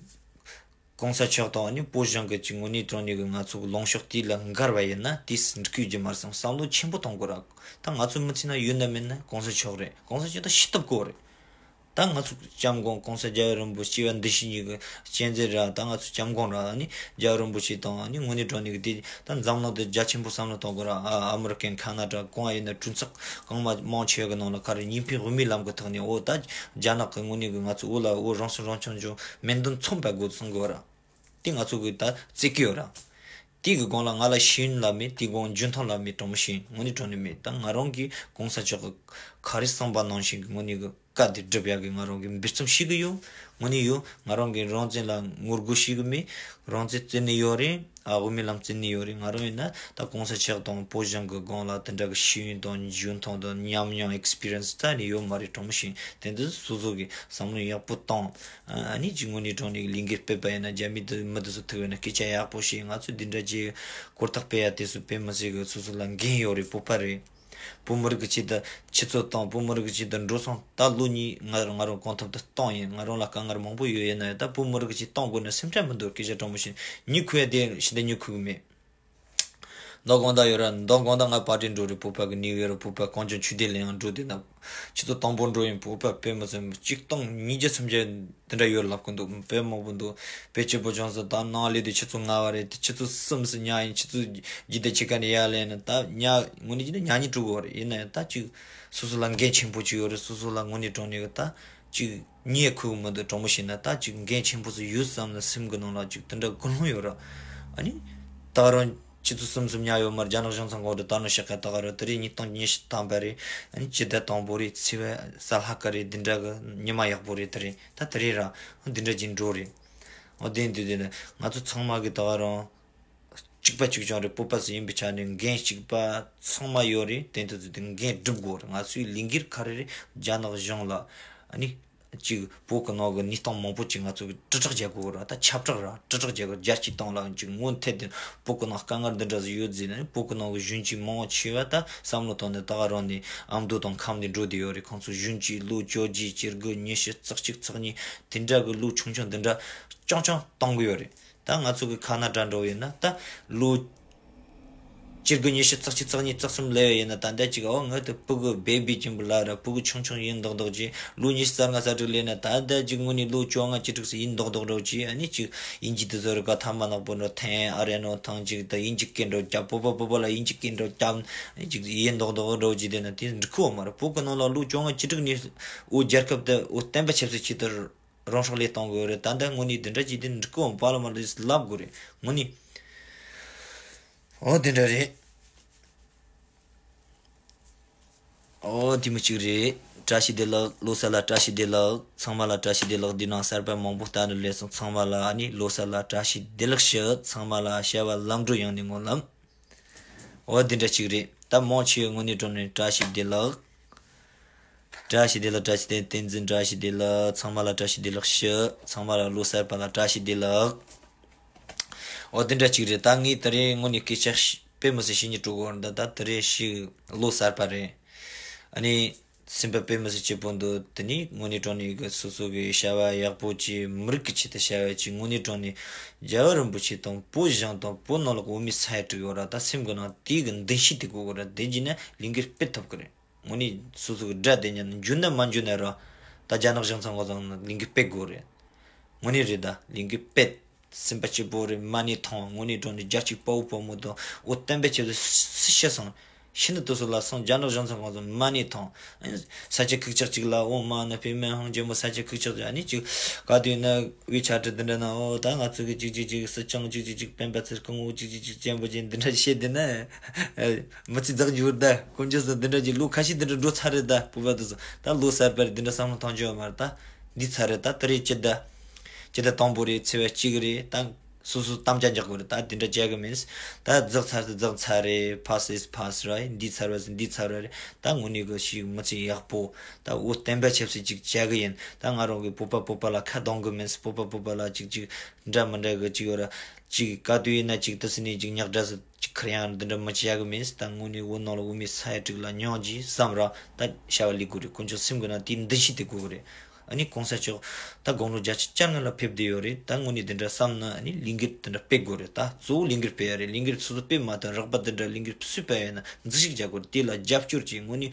གོང་ས་མཆོག་དང་ཨ་ནི་བོད་གཞུང་གི་ཅིག་དངོས་གནས་དྲང་གནས་གི་ང་ཚོ་གི་ལངས་ཕྱོགས་དེ་ལ་འགལ་བ་ཡིན་ན་དེ་འགྲིག་གི་ཡོད་ཀྱི་མ་རེད་བསམ། བསམ་བློ་ཆེན་པོ་གཏོང་དགོས་ར། ད་ང་ཚོ་མི་ཚེ་ན་ཡོད་ན་མེད་ན་གོང་ས་མཆོག་རེད། གོང་ས་མཆོག་ད་ཤི་ཐུབ་དགོས་རེད། ད་ང་ཚོ་སྐྱབས་མགོན་གོང་ས་རྒྱལ་བ་རིན་པོ་ཆེ་བ་འདི་ཕྱི་གཉིས་ཀྱི་གཅན་གཟན་ར། ད་ང་ཚོ་སྐྱབས་མགོན་ར་ནི་རྒྱལ་བ་རིན་པོ་ཆེ་དང་ནི་དངོས་གནས་དྲང་གནས་ཀྱི་དེ་ད་འཛམ་གླིང་དེ་རྒྱ་ཆེན་པོ་བསམ་བློ་གཏོང་དགོས་ར། ཨ་ཨ་མི་རི་ཀན་ཁ་ན་ཌ་གང་ཡིན་ན་གྲོས་ཚོགས་གང་མ་མང་ཆེ་བ་གི་ནང་ལ་ག་རེ་གཉིས་ཕན་དབུ་མའི་ལམ་གི་ཐོག་ནས་འོ་ད་རྒྱ་ནག་གི་དངོས་གནས་ཀྱི་ང་ཚོ་འོ་ལ་འོ་རང་སྲིད་རང་སྐྱོང་ལྗོངས་མིང་དོན་མཚུངས་པ་དགོས་གསུང་དགོས་ར། དེ་ང་ཚོ་གི་ད་བརྩི་གི་ཡོད་ར། དེ་གི་སྒང་ལ་ང་ལ་ཤེས་ཡོན་ལ་མེད། དེ་གི་སྒང་འཇོན་ཐང་ལ་མེད། དྲང་མོ་བཤད་དངོས་གནས་དྲང་གནས་མེད། ད་ང་རང་གི་གོང་ས་མཆོག་གི་ག་རེ་གསུངས་པ་ནང་བཞིན་གི་དངོས་གནས་གི་བཀའ་དེ་སྒྲུབ་ཡག་གི་ང་རང་གི་འབད་བརྩོན་བྱེད་གི་ཡོད། དངོས་གནས་ཡོད། ང་རང་གི་རང་བཙན་ལ་ངོ་རྒོལ་བྱེད་གི་མེད། རང་བཙན་བརྩི་ནི་ཡོད་རེད། ཨ་དབུ་མའི་ལམ་བརྩི་ནི་ཡོད་རེད། ང་རང་ཡིན་ན་ད་གོང་ས་མཆོག་དང་བོད་གཞུང་གི་སྒང་ལ་དེ་འདྲ་གི་ཤེས་ཡོན་དང་འཇོན་ཐང་དང་ཉམས་མྱོང་ཨེག་སི་པི་རི་ཡན་སི་ད་ནི་ཡོད་མ་རེད། དྲང་མོ་བཤད་དེ་འདི་སོ་སོ་གི་བསམ་བློ་ཡག་པོ་བཏང་། ཨ་ནི་ཅིག་དངོས་གནས་དྲང་གནས་ལས་འགུལ་སྤེལ་བ་ཡིན་ན་རྒྱ་མི་དེ་མི་དེ་ཚོ་ཐུག་ཡོད་ན་སྐད་ཆ་ཡག་པོ་བཤད། ང་ཚོས་འདི་འདྲ་ཅིག་གོ་རྟོགས་སྤེལ་ཡ་དེ་ཚོ་དཔེ་མི་སྲིད་གི་སོ་སོ་ལ་འགན་ཡོད་རེད། བོད་པ་རེད། བོད་མི་རིགས་ཀྱི་ཆེད་དུ་ཆུ་ཚོད་བཏང་། བོད་མི་རིགས་ཀྱི་ཆེད་དུ་འགྲོ་སོང་། ད་ལོ་གཉིས་ང་ང་རང་གང་ཐུབ་ཏུ་བཏང་ཡིན། ང་རང་ལ་དཀའ་ངལ་མང་པོ་ཡོད། ཡིན་ན་ཡང་ད་བོད་མི་རིགས་ཀྱི་ཆེད་བཏང་དགོས་ན་སེམས་ཁྲལ་མི་འདུག་སྐད་ཆ་དྲང་མོ་བཤད། ཉིད་ཁུག་ཡ་དེ་ཞི་བདེ་ཉིད་ཁུག་གི་མེད། མདང་དགོང་དག་ཡོད་ར། མདང་དགོང་དག་ང་པར་ཊི་འགྲོ་རེད། བོད་པ་གི་ནིའུ་ཡོག་ར། བོད་པ་གངས་ལྗོངས་ཆོས་སྡེ་ལ་ཡང་འགྲོ་དེ་ན་ཆུ་ཚོད་དང་པོ་འགྲོ་ཡིན། བོད་པ་དཔེ་མི་སྲིད་གཅིག་སྟོང་ཉིས་བརྒྱ་སུམ་བརྒྱ་དེ་འདྲ་ཡོད་ལབ་གི་འདུག་དཔེ་མང་པོ་འདུག་དཔེ་སྐྱིད་པོ་བྱུང་སོང་། ད་ནང་སླེབས་དུས་ཆུ་ཚོད་ལྔ་པ་རེད། དེ་ཆུ་ཚོད་གསུམ་སུ་ཉལ་ཡིན། ཆུ་ཚོད་བརྒྱད་དང་ཕྱེད་ཀ་ནས་ཡར་སླེབས་ན་ད་ཉལ་དངོས་གནས་ཀྱི་ན་ཉལ་ཉིན་དྲུག་པ་རེད། ཡིན་ན་ཡང་ད་ཅིག་སོ་སོ་ལ་འགན་ཆེན་པོ་ཅིག་ཡོད་རེད། སོ་སོ་ལ་དངོས་གནས་དྲང་གནས་གི་ད་ཅིག་ཉེས་ཁུག་མི་འདུག་དྲང་མོ་བཤད་ན་ད་ཅིག་འགན་ཆེན་པོ་ཟིག་ཡོད་བསམ་ན་སེམས་གི་ནང་ལ་ཅིག་དེ་འདྲ་ཀུན་སློང་ཡོད་ར། ཨ་ནི་ད་རུང་ཆུ་ཚོད་གསུམ་གསུམ་ཉལ་ཡོད་མ་རེད། རྒྱ་ནག་གཞུང་ཚང་གོ་རེད། ད་ནི་ཤག་ག་ད་ག་རེད། དེ་རིང་ཉིས་སྟོང་ཉི་ཤུ་ཐམ་པ་རེད། ཨ་ནི་སྤྱི་ཟླ་དང་པོ་རེད། ཚེས་པ་གཟའ་ལྷག་དཀར་རེད། འདི་འདྲ་གི་ཉི་མ་ཡག་པོ་རེད། དེ་རིང་ད་དེ་རིང་ར་འདི་འདྲ་ཅིག་འགྲོ་རེད། འོ་དེ་འདི་དེ་ནི་ང་ཚོ་ཚང་མ་གི་ད་ག་རང་། གཅིག་པ་གཅིག་རྐྱང་རེད། བོད་པ་ཚོ་ཡིན་པའི་ཆ་ནས་འགན་གཅིག་པ་ཚང་མ་ཡོད་རེད། དེ་འདྲ་ཚོ་དེ་འགན་སྒྲུབ་དགོས་རེད། ང་ཚོའི་ལས་འགུལ་ག་རེ་རེད། རྒྱ་ནག་གཞུང་ལ་ཨ་ནི་གཅིག་བོད་ཀྱི་ནང་གི་གནས་སྟངས་མང་པོ་ཅིག་ང་ཚོ་གི་དྲིལ་བསྒྲགས་བྱ་དགོས་རེད། ད་ཁྱབ་བསྒྲགས་ར་དྲིལ་བསྒྲགས་བྱ་དགོས། རྒྱལ་སྤྱིའི་སྟེང་ལ་ཅིག་མངོན་ཐད་དུ་བོད་ཀྱི་ནང་དཀའ་ངལ་འདི་འདྲ་ཟིག་ཡོད་ཟེར་ནས། བོད་ཀྱི་ནང་གི་གཞོན་སྐྱེས་མང་ཆེ་བ་ད་བསམ་བློ་བཏང་ནས་ད་ག་རང་ནས་ཨ་མདོ་དང་ཁམས་ནས་འགྲོ་བསྡད་ཡོད་རེད། ཁོང་ཚོ་གཞོན་སྐྱེས་ལོ་བཅོ་བརྒྱད་བཅུ་དགུ་ཉི་ཤུ་རྩ་གཅིག་རྩ་གཉིས་དེ་འདྲ་གི་ལོ་ཆུང་ཆུང་འདི་འདྲ་རྐྱང་རྐྱང་གཏོང་གི་ཡོད་རེད། ད་ང་ཚོ་གི་ཁ་ན་ཌ་འདྲ་བོ་ཡིན་ན་ད་ལོ་བཅུ་དགུ་ཉི་ཤུ་རྩ་གཅིག་རྩ་གཉིས་རྩ་གསུམ་སླེབས་ཡ་ཡིན་ན། ད་ལྟ་ཅིག་ཨོ་ང་ད་སྤུ་གུ་བེ་བི་ཅན་པོ་ལ་ར་སྤུ་གུ་ཆུང་ཆུང་ཡིན་མདོག་མདོག་ཅིག་ལོ་ཉི་ཤུ་རྩ་ལྔ་རྩ་དྲུག་སླེབས་ན། ད་ལྟ་ཅིག་དངོས་གནས་ལོ་བཅོ་ལྔ་བཅུ་དྲུག་ཙམ་ཡིན་མདོག་མདོག་འདྲ་བོ་ཅིག་ཨ་ནི་ཅིག་དབྱིན་ཇི་དེ་ཚོ་རིག་ག་ཐ་མ་ནག་པོ་འདྲ་འཐེན། ཨ་རེ་ནོ་ཐང་ཅིག་ད་དབྱིན་ཇི་སྐད་འདྲ་བོ་རྒྱབ། བོད་པ་བོད་པ་ལ་དབྱིན་ཇི་སྐད་འདྲ་བོ་རྒྱབ། ཨ་ནི་ཅིག་ཡིན་མདོག་མདོག་འདྲ་བོ་ཅིག་བསྡད་ན་དེ་འགྲིག་གི་ཡོད་མ་རེད། བོད་ཀྱི་ནང་ལ་ལོ་བཅོ་ལྔ་བཅུ་དྲུག་ནས་འོ་རྒྱལ་ཁབ་དེ་འོ་བསྟན་པ་ཆབ་སྲིད་ཆེད་དུ་རང་སྲོག་བློས་གཏོང་དགོས་རེད། ད་ལྟ་དངོས་གནས་འདི་འདྲ་ཅིག་དེ་འགྲིག་གི་ཡོད་མ་རེད། ལབ་དགོས་རེད་དངོས་གནས། ཨོ་དེ་འདྲ་རེད། ཨོ་དེ་མོ་གཅིག་རེད། བཀྲ་ཤིས་བདེ་ལེགས། ལོ་གསར་ལ་བཀྲ་ཤིས་བདེ་ལེགས། ཚང་མ་ལ་བཀྲ་ཤིས་བདེ་ལེགས། འདི་ནང་གསར་པ་མང་པོ་ལྟ་ནས་སླེབས་སོང་། ཚང་མ་ལ་ཨ་ནི་ལོ་གསར་ལ་བཀྲ་ཤིས་བདེ་ལེགས་ཞུ། ཚང་མ་ལ་བྱ་བ་ལམ་འགྲོ་ཡོང་ནས་སྨོན་ལམ། འོ་འདི་འདྲ་གཅིག་རེད། ད་མང་ཆེ་བའི་ངོས་ནས་དྲང་ནས་བཀྲ་ཤིས་བདེ་ལེགས། བཀྲ་ཤིས་བདེ་ལེགས། བཀྲ་ཤིས་བདེ་ལེགས། བསྟན་འཛིན་བཀྲ་ཤིས་བདེ་ལེགས། ཚང་མ་ལ་བཀྲ་ཤིས་བདེ་ལེགས་ཞུ། ཚང་མ་ལ་ལོ་གསར་པ་ལ་བཀྲ་ཤིས་བདེ་ལེགས། འོ་འདི་འདྲ་གཅིག་རེད། ད་ངས་དེ་རིང་དངོས་གནས་སྐད་ཆ་དཔེ་མི་སྲིད་བཤད་སྙིང་བྲོ་གི་ཡོད་རེད། ད་ད་དེ་རིང་ཞིག་ལོ་གསར་པ་རེད། ཨ་ནི་སེམས་པ་དཔེ་མི་སྲིད་སྐྱིད་པོ་འདུག་དེ་ནས་དངོས་གནས་དྲང་གནས་ཀྱི་སོ་སོ་གི་བྱ་བ་ཡག་པོ་བྱས། མི་རིགས་ཀྱི་ཆེད་དུ་བྱ་བ་བྱས། དངོས་གནས་དྲང་གནས་རྒྱལ་བ་རིན་པོ་ཆེ་དང་བོད་གཞུང་དང་བོད་ནང་ལོགས་འོ་མའི་ས་ཡ་དྲུག་ཡོད་ར། ད་སེམས་ཀྱི་ནང་དེའི་གི་འདུ་ཤེས་དེ་དགོས་གི་ར། དེ་བྱས་ན་ལས་འགུལ་སྤེལ་ཐུབ་གི་རེད། དངོས་གནས་སོ་སོ་གི་དགྲ་དེ་ཉན་འཇུ་ན་མ་འཇུ་ན་ར། ད་རྒྱ་ནག་གཞུང་ཚང་ཁོ་ཚང་ལས་འགུལ་སྤེལ་དགོས་རེད། དངོས་གནས་རེད། ད་ལས་འགུལ་སྤེལ། སེམས་པ་སྐྱིད་པོ་རེད། མ་ཎི་ཐོངས། དངོས་གནས་དྲང་གནས་རྒྱལ་གཅེས་དཔའ་བོ་དཔའ་མོ་དང་འོ་བསྟན་པའི་ཆེད་དུ་སུ་ཤི་སོང་། ཤི་ནི་དུ་སུ་ལ་སོང་། རྒྱ་ནག་གཞུང་ཚང་ཁོང་ཚོ་མ་ཎི་ཐོངས། ས་ཆ་ཁུག་ཅག་ཅིག་ལ་ཨོཾ་མ་ཎི་པདྨེ་ཧཱུྃ་ཅེས་མོ་ས་ཆ་ཁུག་ཅག་ཅིག་ཨ་ནི་ཅིག་ག་དུས་ན་དབུས་ཆ་ཁྲི་འདི་འདྲ་ན་ཨོ་ད་ང་ཚོ་གི་ཅིག་ཅིག་ཅིག་སྲིད་སྐྱོང་ཅིག་ཅིག་ཅིག་སྤེན་པ་ཚེ་སྐུ་ངོ་ཅིག་ཅིག་ཅིག་ཅན་པོ་ཅན་འདི་འདྲ་བཤད་འདི་ན་མི་ཚེ་འཛག་འགྱུར། ད་དཀོན་མཆོག་གསུམ་འདི་འདྲ་ཅིག་ལོ་ཁ་ཤས་འདི་འདྲ་འགྲོ་ཚར་རེད། ད་བུ་བ་དུ་སོ་ད་ལོ་གསར་པར་འདི་འདྲ་བསམ་བློ་གཏོང་རྒྱུ་ཡོད་མ་རེད། ད་འདི་ཚར་རེད། ད་དེ་རེད་ཅི་ད། ཇི་ལྟར་དང་པོ་རེད། འཚེ་བ་གཅིག་རེད། ད་སོ་སོ་དམ་བཅའ་འཇོག་དགོས་རེད། ད་དེ་འདྲ་བྱ་གི་མིན། ད་རྫག་ཚར་དུ་རྫག་ཚར་རེད། Past is past རེད། འདི་ཚར་བ་ཟིན་འདི་ཚར་བ་རེད། ད་དངོས་གནས་གི་ཞིག་མི་ཚེ་ཡག་པོ་ད་འོ་བསྟན་པ་ཆབ་སྲིད་ཅིག་བྱ་གི་ཡིན། ད་ང་རང་གི་བོད་པ་བོད་པ་ལ་ཁ་གདང་གི་མིན། བོད་པ་བོད་པ་ལ་ཅིག་ཅིག་འདྲ་མི་འདྲ་གི་ཅིག་ཡོད་ར། ཅིག་ག་དུས་ཡིན་ན་ཅིག་ཏི་སི་ནས་ཅིག་ཉག་དྲ་སི་ཅིག་ཁར་ཡང་འདི་འདྲ་མི་བྱ་གི་མིན། ད་དངོས་གནས་འོ་ནང་ལ་འོ་མའི་ས་ཡ་དྲུག་ལ་མྱོང་རྗེས་བསམ་ར་ད་བྱ་བ་ལས་དགོས་རེད། དཀོན་མཆོག་སེམས་གི་ནང་དེའི་འདུ་ཤེས་དེ་དགོས་གི་རེད། ཨ་ནི་གོང་ས་མཆོག་ད་དགུང་ལོ་བརྒྱད་ཅུ་གྱ་ལྔ་ལ་ཕེབས་བསྡད་ཡོད་རེད། ད་དངོས་གནས་འདི་འདྲ་བསམ་ན་ཨ་ནི་ལས་འགུལ་འདི་འདྲ་སྤེལ་དགོས་རེད། ད་གཙོ་བོ་ལས་འགུལ་སྤེལ་ཡ་རེད། ལས་འགུལ་སོ་སོ་སྤེལ་མ་ཐུབ། རགས་པ་འདི་འདྲ་ལས་འགུལ་སུས་སྤེལ་ཡོད་ན་འཛུལ་ཞུགས་བྱ་དགོས་རེད། དེ་ལ་རྒྱབ་སྐྱོར་བྱེད། དངོས་གནས་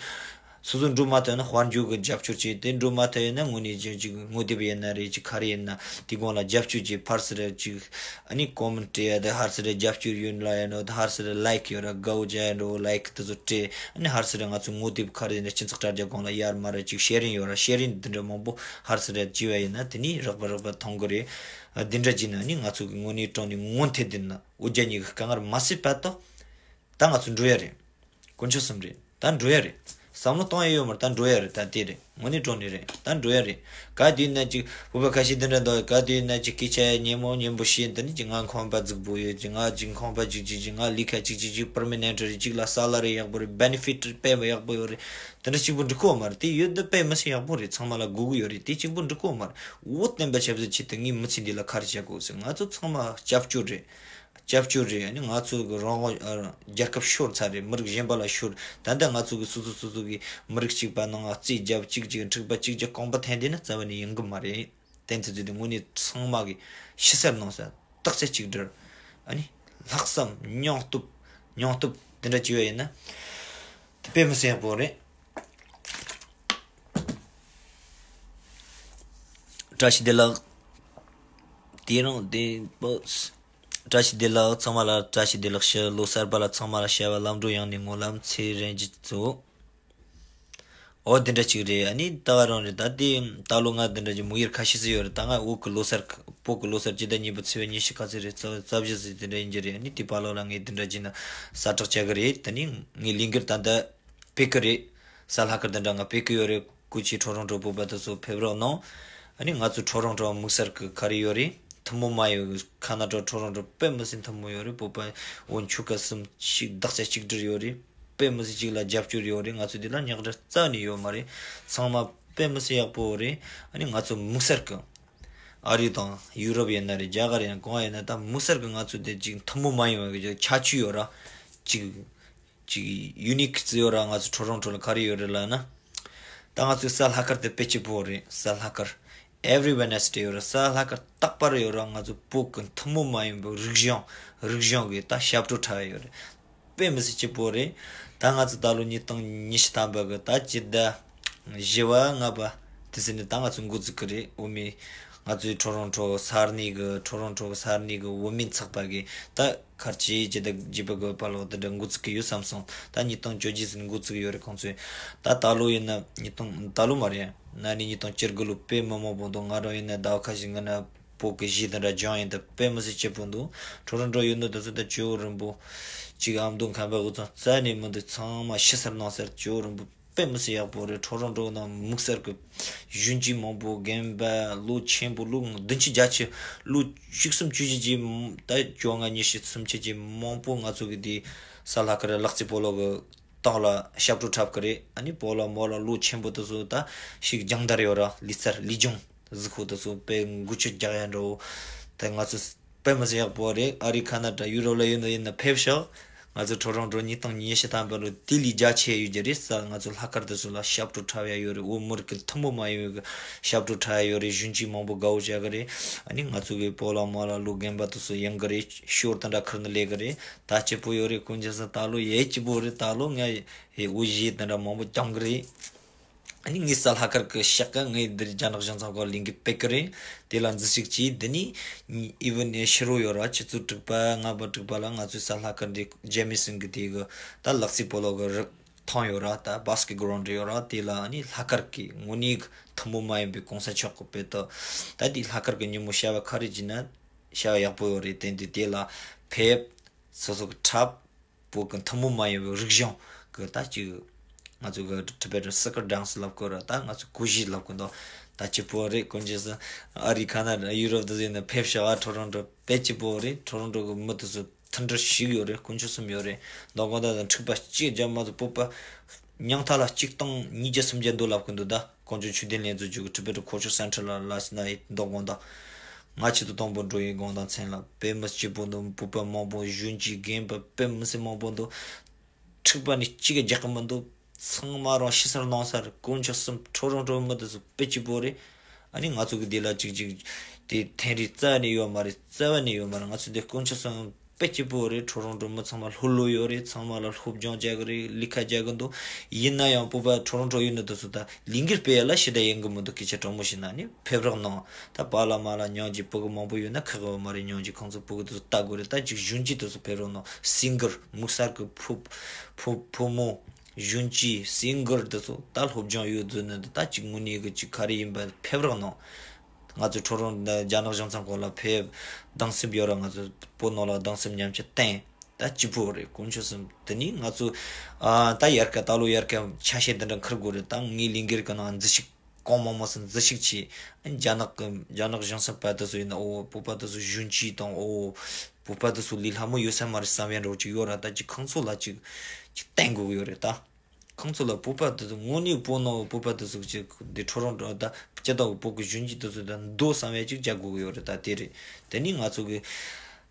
སོ་སོ་འགྲོ་མ་ཐུབ་ན་དཔལ་འབྱོར་གྱི་རྒྱབ་སྐྱོར་བྱེད། དེ་འགྲོ་མ་ཐུབ་ཡོད་ན་དངོས་གནས་ཅིག་ཅིག་ངོ་དེབ་ཡིན་ན་རེད། ཅིག་ག་རེ་ཡིན་ན་དེ་གོང་ལ་རྒྱབ་སྐྱོར་བྱེད། ཕར་ཚུར་རེ་ཅིག་ཨ་ནི་ཀོ་མེན་ཊི་སྤྲད་ཡ་དེ་ཕར་ཚུར་རེ་རྒྱབ་སྐྱོར་ཡོད་ལ་ཡ་ནོ། ད་ཕར་ཚུར་རེ་ལའིཀ་ཡོད་ར་དགའ་བོ་བྱ་ཡ་འགྲོ་ལའིཀ་དེ་ཚོ་སྤྲད། ཨ་ནི་ཕར་ཚུར་རེ་ང་ཚོ་ངོ་དེབ་ག་རེ་ཡིན་ན་སྤྱི་ཚོགས་དྲ་རྒྱ་གོང་ལ་ཡར་མར་རེ་ཅིག་ཤེར་རིང་ཡོད་ར། ཤེར་རིང་འདི་འདྲ་མང་པོ་ཕར་ཚུར་རེ་བྱས་པ་ཡིན་ན་དེ་ནི་རགས་པ་རགས་པ་མཐོང་གི་རེད། ཨ་འདི་འདྲ་བྱས་ན་ཨ་ནི་ང་ཚོ་གི་དངོས་གནས་དྲང་གནས་ངོ་མཐའ་འདི་ན་འོ་རྒྱ་གཉིས་ཀྱི་དཀའ་ངལ་མ་སེལ་བར་དུ་ད་ང་ཚོ་འགྲོ་ཡ་རེད། དཀོན་མཆོག་གསུམ་རེད། ད་འགྲོ་ཡ་རེད། བསམ་བློ་གཏོང་ཡ་ཡོད་མ་རེད། ད་འགྲོ་ཡ་རེད། ད་དེ་རེད། དངོས་གནས་དྲང་གནས་རེད། ད་འགྲོ་ཡ་རེད། ག་དུས་ན་ཅིག་བོད་པ་ཁ་ཤས་འདི་འདྲ་འདུག་ག་དུས་ན་ཅིག་སྐད་ཆ་སྙན་མོ་སྙན་པོ་བཤད། འདི་ནི་ཅིག་ང་ཁང་པ་རྫིག་པོ་ཡོད། ཅིག་ང་ཅིག་ཁང་པ་ཅིག་ཅིག་ཅིག་ང་ལས་ཀ་ཅིག་ཅིག་ཅིག་པར་མ་ནན་ཊི་རེད། ཅིག་ལ་ས་ལ་རེ་ཡག་པོ་རེད། བེ་ནི་ཕིཊ་རེད། དཔེ་མ་ཡག་པོ་ཡོད་རེད། དེ་འདྲ་གཅིག་པོ་འགྲིག་གོ་མ་རེད། དེ་ཡོད་དུ་དཔེ་མི་སྲིད་ཡག་པོ་རེད། ཚང་མ་ལ་དགོས་ཀྱི་ཡོད་རེད། དེ་གཅིག་པོ་འགྲིག་གོ་མ་རེད། འོ་བསྟན་པ་ཆབ་སྲིད་ཆེད་དུ་ངའི་མི་ཚེ་འདི་ལ་ག་རེ་བྱ་དགོས་ཟེར། ང་ཚོ་ཚང་མ་སྐྱབས་བཅོལ་རེད། སྐྱབས་བཅོལ་རེད། ཨ་ནི་ང་ཚོ་གི་རང་དབང་ཨ་རྒྱལ་ཁབ་ཤོར་ཚར་རེད། མི་རིགས་གཞན་པ་ལ་ཤོར། ད་ལྟ་ང་ཚོ་གི་སོ་སོ་སོ་སོ་གི་མི་རིགས་གཅིག་པ་ནང་ང་རྩིས་རྒྱབ་གཅིག་གཅིག་འཁྲུག་པ་གཅིག་གཅིག་རྐང་པ་འཐེན་བསྡད་ན་རྩ་བ་ནས་ཡིན་གི་མ་རེད། དེ་ཚོ་དེ་དངོས་གནས་ཚང་མ་གི་ཕྱི་གསལ་ནང་གསལ་རྟགས་གསལ་གཅིག་སྒྲིལ། ཨ་ནི་ལྷག་བསམ་སྙིང་སྟོབས་སྙིང་སྟོབས་དེ་འདྲ་བྱས་པ་ཡིན་ན་དེ་དཔེ་མི་སྲིད་ཡག་པོ་རེད། བཀྲ་ཤིས་བདེ་ལེགས། དེ་རིང་བདེ་པོ། བཀྲ་ཤིས་བདེ་ལེགས། ཚང་མ་ལ་བཀྲ་ཤིས་བདེ་ལེགས་ཞུ། ལོ་གསར་པ་ལ་ཚང་མ་ལ་བྱ་བ་ལམ་འགྲོ་ཡོང་ནས་སྨོན་ལམ། ཚེ་རིང་ཅིག་གཙོ། འོ་དེ་འདྲ་ཅིག་རེད། ཨ་ནི་ད་ག་རང་རེད། ད་དེ་ད་ལོ་ང་དེ་འདྲ་ཅིག་མོ་ཡར་ཁ་ཤས་ཤིག་ཡོད་རེད། ད་ང་བོད་ཀྱི་ལོ་གསར་བོད་ཀྱི་ལོ་གསར་སྤྱི་ཟླ་གཉིས་པའི་ཚེས་པ་ཉི་ཤུ་ག་ཚོད་རེད། རྩ་རྩ་བཞི་ཟིག་དེ་འདྲ་ཡིན་གྱི་རེད། ཨ་ནི་དེ་བར་ལོ་ལ་ངས་དེ་འདྲ་ཅིག་ན་གསལ་བསྒྲགས་བྱ་གི་རེད། དེ་ནི་ངའི་ལས་འགུལ་ད་ལྟ་སྤེལ་གི་རེད། གཟའ་ལྷག་དཀར་དེ་འདྲ་ང་སྤེལ་གི་ཡོད་རེད། སྐུ་མཁྱེན་ཁྲོ་རོང་ཁྲོ་བོད་པ་དེ་ཚོ་ཕེབས་རོགས་གནང་། ཨ་ནི་ང་ཚོ་ཁྲོ་རོང་ཁྲོ་དམིགས་བསལ་གི་ག་རེ་ཡོད་རེད། ཐུན་མོང་མ་ཡིན་པའི་ཁ་ན་ཌ་ཊོ་རོན་ཊོ་དཔེ་མི་སྲིད་ཐུན་མོང་ཡོད་རེད། བོད་པ་འོ་ཆོལ་ཁ་གསུམ་ཞིག་བདག་ཆ་གཅིག་སྒྲིལ་ཡོད་རེད། དཔེ་མི་སྲིད་གཅིག་ལ་རྒྱབ་སྐྱོར་ཡོད་རེད། ང་ཚོ་འདི་ལ་ཉག་ཕྲ་རྩ་ནས་ཡོད་མ་རེད། ཚང་མ་དཔེ་མི་སྲིད་ཡག་པོ་རེད། ཨ་ནི་ང་ཚོ་དམིགས་བསལ་གི་ཨ་རི་དང་ཡུ་རོབ་ཡིན་ན་རེད། རྒྱ་གར་ཡིན་ན་གང་ཡིན་ན་ད་དམིགས་བསལ་གི་ང་ཚོ་དེ་གཅིག་ཐུན་མོང་མ་ཡིན་པའི་གི་ཁྱད་ཆོས་ཡོད་ར། གཅིག་གཅིག་ཡུ་ནིག་ཙི་ཡོད་ར། ང་ཚོ་ཊོ་རོན་ཊོ་ལ་ག་རེ་ཡོད་རེད་ལབ་ན། ད་ང་ཚོའི་གཟའ་ལྷག་དཀར་དེ་དཔེ་སྐྱིད་པོ་རེད། གཟའ་ལྷག་དཀར་every Wednesday ཡོད་ར། གཟའ་ལྷག་དཀར་རྟག་པར་ཡོད་ར། ང་ཚོ་བོད་ཀྱི་ཐུན་མོང་མ་ཡིན་པའི་རིག་གཞུང་རིག་གཞུང་གི་ད་ཞབས་བྲོ་འཁྲབ་ཡ་ཡོད་རེད། དཔེ་མི་སྲིད་སྐྱིད་པོ་རེད། ད་ང་ཚོ་ད་ལོ་ཉིས་སྟོང་ཉི་ཤུ་ཐམ་པ་གི་ད་སྤྱི་ཟླ་བཞི་པ་ལྔ་པ་དེ་ཚོ་ནས་ད་ང་ཚོ་འགོ་འཛུགས་ཀྱི་རེད། འོ་མི་ང་ཚོའི་ཊོ་རོན་ཊོ་ས་གནས་གི་ཊོ་རོན་ཊོ་ས་གནས་གི་འོས་མི་ཚོགས་པ་གི་ད་ཁར་ཆེའི་སྤྱི་ཟླ་བརྒྱད་པ་གི་བར་ལོ་དེ་འདྲ་འགོ་བཙུགས་ཀྱི་ཡོད་བསམ་སོང་། ད་ཉིས་སྟོང་བཅོ་བརྒྱད་ཟིན་འགོ་བཙུགས་ཡོད་རེད་ཁོང་ཚོས། ད་ད་ལོ་ཡིན་ན་ཉིས་སྟོང་ད་ལོ་མ་རེད། ན་ནི་ཉིས་སྟོང་བཅུ་དགུ་ལོ་དཔེ་མི་མང་པོ་འདུག་ང་རང་ཡིན་ན་ཟླ་བ་ཁ་ཤས་སྔོན་ན་བོད་ཀྱི་གཞས་དེ་འདྲ་སྦྱངས་ཡིན། ད་དཔེ་མི་སྲིད་སྐྱིད་པོ་འདུག་ཊོ་རོན་ཊོ་ཡོད་ནོ་དེ་ཚོ་ད་ཇོ་བོ་རིན་པོ་ཅིག་ཨ་མདོ་ཁམས་པ་འུ་ཚང་རྩ་ནས་མི་འདུག་ཚང་མ་ཕྱི་སར་ནང་སར་ཇོ་བོ་རིན་པོ་དཔེ་མི་སྲིད་ཡག་པོ་རེད། ཊོ་རོན་ཊོ་ནང་དམིགས་བསལ་གྱི་གཞོན་སྐྱེས་མང་པོ་རྒན་པ་ལོ་ཆེན་པོ་ལོ་བདུན་ཅུ་བརྒྱད་ཅུ་ལོ་བཅུ་གསུམ་བཅུ་བཞི་ཅིག་ད་བཅོ་ལྔ་ཉི་ཤུ་སུམ་ཅུ་ཅིག་མང་པོ་ང་ཚོ་གི་དེ་གཟའ་ལྷག་དཀར་ལག་རྩེད་སྤོ་ལོ་གི་སྟེང་ལ་ཞབས་བྲོ་འཁྲབ་ཀྱི་རེད། ཨ་ནི་སྤོ་ལོ་མོ་ལ་ལོ་ཆེན་པོ་དེ་ཚོ་ད་ཞིག་སྦྱོང་བརྡར་ཡོད་ར། ལི་ཚར་ལི་སྦྱོང་གཟུགས་པོ་དེ་ཚོ་དཔེ་འགུལ་སྐྱོད་རྒྱག་ཡ་འདྲ་བོ་ད་ང་ཚོ་དཔེ་མི་སྲིད་ཡག་པོ་རེད། ཨ་རི་ཁ་ན་ཌ་ཡུ་རོབ་ལ་ཡོད་ན་ཡིན་ན་ཕེབས་ཤོག་ང་ཚོ་ཊོ་རོན་ཊོ་ཉིས་སྟོང་ཉི་ཤུ་ཐམ་པ་ལོ་དེ་ལས་རྒྱ་ཆེ་ཡོད་རྒྱུ་རེད་ས། ང་ཚོ་ལྷག་དཀར་དེ་ཚོ་ལ་ཞབས་བྲོ་འཁྲབ་ཡ་ཡོད་རེད། འོ་མི་རིགས་ཀྱི་ཐུན་མོང་མ་ཡིན་པའི་ཞབས་བྲོ་འཁྲབ་ཡ་ཡོད་རེད། གཞོན་སྐྱེས་མང་པོ་དགའ་བོ་བྱ་གི་རེད། ཨ་ནི་ང་ཚོ་གི་སྤོ་ལོ་མོ་ལ་ལོ་རྒན་པ་དེ་ཚོ་ཡོང་གི་རེད། ཞོར་དེ་འདྲ་ཁུར་ནས་སླེབས་གི་རེད། ད་སྐྱིད་པོ་ཡོད་རེད། ཀུན་མཁྱེན་ས་ད་ལོ་ཡེ་སྐྱིད་པོ་རེད། ད་ལོ་ང་ཡི་འོ་གཞས་དེ་འདྲ་མང་པོ་སྦྱང་གི་རེད། ཨ་ནི་ངའི་གཟའ་ལྷག་དཀར་གི་ཞག་ག་ངའི་འདིར་རྒྱ་ནག་གཞུང་ཚབ་ཁང་ལས་འགུལ་སྤེལ་གི་རེད། དེ་ལ་འཛུལ་ཞུགས་གྱིས། འདི་ནི་ཨི་ཝན་ནས་ཕྱི་རོལ་ཡོད་ར། ཆུ་ཚོད་དྲུག་པ་ལྔ་པ་དྲུག་པ་ལ་ང་ཚོའི་གཟའ་ལྷག་དཀར་འདི་ཇེ་མི་སན་གི་དེ་གི་ད་ལག་རྩེད་སྤོ་ལོ་གི་རི་ཐང་ཡོད་ར། ད་བྷ་སི་ཀེ་གྷ་རོན་ཌི་ཡོད་ར། དེ་ལ་ཨ་ནི་ལྷག་དཀར་གི་དངོས་གནས་གི་ཐུན་མོང་མ་ཡིན་པའི་གོང་ས་མཆོག་གི་དཔེ་ད་ད་དེ་ལྷག་དཀར་གི་ཉིན་མོ་བྱ་བ་ག་རེ་བྱས་ན་བྱ་བ་ཡག་པོ་ཡོད་རེད། དེ་འདི་དེ་ལ་ཕེབས། སོ་སོ་གི་འཁྲབ། བོད་ཀྱི་ཐུན་མོང་མ་ཡིན་པའི་རིག་གཞུང་གི་ད་ཅིག་ང་ཚོ་གི་ཊི་བེ་ཊན་སི་ཀར་ཌན་སི་ལབ་དགོས་ར། ད་ང་ཚོ་གུས་གཞས་ལབ་དགོས་འདུག་ད་ཅི་བོད་རེད་ཀུན་མཁྱེན་ས་ཨ་རི་ཁ་ན་ཌ་ཡུ་རོབ་དེ་ཚོ་ཡིན་ན་ཕེབས་ཤག་ཨ་ཊོ་རོན་ཊོ་དཔེ་ཅི་བོད་རེད། ཊོ་རོན་ཊོ་གི་མི་དེ་ཚོ་མཐུན་སྒྲིལ་ཞིག་ཡོད་རེད། དཀོན་མཆོག་གསུམ་ཡོད་རེད། མདང་དགོང་དག་དང་འཁྲུག་པ་གཅིག་རྒྱབ་མ་ཐུབ། བོད་པ་ཉང་ཐ་ལ་གཅིག་སྟོང་ཉིས་བརྒྱ་སུམ་བརྒྱ་འདུག་ལབ་གི་འདུག་ད་ཀོང་ཇོ་ཆོས་ལྡན་ལྷན་ཚོགས་ཀྱི་ཊི་བེ་ཊན་ཁོ་ཆོ་སེན་ཊར་ལ་ལ་སི་ན་ཡི་མདོ་དགོང་དག་ང་ཆེད་དུ་དང་པོ་འགྲོ་ཡི་དགོང་དག་མཚན་ལ་དཔེ་མི་སྐྱིད་པོ་འདུག་བོད་པ་མང་པོ་གཞོན་སྐྱེས་རྒན་པ་དཔེ་མི་སྲིད་མང་པོ་འདུག་འཁྲུག་པ་ནི་གཅིག་ཀྱང་རྒྱག་གི་མི་འདུག་ཚང་མ་རང་ཕྱི་སར་ནང་སར་དཀོན་མཆོག་གསུམ་ཁྲོ་རང་ཁྲོ་མི་འདུག་སུ་དཔེ་སྐྱིད་པོ་རེད། ཨ་ནི་ང་ཚོ་གི་འདི་ལ་གཅིག་གཅིག་དེ་ཐེན་རི་རྩ་ནས་ཡོད་མ་རེད། རྩ་བ་ནས་ཡོད་མ་རེད། ང་ཚོ་འདི་དཀོན་མཆོག་གསུམ་དཔེ་སྐྱིད་པོ་རེད། ཁྲོ་རོང་ཁྲོ་མི་ཚང་མ་ལྷོད་ལྷོད་ཡོད་རེད། ཚང་མ་ལ་སློབ་སྦྱོང་རྒྱག་གི་རེད། ལས་ཀ་རྒྱག་གི་འདུག་ཡིན་ན་ཡང་བོད་པ་ཁྲོ་རོང་ཁྲོ་ཡོད་ནི་དེ་ཚོ་ད་ལས་འགུལ་སྤེལ་ཡ་ལ་ཞེ་དྲག་ཡོང་གི་མི་འདུག་སྐད་ཆ་དྲང་མོ་བཤད་ན་ནི་ཕེབས་རོགས་གནང་། ད་པཱ་ལགས་མཱ་ལགས་ཉོན་གྱི་ཕྲུ་གུ་མང་པོ་ཡོད་ན་ཁག་པོ་མ་རེད། ཉོན་གྱི་ཁོང་ཚོ་ཕྲུ་གུ་དེ་ཚོ་ལྟ་དགོས་རེད། ད་ཅིག་གཞོན་སྐྱེས་དེ་ཚོ་ཕེབས་རོགས་གནང་། སིང་གར་དམིགས་བསལ་གྱི་ཕོ་ཕོ་ཕོ་མོ་གཞོན་སྐྱེས་སིང་གར་དེ་ཚོ་ད་སློབ་སྦྱོང་ཡོད་ཚོད་ནི་ད་ཅིག་དངོས་གནས་གི་ཅིག་ག་རེ་ཡིན་པ་ཕེབས་རོགས་གནང་། ང་ཚོ་ཁྲོ་རོང་རྒྱ་ནག་གཞུང་ཚབ་ཁང་ལ་ཕེབས། གདུང་སེམས་ཡོད་ར། ང་ཚོ་བོད་ནང་ལ་གདུང་སེམས་མཉམ་སྐྱེད་བསྟན། ད་སྐྱིད་པོ་རེད། དཀོན་མཆོག་གསུམ། དེ་ནི་ང་ཚོ་ཨ་ད་དབྱར་ཁ་ད་ལོ་དབྱར་ཁ་ཆ་ཤས་འདི་འདྲ་འཁུར་དགོས་རེད། ད་ངའི་ལས་འགུལ་གི་ནང་འཛུལ་ཞུགས་གང་མང་མང་སོང་འཛུལ་ཞུགས་བྱས། རྒྱ་ནག་གི་རྒྱ་ནག་གཞུང་ཚབ་པ་དེ་ཚོ་ཡིན་ན་ཨོ་བོད་པ་དེ་ཚོ་གཞོན་སྐྱེས་དང་ཨོ་བོད་པ་དེ་ཚོ་ལས་སླ་མོ་ཡོད་ས་མ་རེད་བསམ་ཡ་འདྲ་བོ་ཅིག་ཡོད་ར། ད་ཅིག་ཁོང་ཚོ་ལ་ཅིག་ཅིག་བསྟན་དགོས་ཀྱི་ཡོད་རེད་ད། ཁོང་ཚོ་ལ་བོད་པ་དེ་ཚོ་དངོས་གནས་བོད་ནང་བོད་པ་དེ་ཚོ་ཅིག་འདི་ཁྲོ་རོང་ད་སྤྱི་ཟླ་བོད་ཀྱི་གཞོན་སྐྱེས་དེ་ཚོ་ད་འདུག་བསམ་ཡ་ཅིག་རྒྱག་དགོས་ཀྱི་ཡོད་རེད། ད་དེ་རེད། དེ་ནི་ང་ཚོ་གི་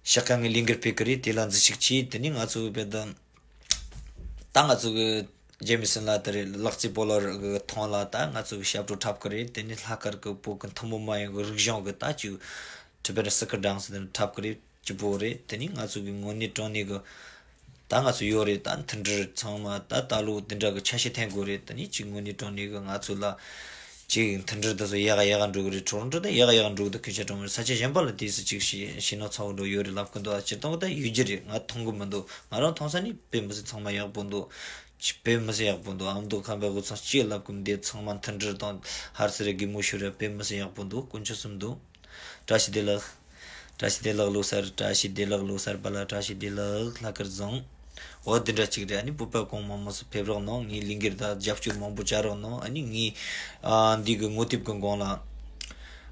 ཤག་ཁ་ངའི་ལས་འགུལ་སྤེལ་གི་རེད། དེ་ལ་འཛུལ་ཞུགས་བྱས། དེ་ནི་ང་ཚོ་བས་ད་ད་ང་ཚོ་གི་ཇེ་མི་སན་ལ་དེ་རེད། ལག་རྩེད་སྤོ་ལོ་གི་ཐོང་ལ་ད་ང་ཚོ་གི་ཞབས་བྲོ་འཁྲབ་གི་རེད། དེ་ནི་ལྷག་དཀར་གི་བོད་ཀྱི་ཐུན་མོང་མ་ཡིན་གི་རིག་གཞུང་གི་ད་ཅིག་ཊི་བེ་ཊན་སི་ཀར་ཌན་སི་དེ་འཁྲབ་གི་རེད། སྐྱིད་པོ་རེད། དེ་ནི་ང་ཚོ་གི་དངོས་གནས་དྲང་གནས་གི་ད་ང་ཚོ་ཡོད་རེད། ད་མཐུན་སྒྲིལ་ཚང་མ་ད་ད་ལོ་དེ་འདྲ་གི་ཆ་ཤས་འཐེན་དགོས་རེད། དེ་ནི་ཅིག་དངོས་གནས་དྲང་གནས་གི་ང་ཚོ་ལ་ཅིག་མཐུན་སྒྲིལ་དེ་ཚོ་ཡག་ག་ཡག་ག་འགྲོ་གི་རེད། ཁྲོ་རོང་ཁྲོ་ད་ཡག་ག་ཡག་ག་འགྲོ་གི་འདུག་སྐད་ཆ་དྲང་མོ་རེད། ས་ཆ་གཞན་པ་ལ་དེ་སུ་ཅིག་ཤི་ཤི་ནོ་ཚ་བོ་འགྲོ་ཡོད་རེད་ལབ་གི་འདུག་ཨ་སྤྱིར་བཏང་གི་ད་ཡོད་རྒྱུ་རེད། ང་མཐོང་གི་མི་འདུག་ང་རང་མཐོང་ས་ནི་དཔེ་མི་སྲིད་ཚང་མ་ཡག་པོ་འདུག་དཔེ་མི་སྲིད་ཡག་པོ་འདུག་ཨ་མདོ་ཁམས་པའི་དབུས་གཙང་སྤྱི་ལབ་གི་འདི་ཚང་མ་མཐུན་སྒྲིལ་དང་ཧར་སི་རེ་གི་མོ་ཤུ་རེ་དཔེ་མི་སྲིད་ཡག་པོ་འདུག་དཀོན་མཆོག་གསུམ་འདུག་བཀྲ་ཤིས་བདེ་ལེགས། བཀྲ་ཤིས་བདེ་ལེགས་ལོ་གསར། བཀྲ་ཤིས་བདེ་ལེགས་ལོ་གསར་པ་ལ། བཀྲ་ཤིས་བདེ་ལེགས་ལྷག་དཀར་བཟང་། འོ་འདི་འདྲ་ཅིག་རེད། ཨ་ནི་བོད་པ་གང་མང་མང་སུ་ཕེབས་རོགས་གནང་། ངའི་ལས་འགུལ་དང་རྒྱབ་སྐྱོར་མང་པོ་བྱ་རོགས་གནང་། ཨ་ནི་ངའི་ཨ་འདི་གི་ངོ་དེབ་གི་སྒང་ལ་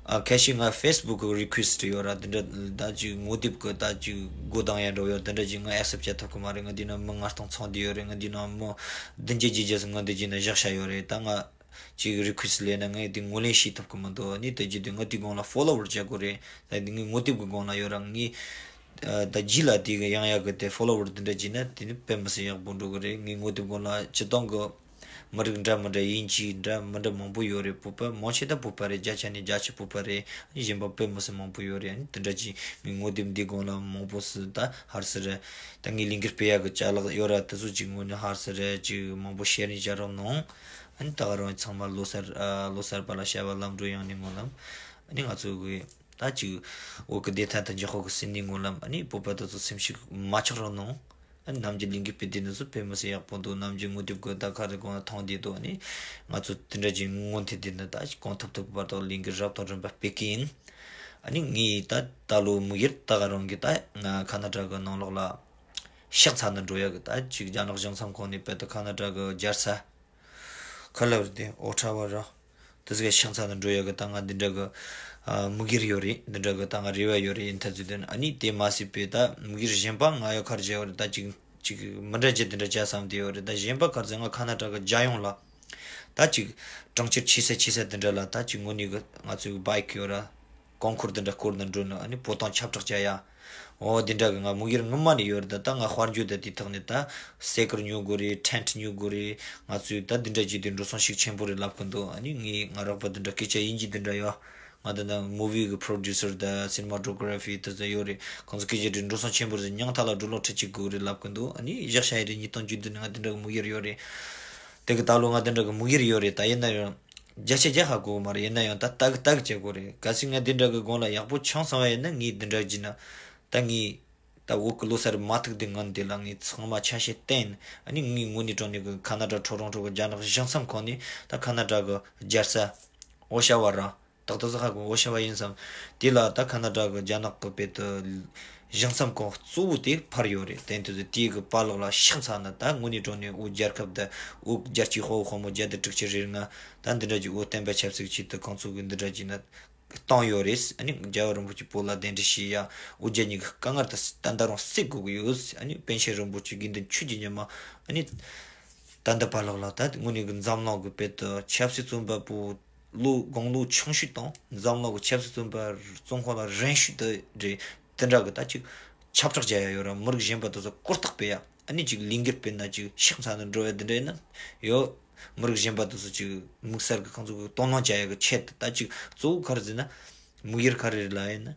ཨ་ཁ་ཤས་ང་ཕེ་སི་བུག་གི་རི་ཁུ་ཨེ་སི་ཊི་ཡོད་ར། དེ་འདྲ་ད་ཅིག་ངོ་དེབ་གི་ད་ཅིག་སྒོ་བསྡམ་ཡ་འགྲོ་ཡོད། དེ་འདྲ་ཅིག་ང་ཨེ་སེབ་ཊི་བྱེད་ཐུབ་གི་མ་རེད། ང་འདི་ན་མི་ལྔ་སྟོང་ཚང་བསྡད་ཡོད་རེད། ང་འདི་ན་མི་བདུན་བརྒྱད་བརྒྱད་བརྒྱད་ཟིག་ང་འདི་ཅིག་ན་བཞག་བྱ་ཡོད་རེད། ད་ང་ཅིག་རི་ཁུ་ཨེ་སི་ཊི་སླེབས་ན་ངས་དེ་ངོས་ལེན་བྱེད་ཐུབ་གི་མི་འདུག་ཨ་ནི་དེ་རྒྱུ་དེ་ང་དེའི་སྒང་ལ་ཕོ་ལོ་ཝར་བྱེད་དགོས་རེད། ད་དེ་ངའི་ངོ་དེབ་གི་སྒང་ལ་ཡོད་ར། ངས་ད་རྗེས་ལ་དེ་གི་ཡང་ཡག་གི་དེ་ཕོ་ལོ་ཝར་དེ་འདྲ་བྱས་ན་དེ་ནི་དཔེ་མི་སྲིད་ཡག་པོ་འགྲོ་གི་རེད། ངའི་ངོ་དེབ་སྒང་ལ་སྤྱིར་བཏང་གི་མི་རིགས་འདྲ་མི་འདྲ་དབྱིན་ཇི་འདྲ་མི་འདྲ་མང་པོ་ཡོད་རེད། བོད་པ་མང་ཆེ་ད་བོད་པ་རེད། བརྒྱ་ཆ་ནས་བརྒྱད་ཅུ་བོད་པ་རེད། གཞན་པ་དཔེ་མི་སྲིད་མང་པོ་ཡོད་རེད། ཨ་ནི་དེ་འདྲ་ཅིག་ངའི་ངོ་དེབ་འདི་སྒང་ལ་མང་པོ་སུ་ད་ཧར་སི་རེད། ད་ངའི་ལས་འགུལ་སྤེལ་ཡག་གི་ཅ་ལག་ཡོད་ར། དེ་ཚོ་ཅིག་ངོས་ནས་ཧར་སི་རེད། ཅིག་མང་པོ་ཤེར་ནས་བྱ་རོགས་གནང་། ཨ་ནི་ད་ག་རང་ཚང་མ་ལོ་གསར་ཨ་ལོ་གསར་པ་ལ་བྱ་བ་ལམ་འགྲོ་ཡང་ནས་སྨོན་ལམ། ཨ་ནི་ང་ཚོ་གི་ད་ཅིག་བོད་ཀྱི་བདེན་མཐའ་དང་འཇགས་ཤོག་གི་སྲིད་ནས་སྨོན་ལམ། ཨ་ནི་བོད་པ་དེ་ཚོ་སེམས་ཤུགས་མ་ཆག་རོགས་གནང་། ཨ་ནི་ནམ་རྒྱུན་ལས་འགུལ་སྤེལ་དུས་ནི་ཚོ་དཔེ་མི་སྲིད་ཡག་པོ་འདུག་ནམ་རྒྱུན་ངོ་དེབ་གི་ད་ག་རེ་གོང་ལ་མཐོང་བསྡད་འདུག་ཨ་ནི་ང་ཚོ་དེ་འདྲ་ཅིག་སྔོན་ཐོན་དེ་ནི་ད་ཅིག་གང་ཐུབ་ཐུབ་བར་དུ་ལས་འགུལ་རབ་དང་རིམ་པ་སྤེལ་གི་ཡིན། ཨ་ནི་ངས་ད་ད་ལོ་དམིགས་ཡུལ་ད་ག་རང་གི་ད་ང་ཁ་ན་ཌ་གི་ནང་ལོགས་ལ་ཕྱག་འཚལ་ནས་འགྲོ་ཡག་གི་ད་ཅིག་རྒྱ་ནག་གཞུང་ཚབ་ཁང་ནས་དཔེ་ད་ཁ་ན་ཌ་གི་རྒྱལ་ས་ཁ་ལ་བར་དེ་ཨོ་ཊ་ཝ་ར། དེ་ཟིག་ཕྱག་འཚལ་ནས་འགྲོ་ཡག་གི་ད་ང་འདི་འདྲ་གི་ཨ་དམིགས་ཡུལ་ཡོད་རེད། འདི་འདྲ་གི་ད་ང་རེ་བ་ཡོད་རེད། ཡིན་ཐ་ཚུལ་དེ་ནི་ཨ་ནི་དེ་མ་ཟད་པའི་ད་དམིགས་ཡུལ་གཞན་པ་ང་ཡོད་ཁར་བྱས་ཡོད་རེད། ད་ཅིག་ཅིག་མི་འདྲ་ཅིག་འདི་འདྲ་བྱ་བསམ་དེ་ཡོད་རེད། ད་གཞན་པ་ག་རེ་ཟེར་ང་ཁ་ན་ཌ་གི་རྒྱལ་ཡོངས་ལ་ད་ཅིག་གྲོང་ཁྱེར་ཆེ་ས་ཆེ་ས་འདི་འདྲ་ལ་ད་ཅིག་དངོས་གནས་གི་ང་ཚོའི་བྷའི་ཀི་ཡོད་ར། རྐང་འཁོར་འདི་འདྲ་བསྐོར་ནས་འགྲོ་ནས་ཨ་ནི་བོད་དོན་ཁྱབ་བསྒྲགས་བྱ་ཡ། འོ་འདི་འདྲ་གི་ང་དམིགས་ཡུལ་སྔོན་མ་ནས་ཡོད་རེད། ད་ད་ང་དཔལ་འབྱོར་དང་དེའི་ཐོག་ནས་ད་སའི་ཀལ་ཉོ་དགོས་རེད། ཊེན་ཊི་ཉོ་དགོས་རེད། ང་ཚོས་ད་འདི་འདྲ་བྱས་ཏེ་འགྲོ་སོང་ཤུགས་ཆེན་པོ་རེད་ལབ་གི་འདུག་ཨ་ནི་ངས་ང་རོགས་པ་འདི་འདྲ་སྐད་ཆ་ཡིན་གྱི་འདི་འདྲ་ཡོད། ང་ད་ལྟ་མུ་བི་གི་པྲོ་ཌིའུ་སར་དང་སི་ནི་མ་ཊོ་གྷ་ར་ཕི་དེ་ཚོ་ཡོད་རེད། ཁོང་ཚོ་སྐད་ཆ་དྲིས་འགྲོ་སོང་ཆེན་པོ་རེད། ཉང་ཐ་ལ་འགྲོ་ལོག་ཁྲི་གཅིག་དགོས་རེད་ལབ་གི་འདུག་ཨ་ནི་བཞག་བྱ་ཡི་རེད། ཉིས་སྟོང་བཅུ་བདུན་ནས་ང་འདི་འདྲ་གི་དམིགས་ཡུལ་ཡོད་རེད། དེ་གི་ད་ལོ་ང་འདི་འདྲ་གི་དམིགས་ཡུལ་ཡོད་རེད། ད་ཡིན་ན་ཡང་བརྒྱ་ཆ་བརྒྱ་ཧ་གོ་གི་མ་རེད། ཡིན་ན་ཡང་ད་ལྟ་གི་ལྟ་གི་བྱེད་དགོས་རེད། གལ་སྲིད་ང་འདི་འདྲ་གི་སྒང་ལ་ཡག་པོ་བྱུང་སོང་བ་ཡིན་ན་ངས་འདི་འདྲ་བགྱིས་ན་ད་ངས་ད་བོད་གི་ལོ་གསར་མ་ཐུག་དེ་སྔོན་དེ་ལ་ངས་ཚང་མ་ཆ་ཤས་བསྟན། ཨ་ནི་ངས་དངོས་གནས་དྲང་གནས་གི་ཁ་ན་ཌ་ཊོ་རོན་ཊོ་གི་རྒྱ་ནག་གཞུང་ཚབ་ཁང་ནས་ད་ཁ་ན་ཌ་གི་རྒྱལ་ས་ཨོ་ཤ་ཝ་ར། ཏག་ཏག་ས་ཧ་གོ་ཨོ་ཤ་ཝ་ཡིན་བསམ། དེ་ལ་ད་ཁ་ན་ཌ་གི་རྒྱ་ནག་གི་དཔེ་དུ་གཞུང་ཚབ་ཁང་གཙོ་བོ་དེ་ཕར་ཡོད་རེད། དེ་དུས་དེའི་གི་པཱ་ལགས་ལ་ཕྱག་འཚལ་ན་ད་དངོས་གནས་དྲང་གནས་བོད་རྒྱལ་ཁབ་དང་བོད་རྒྱལ་སྤྱིའི་དཔའ་བོ་དཔའ་མོ་བརྒྱ་དང་དྲུག་ཅུ་རེ་ལྔ་ད་འདི་འདྲ་གི་བོད་བསྟན་པ་ཆབ་སྲིད་ཆེད་དུ་ཁོང་ཚོ་གི་འདི་འདྲ་གི་ན་བཏང་ཡོད་རེད། ཨ་ནི་རྒྱལ་བ་རིན་པོ་ཆེ་བོད་ལ་གདན་འདྲེན་བྱས་ཡ་བོད་རྒྱལ་གཉིས་ཀྱི་དཀའ་ངལ་ད་ད་ལྟ་རང་སེལ་དགོས་ཀྱི་ཡོད། ཨ་ནི་པཎ་ཆེན་རིན་པོ་ཆེ་དགེ་འདུན་ཆོས་ཀྱི་ཉི་མ་ཨ་ནི་ད་ལྟ་པཱ་ལགས་ལ་ད་དངོས་གནས་གི་འཛམ་གླིང་གི་དཔེ་དུ་ཆབ་སྲིད་བཙོན་པ་པོ་ལོ་དགུང་ལོ་ཆུང་ཤོས་དང་འཛམ་གླིང་གི་ཆབ་སྲིད་བཙོན་པ་བཙོན་ཁང་ལ་རིང་ཤོས་དེ་རེད། དེ་འདྲ་གི་ད་ཅིག་ཁྱབ་བསྒྲགས་བྱ་ཡ་ཡོད་ར། མི་རིགས་གཞན་པ་དེ་ཚོ་གོ་རྟོགས་སྤེལ་ཡ། ཨ་ནི་ཅིག་ལས་འགུལ་སྤེལ་ན་ཅིག་ཕྱག་འཚལ་ནས་འགྲོ་ཡ་དེ་འདྲ་ཡིན་ན་ཡོད། མི་རིགས་གཞན་པ་དེ་ཚོ་ཅིག་དམིགས་བསལ་གི་ཁོང་ཚོ་གི་དོ་སྣང་བྱ་ཡ་གི་ཆེད་དུ་ད་ཅིག་གཙོ་བོ་ག་རེ་ཟེར་ན་དམིགས་ཡུལ་ག་རེ་རེད་ལབ་ཡིན་ན།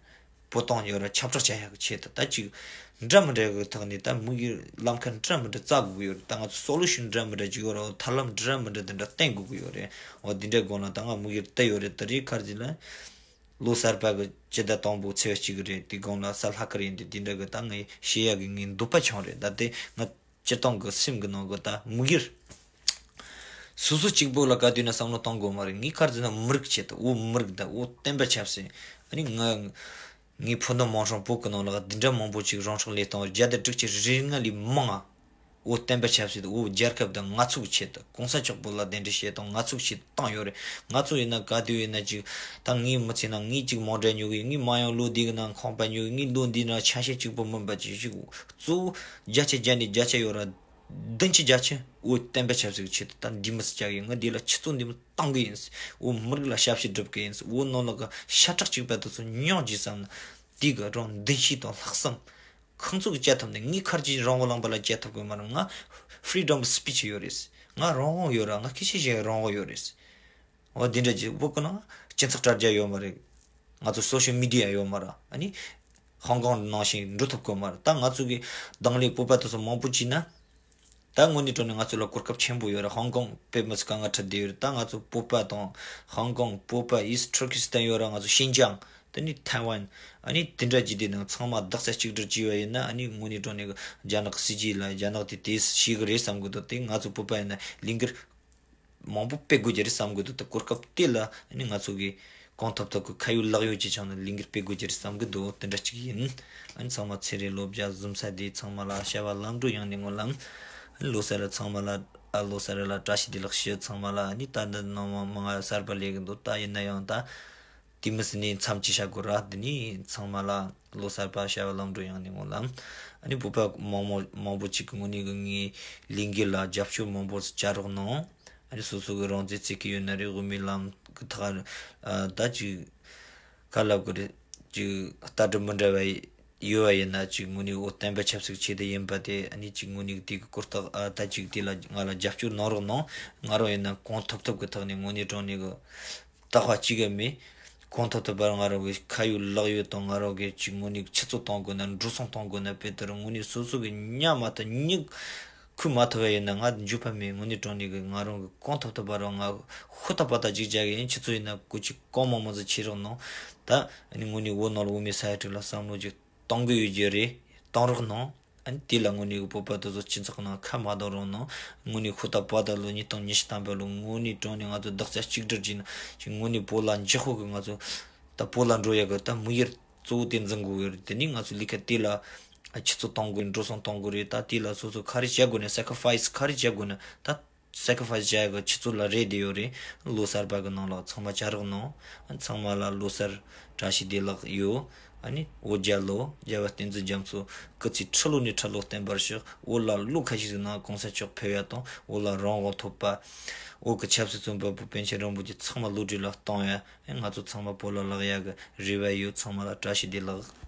བོད་དོན་ཡོད་ར་ཁྱབ་བསྒྲགས་བྱ་ཡག་གི་ཆེད་དུ་ད་ཅིག་འདྲ་མི་འདྲ་གི་ཐོག་ནས་ད་དམིགས་ཡུལ་ལམ་ཁ་འདྲ་མི་འདྲ་བཙལ་དགོས་ཀྱི་ཡོད་རེད། ད་ང་ཚོ་སོ་ལུ་ཤན་འདྲ་མི་འདྲ་ཅིག་ཡོད་ར། ཐབས་ལམ་འདྲ་མི་འདྲ་དེ་འདྲ་བསྟེན་དགོས་ཀྱི་ཡོད་རེད། འོ་དེ་འདྲའི་སྒང་ལ་ད་ང་དམིགས་ཡུལ་དེ་ཡོད་རེད། དེ་རེད་ག་རེ་ཟེར་ན། ལོ་གསར་པ་གི་སྤྱི་ཟླ་དང་པོ་ཚེས་གཅིག་རེད། དེ་སྒང་ལ་གཟའ་ལྷག་གི་རེད། འདི་དེ་འདྲ་གི་ད་ངས་བཤད་ཡག་གི་ངའི་འདོད་པ་བྱུང་རེད། ད་དེ་ང་སྤྱིར་བཏང་གི་སེམས་གི་ནང་གི་ད་དམིགས་ཡུལ། སོ་སོ་གཅིག་པོ་ལ་ག་དུས་ན་བསམ་བློ་གཏོང་དགོས་མ་རེད། ངས་ག་རེ་ཟེར་ན་མི་རིགས་ཆེད་དུ་བོད་མི་རིགས་དང་བོད་བསྟན་པ་ཆབ་སྲིད། ཨ་ནི་ང་ངའི་བོད་ནང་མང་སྲང་བོད་གི་ནང་ལ་འདི་འདྲ་མང་པོ་ཅིག་རང་སྲོག་བློས་བཏང་བརྒྱ་དང་དྲུག་ཅུ་རེ་ལྔ་ལས་མང་ང་བོད་བསྟན་པ་ཆབ་སྲིད་བོད་རྒྱལ་ཁབ་དང་ང་ཚོ་གི་ཆེད་དུ་གོང་ས་མཆོག་བོད་ལ་གདན་འདྲེན་བྱས་དང་ང་ཚོ་གི་ཆེད་དུ་བཏང་ཡོད་རེད། ང་ཚོ་ཡིན་ན་ག་དུས་ཡིན་ན་ཅིག་ད་ངའི་མི་ཚེ་ནང་ངས་ཅིག་མང་འདྲ་ཉོ་གི་ཡོད། ངས་མ་ཡང་ལོ་འདི་གི་ནང་ཁང་པ་ཉོ་གི་ཡོད། ངས་ལོ་འདིའི་ནང་ཆ་ཤས་གཅིག་པོ་མིན་པ་ཅིག་ཅིག་གཙོ་བོ་བརྒྱ་ཆ་བརྒྱ་ནས་བརྒྱ་ཆ་ཡོད་ར། བདུན་ཅུ་བརྒྱ་ཆ་བོད་བསྟན་པ་ཆབ་སྲིད་ཀྱི་ཆེད་དུ་ད་འདི་མི་སྲིད་ཅག་ཡིན། ང་འདི་ལ་ཆུ་ཚོད་འདི་མི་གཏང་གི་ཡིན། བོད་མི་རིགས་ལ་ཞབས་ཕྱི་སྒྲུབ་གི་ཡིན། བོད་ནང་ལོགས་ཀྱི་ཤ་ཁྲག་གཅིག་པ་དེ་ཚོ་མྱོང་རྒྱུ་བསམ་ན་དེ་གི་རང་འདུན་ཤེས་དང་ལྷག་བསམ་ཁོང་ཚོ་གི་བཅད་ཐུབ་ནས་ངས་ཁར་གྱི་རང་དབང་ལུང་པ་ལ་བཅད་ཐུབ་གི་མ་རེད། ང་freedom of speech ཡོད་རེད། ང་རང་དབང་ཡོད་ར། ང་སྐད་ཆ་བཤད་རང་དབང་ཡོད་རེད། འོ་འདི་འདྲ་ཅིག་བོད་ཀྱི་ནང་སྤྱི་ཚོགས་དྲ་རྒྱ་ཡོད་མ་རེད། ང་ཚོ་social media ཡོད་མ་རེད། ཨ་ནི་ཧོང་ཀོང་ནང་བཞིན་འགྲོ་ཐུབ་ཀྱི་མ་རེད། ད་ང་ཚོ་གི་དང་ལེན་བོད་པ་དེ་ཚོ་མང་པོ་བྱས་ན། ད་དངོས་གནས་དྲང་གནས་ང་ཚོ་ལ་གོ་སྐབས་ཆེན་པོ་ཡོད་རེད། ཧོང་ཀོང་དཔེ་མི་སྲིད་དཀའ་ངལ་འཕྲད་བསྡད་ཡོད་རེད། ད་ང་ཚོ་བོད་པ་དང་ཧོང་ཀོང་བོད་པ་East Turkestan ཡོད་རེད། ང་ཚོ་ཤིན་ཅང་དེ་ནི་ཐའེ་ཝན་ཨ་ནི་དེ་འདྲ་བྱས་དེ་ནང་ཚང་མ་རྡོག་རྩ་གཅིག་སྒྲིལ་བྱས་པ་ཡིན་ན་ཨ་ནི་དངོས་གནས་དྲང་གནས་རྒྱ་ནག་སྲིད་ཇུས་ལ་རྒྱ་ནག་དེ་དེ་ཤེས་གི་རེད་བསམ་གི་འདུག་དེ་ང་ཚོ་བོད་པ་ཡིན་ན་ལས་འགུལ་མང་པོ་སྤེལ་དགོས་ཀྱི་རེད་བསམ་གི་འདུག་ད་གོ་སྐབས་དེ་ལ་ཨ་ནི་ང་ཚོ་གིས་གང་ཐུབ་ཐུབ་ཀྱི་ཁ་ཡོད་ལག་ཡོད་ཀྱི་ཆ་ནས་ལས་འགུལ་སྤེལ་དགོས་ཀྱི་རེད་བསམ་གི་འདུག་དེ་འདྲ་གཅིག་ཡིན། ཨ་ནི་ཚང་མ་ཚེ་རིང་ལོ་བརྒྱ་བཟུམ་ས་དེ་ཚང་མ་ལ་བྱ་བ་ལམ་འགྲོ་ཡང་ནས་སྨོན་ལམ། ཨ་ནི་ལོ་གསར་ལ་ཚང་མ་ལ་ཨ་ལོ་གསར་ལ་བཀྲ་ཤིས་བདེ་ལེགས་ཞུ། ཚང་མ་ལ་ཨ་ནི་ད་འདི་ནང་མ་མང་ང་གསར་པ་ལས་གི་འདུག་ད་ཡིན་ན་ཡང་ད་ དེ་མི་སྲིད་ནས་མཚམས་ཅི་བྱ་དགོས་ར། དེ་ནས་ཚང་མ་ལ་ལོ་གསར་པ་བྱ་བ་ལམ་འགྲོ་ཡང་ནས་ངོ་ལ། ཨ་ནི་བོད་པ་མང་མོ་མང་པོ་ཅིག་གི་ངོ་ནས་གི་ངའི་ལས་འགུལ་ལ་རྒྱབ་སྐྱོར་མང་པོ་བྱ་རོགས་གནང་། ཨ་ནི་སོ་སོ་གི་རང་བཙན་རྩོད་ཀྱི་ཡོད་ན་རེད། དབུ་མའི་ལམ་གི་ཐག་ཨ་ད་ཅིག་ག་ལབ་དགོས་རེད། ཅིག་ལྟ་གྲུབ་མི་འདྲ་བ་ཡོད་པ་ཡིན་ན། ཅིག་དངོས་གནས་འོ་བསྟན་པ་ཆབ་སྲིད་ཆེད་དུ་ཡིན་པ་དེ། ཨ་ནི་ཅིག་དངོས་གནས་དེ་གི་གོ་རྟོགས་ཨ་ད་ཅིག་དེ་ལ་ང་ལ་རྒྱབ་སྐྱོར་གནང་རོགས་གནང་། ང་རང་ཡིན་ན་གང་ཐུབ་ཐུབ་ཀྱི་ཐོག་ནས་དངོས་གནས་དྲང་གནས་ཀྱི་རྟག་པ་གཅིག་ག་མེད། གང་ཐུབ་ཐུབ་པར་ང་རང་གི་ཁ་ཡོད་ལག་ཡོད་དང་། ང་རང་གི་ཅིག་དངོས་གནས་ཆུ་ཚོད་གཏོང་དགོས་ན། འགྲོ་སོང་གཏོང་དགོས་ན། དཔེ་ལྟར་དངོས་གནས་སོ་སོ་གི་ཉག་མ་ཐག་མྱིག་ཁུག་མ་ཐུབ་པ་ཡིན་ན་ང་འཇུ་ཕ་མེད། དངོས་གནས་དྲང་གནས་ཀྱི་ང་རང་གི་གང་ཐུབ་ཐུབ་པ་རང་ང་ཧུར་ཐག་པ་ཐག་ཅིག་བྱ་གི་ཡིན། ཆུ་ཚོད་ཡིན་ན་སྐུ་ཅིག་གང་མང་མང་ཟིག་བྱེད་རོགས་གནང་། ད་ཨ་ནི་དངོས་གནས་བོད་ནང་ལ་དབུ་མའི་ས་ཡ་དྲུག་ལ་བསམ་བློ་ཅིག་གཏོང་གི་ཡོད་རྒྱུ་རེད། གཏོང་རོགས་གནང་། ཨ་ནི་དེ་ལ་དངོས་གནས་བོད་པ་དེ་ཚོ་སྤྱི་ཚོགས་ནང་ཁ་མ་གཏོང་རོགས་གནང་། དངོས་གནས་ཧུར་ཐག་པ་ཐག་ལོ་ཉིས་སྟོང་ཉི་ཤུ་ཐམ་པ་ལོ་དངོས་གནས་དྲང་གནས་ང་ཚོ་རྡོག་རྩ་གཅིག་སྒྲིལ་གྱིས་ཅིག་དངོས་གནས་བོད་ལ་འགྱུར་ཤོག་གི། ང་ཚོ་ད་བོད་ལ་འགྲོ་ཡག་གི་ད་དམིགས་ཡུལ་གཙོ་བོ་དེ་འཛིན་དགོས་ཡོད་རེད། དེ་ནས་ང་ཚོ་ལས་ཀ་དེ་ལ་ཆུ་ཚོད་གཏོང་དགོས། འགྲོ་སོང་གཏོང་དགོས་རེད། ད་དེ་ལ་སོ་སོ་ག་རེ་བྱ་དགོས་ན། སེ་ཀི་རི་ཕ་ཡི་སི་ག་རེ་བྱ་དགོས་ན། ད་སེ་ཀི་རི་ཕ་ཡི་སི་བྱ་ཡག་གི་ཆུ་ཚོད་ལ་རེད་དེ་ཡོད་རེད། ལོ་གསར་པ་གི་ནང་ལ་ཚང་མ་བྱ་རོགས་གནང་། ཚང་མ་ལ་ལོ་གསར་བཀྲ་ཤིས་བདེ་ལེགས་ཡོད། ཨ་ནི་བོད་རྒྱལ་ལོ། རྒྱལ་བ་བསྟན་འཛིན་རྒྱ་མཚོ་སྐུ་ཚེ་ཁྲི་ལོ་ནས་ཁྲི་ལོ་བརྟན་པར་ཤོག་བོད་ལ་ལོ་ཁ་ཤས་ཟིག་ནང་གོང་ས་མཆོག་ཕེབས་ཡ་དང་། བོད་ལ་རང་དབང་ཐོབ་པ། བོད་ཀྱི་ཆབ་སྲིད་བཙོན་པ་བོ་པཎ་ཆེན་རིན་པོ་ཆེ་ཚང་མ་བློ་གྲོས་ལ་གཏོང་ཡ། ཨེ་ང་ཚོ་ཚང་མ་བོད་ལ་ལག་ཡ་གི་རེ་བ་ཡོད། ཚང་མ་ལ་བཀྲ་ཤིས་བདེ་ལེགས།